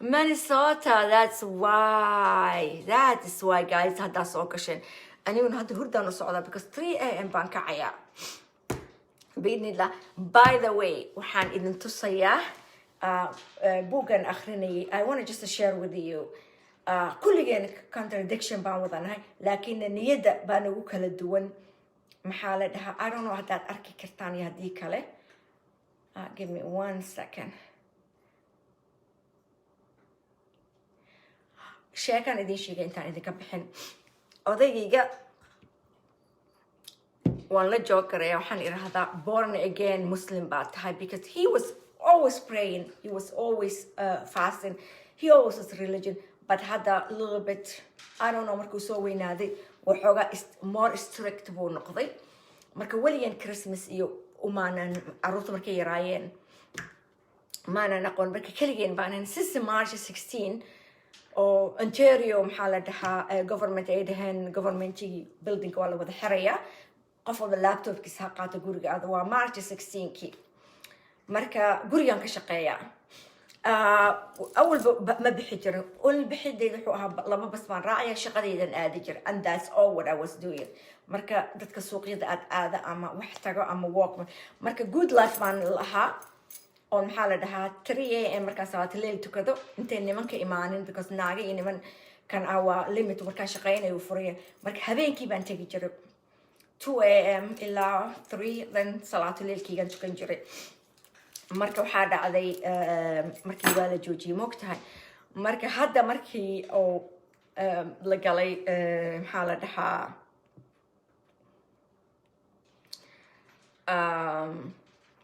Minnesota, that's why, that is why, guys, haddaa soo gasheen. Aniguna hadda hurdaan u socdaa because 3 a.m. baan kacayaa biidnillah. By the way, waxaan idin tusayaa buuggan akhrinayay. I want to just share with you. Kulligeen contradiction baan wadanahay, laakiin niyadda baa nagu kala duwan. Maxaa la dhahaa, I don't know haddaad arki kartaan iyo haddii kale. Give me one second. Sheekaan idin sheegay intaan idinka bixin. Odaygayga waan la joog garaya, waxaan idhahdaa, "Born again Muslim baa tahay," because he was always praying, he was always fasting, he always was religion, but hadda a little bit, I don't know, markuu soo weynaaday waxoogaa more strict buu noqday. Marka weligan Christmas iyo umaanan, caruurta markay yaraayeen maanan aqoon. Marka keligeen baanan since March 16 oo Ontario, maxaa la dhahaa, government ay dhaheen governmentigii buildingka waa la wada xirayaa, qof walba laptopkiisa ha qaato guriga aada. Waa March 16kii. Marka gurigan ka shaqeeyaa. Awalba ma bixi jirin. Ol bixidayda wuxuu ahaa laba bas baan raacaya, shaqadaydan aadi jira, and that's all what I was doing. Marka dadka suuqyada aad aada ama wax tago ama walk. Marka good life baan lahaa oo maxaa la dhahaa, 3 a.m. markaan salaata leel tukado, intay nimanka imaanin, because naaga iyo niman kan ah waa limit. Markaan shaqeynayo furaya. Marka habeenkii baan tegi jiray 2 a.m. ilaa 3, then salaatu leelkiygaan tukan jiray. Marka waxaa dhacday markii waa la joojiyey, moogtahay. Marka hadda markii oo la galay, maxaa la dhahaa,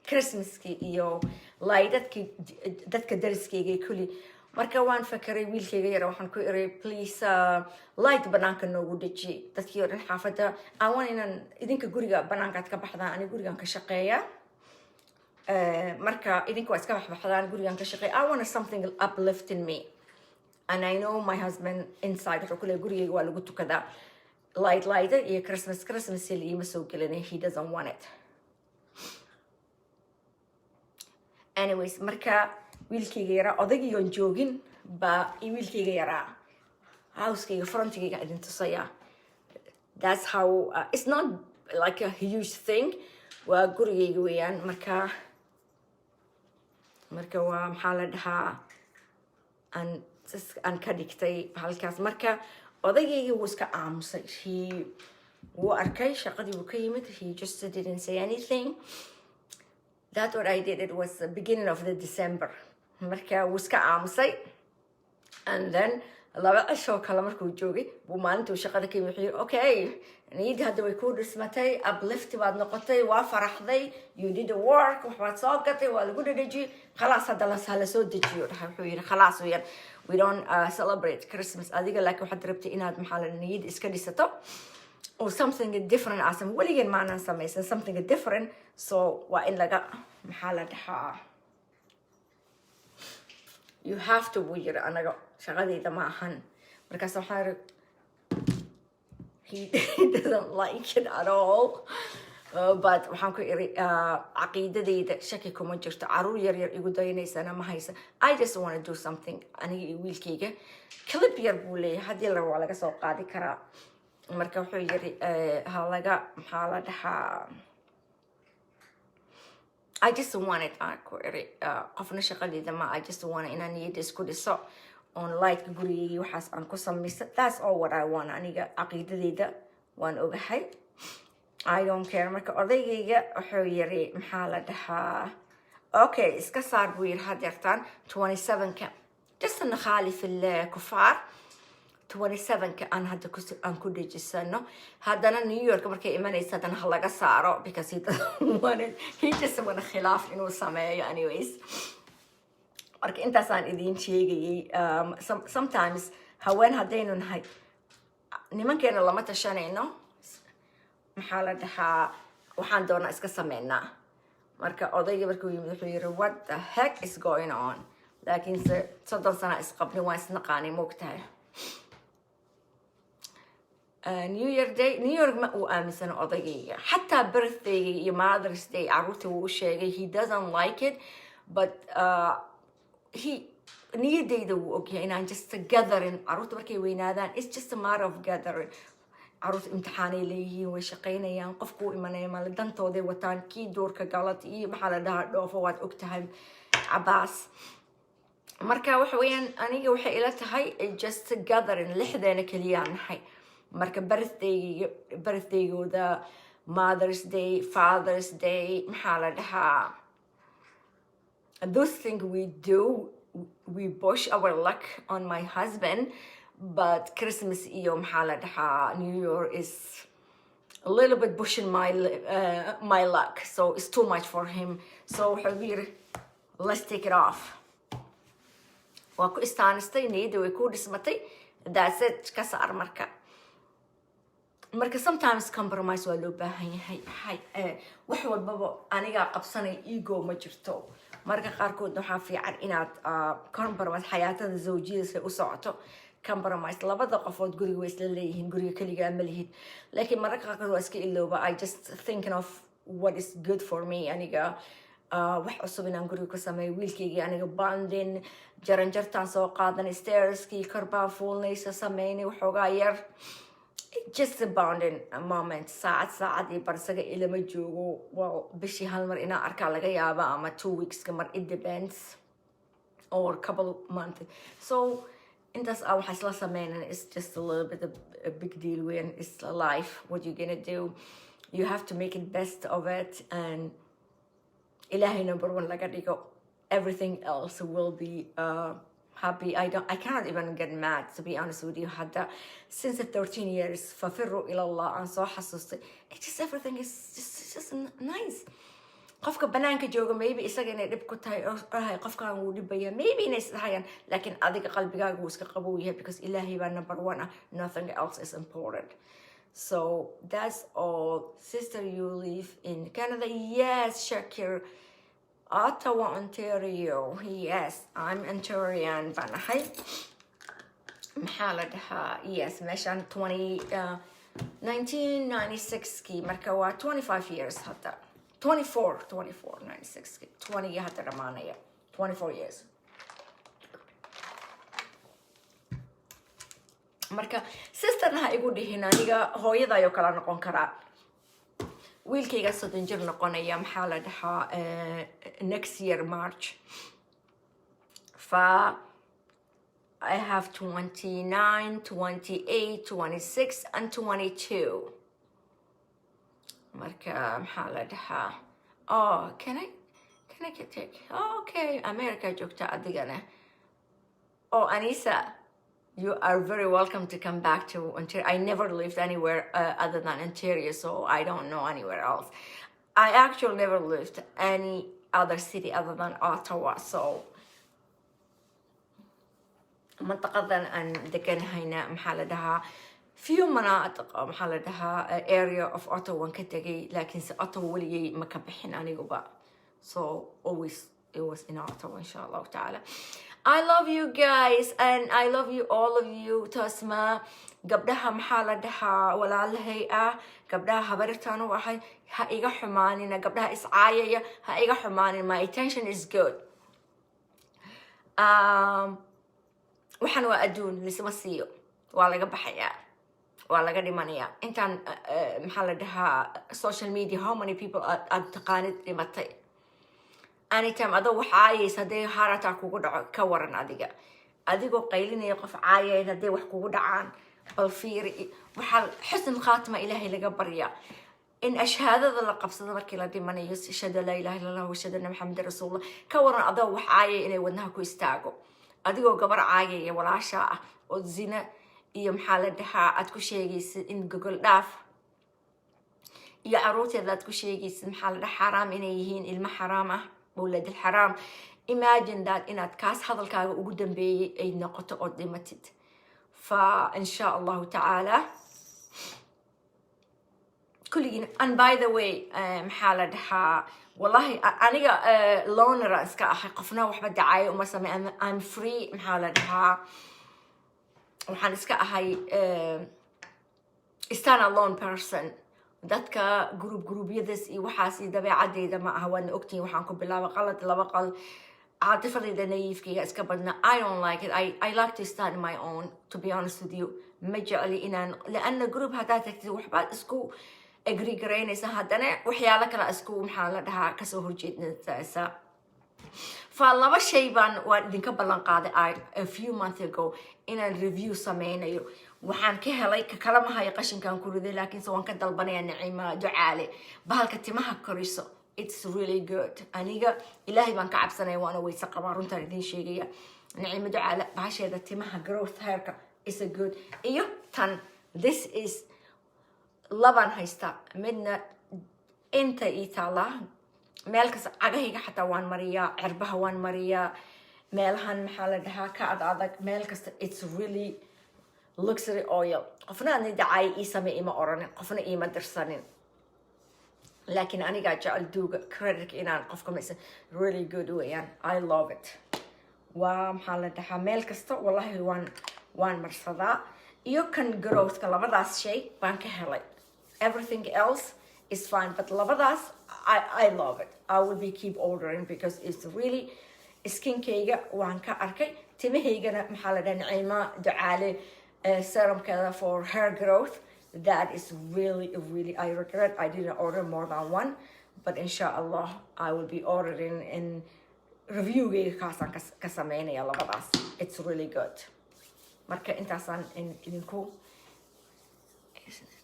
Christmaskii iyo laydadkii dadka dariskayga kulli. Marka waan fakeray, wiilkayga yara waxaan ku iray, "Please, light banaanka noogu deji dadkii oo dhan xaafadda aan inaan idinka guriga banaankaad ka baxdaan, ani gurigan ka shaqeeya. Marka idinka waa iska baxbaxdaan, gurigan ka shaqeeya. I want something uplifting me, and I know my husband inside wuxuu ku leeyahay, gurigayga waa lagu tukadaa, light lighter iyo Christmas Christmas iima soo gelinay." He doesn't want it anyways. Marka wiilkayga yaraa, odaygiion joogin baa wiilkayga yaraa housekayga frontigayga idin tusaya. That's how, it's not like a huge thing, waa gurigayga weeyaan. Marka waa, maxaa la dhahaa, aan ka dhigtay halkaas. Marka odaygayga wuu iska aamusay. He wuu arkay, shaqadii wuu ka yimid. He just didn't say anything. That what I did, it was the beginning of the December. Marka wuu iska aamusay, and then laba cishoo kale markuu joogay buu maalintuu shaqada ka yimid wuxuu yiri, "Okay, niyadii hadda way kuu dhismatay, uplift baad noqotay, waa faraxday, you did the work, waxbaad soo gatay, waa lagu dhadhejiyey, khalaas, hadda hala soo dejiyo," dhahay. Wuxuu yiri, "Khalaas weeyaan, we don't celebrate Christmas. Adiga laakiin waxaad rabtay inaad, maxaa la, niyad iska dhisato or something different asan weligeen maanan samaysan, something different, so waa in laga, maxaa la dhahaa, you have to," buu yiri. "Anaga shaqadayda ma ahan." Markaas waxaa yiri, he doesn't like it at all. But waxaan ku iri, caqiidadayda shaki kuma jirto, caruur yar yar igu daynaysana ma haysa. I just want to do something aniga iyo wiilkayga. Clip yar buu leeyahay, haddii la rabo waa laga soo qaadi karaa. Marka wuxuu yiri, ha laga, maxaa la dhahaa, I just want it, aan ku iri, qofna shaqadeyda ma, I just want inaan niyadda isku dhiso on lightka gurigeygii waxaas aan ku samaysto. That's all what I want. Aniga caqiidadeyda waan ogahay. I don't care. Marka odaygayga wuxuu yiri, maxaa la dhahaa, okay, iska saar buu yiri hadeertaan 27ka, just نخالف الكفار. 27ka aan hadda aan ku dhejisano. Haddana New York markay imanaysa haddana ha laga saaro, because he doesn't want it. He just want khilaaf inuu sameeyo. Anyways, marka intaasaan idiin sheegayay. Sometimes haween haddaynu nahay, nimankeena lama tashanayno. Maxaa la dhahaa, waxaan doonaa iska sameynaa. Marka odayga markuu yimid wuxuu yiri, "What the heck is going on?" Laakiinse 30 sana isqabnay, waan isnaqaanay, moogtahay. New Year Day, New York ma uu aaminsano odaygayga. Xataa birthday iyo Mother's Day caruurta wuu u sheegay, he doesn't like it, but he niyadayda wuu ogyahay inaan just gathering. Caruurta markay weynaadaan, it's just a matter of gathering. Caruurta imtixaanay leeyihiin, way shaqaynayaan, qofku u imanaya male, dantooday wataan, kii duurka galad iyo maxaa la dhahaa dhoofo, waad ogtahay, Cabaas. Marka waxa weeyaan, aniga waxay ila tahay just gathering, lixdeena keliyaan nahay. Marka birthday, birthdaygooda, Mother's Day, Father's Day, maxaa la dhahaa, those things we do, we push our luck on my husband. But Christmas iyo maxaa la dhahaa New Year is a little bit pushing my luck, so it's too much for him. So wuxuu igu yiri, "Let's take it off." Waa ku istaanistay, niyadda way ku dhismatay, that's it, ka saar. Marka sometimes compromise waa loo baahan yahay. Wax walbaba anigaa qabsanay, ego ma jirto. Marka qaarkood waxaa fiican inaad compromise, xayaatada zawjiyada say u socoto, compromise. Labada qofood guriga way isla leeyihiin, guriga keligaa ma lihid. Laakiin mararka qaarkood waa iska ilooba. I just thinking of what is good for me. Aniga wax cusub inaan guriga ku sameeyo, wiilkaygii aniga bonding, jaranjartaan soo qaadanay, stairskii korbaa fuulnaysa, sameynay waxoogaa yar, just a bonding moment. Saacad, saacad iyo barsaga ilama joogo. Well, bishii hal mar inaa arkaa laga yaaba, ama 2 weekska mar, it depends, or couple month. So intaas ah waxaa isla sameynan is just a little bit of a big deal when it's life. What you gonna do? You have to make it best of it, and Ilaahay number one laga dhigo, everything else will be happy. I don't, I cannot even get mad, to be honest with you. Hadda since the 13 years ففروا إلى الله aan soo xasuustay, it just, everything is just nice. Qofka banaanka jooga maybe isaga inay dhib ku tahay oo dhahay, "Qofkan wuu dhibaya," maybe inay isdhahayaan, laakiin adiga qalbigaaga wuu iska qabow yahay because Ilaahay baa number one ah. Nothing else is important. So that's all. Sister, you live in Canada? Yes, Shakir. Ottawa, Ontario. Yes, I'm Ontarian baan ahay. Maxaa la dhahaa, yes, meeshaan 20 1996kii, marka waa 25 years hadda, 24, 24, 96kii, 20 hadda dhamaanaya, 24 years. Marka sisterna ha igu dhihin, aniga hooyadayoo kala noqon karaa. Wiilkayga 30 jir noqonaya, maxaa la dhahaa, next year March. Fa I have 29, 28, 26 and 22. Marka maxaa la dhahaa, oh, can I get take? Oh, okay, America joogta adigana. Oh, Anisa, you are very welcome to come back to Ontario. I never lived anywhere other than Ontario, so I don't know anywhere else. I actually never lived any other city other than Ottawa, so منطقة aan deganahayna, maxaa la dhahaa, few مناطق, maxaa la dhahaa, area of Ottawa waan ka tegay, laakiinse Ottawa weligay ma ka bixin aniguba. So always it was in Ottawa, inshallah ta'ala. I love you guys and I love you, all of you. Tosma gabdhaha, maxaa la dhahaa, walaalahay ah, gabdhaha habarirtaan u ahay, ha iga xumaanina. Gabdhaha iscaayaya ha iga xumaanin. My intention is good. Waxaan waa adduun, lisma siiyo, waa laga baxayaa, waa laga dhimanayaa. Intaan maxaa la dhahaa, social media, how many people aad taqaanid dhimatay? Anytime adoo wax caayaysa hadday heart attack kugu dhaco, ka waran? Adiga adigoo qaylinaya qof caayayn hadday wax kugu dhacaan, bal fiiri. Waxaa xusn khaatima Ilaahay laga baryaa. In ashhaadada la qabsado markii la dhimanayo, "Ashhadu an laa ilaha illa Allah wa ashhadu anna Maxamedan rasuulullah." Ka waran adoo wax caayaya inay wadnaha ku istaago, adigoo gabar caayaya walaasha ah oo zina iyo, maxaa la dhahaa, aad ku sheegaysid in gogol dhaaf iyo caruurteeda aad ku sheegaysid, maxaa la dhaha, xaaraam inay yihiin, ilmo xaraam ah, mawlad alxaraam. Imagine that inaad kaas hadalkaaga ugu dambeeyey ay noqoto ood dhimatid. Fa in sha Allahu tacaala kulligiin. And by the way, maxaa la dhahaa, wallahi aniga loner aan iska ahay, qofna waxba dacaayo uma samey. I'm free, maxaa la dhahaa, waxaan iska ahay stand alone person. Dadka group gruubyadaas iyo waxaas iyo dabeecadeyda ma aha, waadna ogtihiin. Waxaan ku bilaaba qalad laba qal, caatifadayda nayiifkayga iska badna. I don't like it. I like to stand my own, to be honest with you. Ma jecli inaan, liana group haddaad tagtid, waxbaad isku agree garaynaysa, haddana waxyaalo kale isku, maxaa la dhahaa, kasoo horjeednaysa. Fa laba shay baan waan idinka ballan qaaday a few months ago inaan review sameynayo. Waxaan ka helay ka kala mahayo, qashinkan ku riday, laakiinse waan ka dalbanaya Naciima Ducaale bahalka timaha koriso. It's really good. Aniga Ilaahay baan ka cabsanaya, waana weyse qabaa, runtaan idin sheegaya. Naciima Ducaale bahasheeda timaha growth hairka is a good. Iyo tan, this is labaan haystaa, midna inta ii taalaa, meel kasta, cagahayga xataa waan mariyaa, cirbaha waan mariyaa, meelahan, maxaa la dhahaa, ka ad adag, meel kasta. It's really luxury oil. Qofna ani dacaayo ii same ima oranin, qofna iima dirsanin, laakiin anigaa jecel duuga creditka inaan qofka maysan. Really good weeyaan, I love it. Waa, maxaa la dhahaa, meel kasta wallahi waan marsadaa. Iyo kan growthka, labadaas shay baan ka helay. Everything else is fine, but labadaas I love it. I will be keep ordering because it's really skinkayga waan ka arkay, timahaygana, maxaa la dhaha, Naciima Ducaale serumkeeda for hair growth, that is really, really. I regret I didn't order more than one, but inshallah I will be ordering in reviewgayga kaasaan ka sameynaya labadaas. It's really good. Marka intaasaan idinku. Isn't it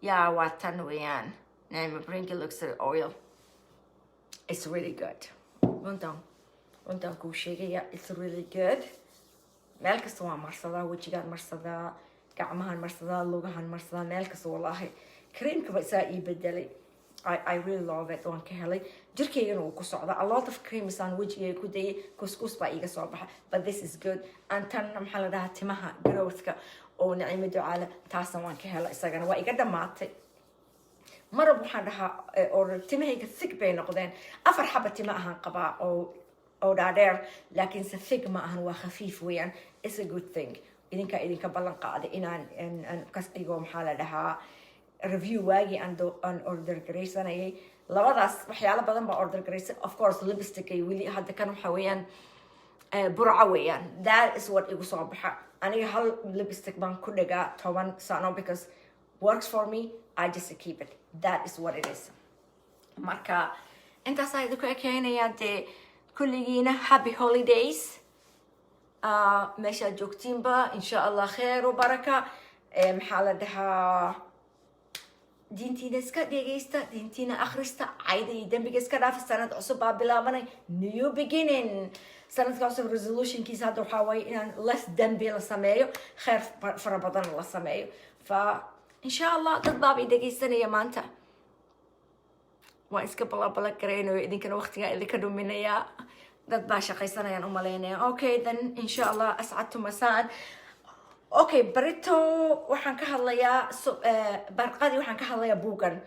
Yeah, waa tan weeyaan, Naima Brinky Luxury Oil. It's really good. Runtaan kuu sheegaya, it's really good. Meel kasta waan marsadaa, wejigaan marsadaa, gacmahan marsadaa, lugahan marsadaa, meel kasta wallaahi. Creamkaba isaa ii bedelay. I really love it, waan ka helay. Jirkaygana wuu ku socdaa. A lot of creams aan wejigayga ku dayay, kuskus baa iiga soo baxa, but this is good. And tan, maxaa la dhahaa, timaha growthka oo Naciimo Ducaale, taasna waan ka helay. Isagana waa iga dhammaatay. Marab waxaan dhahaa oo timahayga thick bay noqdeen. Afar xaba tima ahaan qabaa oo dhaadheer, laakiinse thick ma ahan, waa khafiif weeyaan. It's a good thing. Idinkaa idinka ballan qaaday inaan kas dhigo, maxaa la dhahaa, review waagii aan order garaysanayay labadaas. Waxyaalo badan baa order garaysay, of course lipstick ay weli hadda. Kan waxa weeyaan burco weeyaan. That is what igu soo baxa. Aniga hal lipstick baan ku dhagaa 10 sano because works for me. I just keep it. That is what it is. Marka intaasaa idinku ekeenayaa. Dee kulligiina happy holidays meeshaad joogtiinba, insha Allah kheer u baraka. Maxaa la dhahaa, diintiina iska dhegeysta, diintiina akhrista, cayda iyo dembiga iska dhaafa. Sanad cusub baa bilaabanay, new beginning. Sanadka cusub resolutionkiisa hadda waxaa waaye inaan less dembi la sameeyo, kheer fara badan la sameeyo. Fa insha Allah dad baaba i dhegeysanaya maanta. Waan iska balabala garaynayo, idinkana waqtigaa idinka dhuminayaa. Dad baa shaqaysanayaan u malaynaya. Okay then, insha Allah ascadtu masaan. Okay, barito waxaan ka hadlayaa barqadii waxaan ka hadlayaa buugan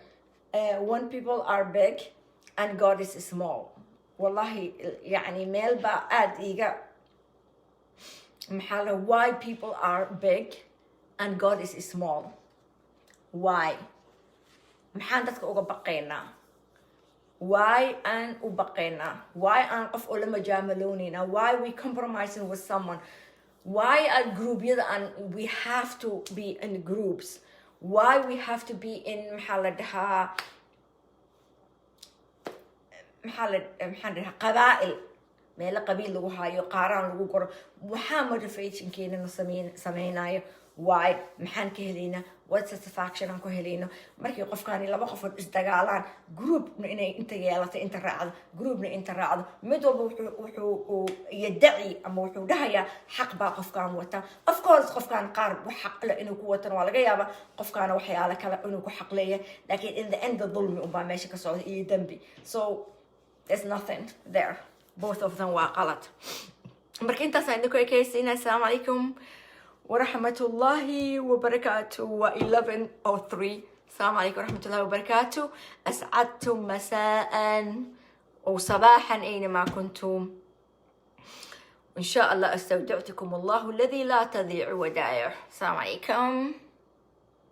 "When People Are Big and God Is Small". Wallahi yani meel baa aada iiga, maxaa la, why people are big and God is small. Why? Maxaan dadka uga baqaynaa? Why aan u baqaynaa? Why aan qof ula majaamaloonayna? Why we compromising with someone? Why are groupyada and we have to be in groups? Why we have to be in, maxaa la dhahaa, maxaan dhahaa, qabaa'il, meelo qabiil lagu hayo, qaaraan lagu goro? Waxaa motivationkeena na sameynayo. Why? Maxaan ka helaynaa? What satisfaction aan ku helayno markii qofkaani laba qofood isdagaalaan, groupna inay inta yeelato, inta raacdo, groupna inta raacdo, mid walba wuxuu uu yadaci ama wuxuu dhahayaa xaq baa qofkaan wata. Of course, qofkaan qaar wax xaq leh inuu ku watana waa laga yaabaa, qofkaana waxyaalo kale inuu ku xaq leeyahay, laakiin in the end the dulmi unbaa meesha ka socda iyo dembi. So there's nothing there. Both of them waa qalad. Marka intaasaan idinku ekeysiina. Assalaamu calaykum waraxmat ullahi wabarakaatu. Waa 11:03. السلام عليكم ورحمة الله وبركاته. أسعدتم مساء أو صباحا أينما كنتم. إن شاء الله أستودعتكم الله الذي لا تضيع ودائعه. السلام عليكم.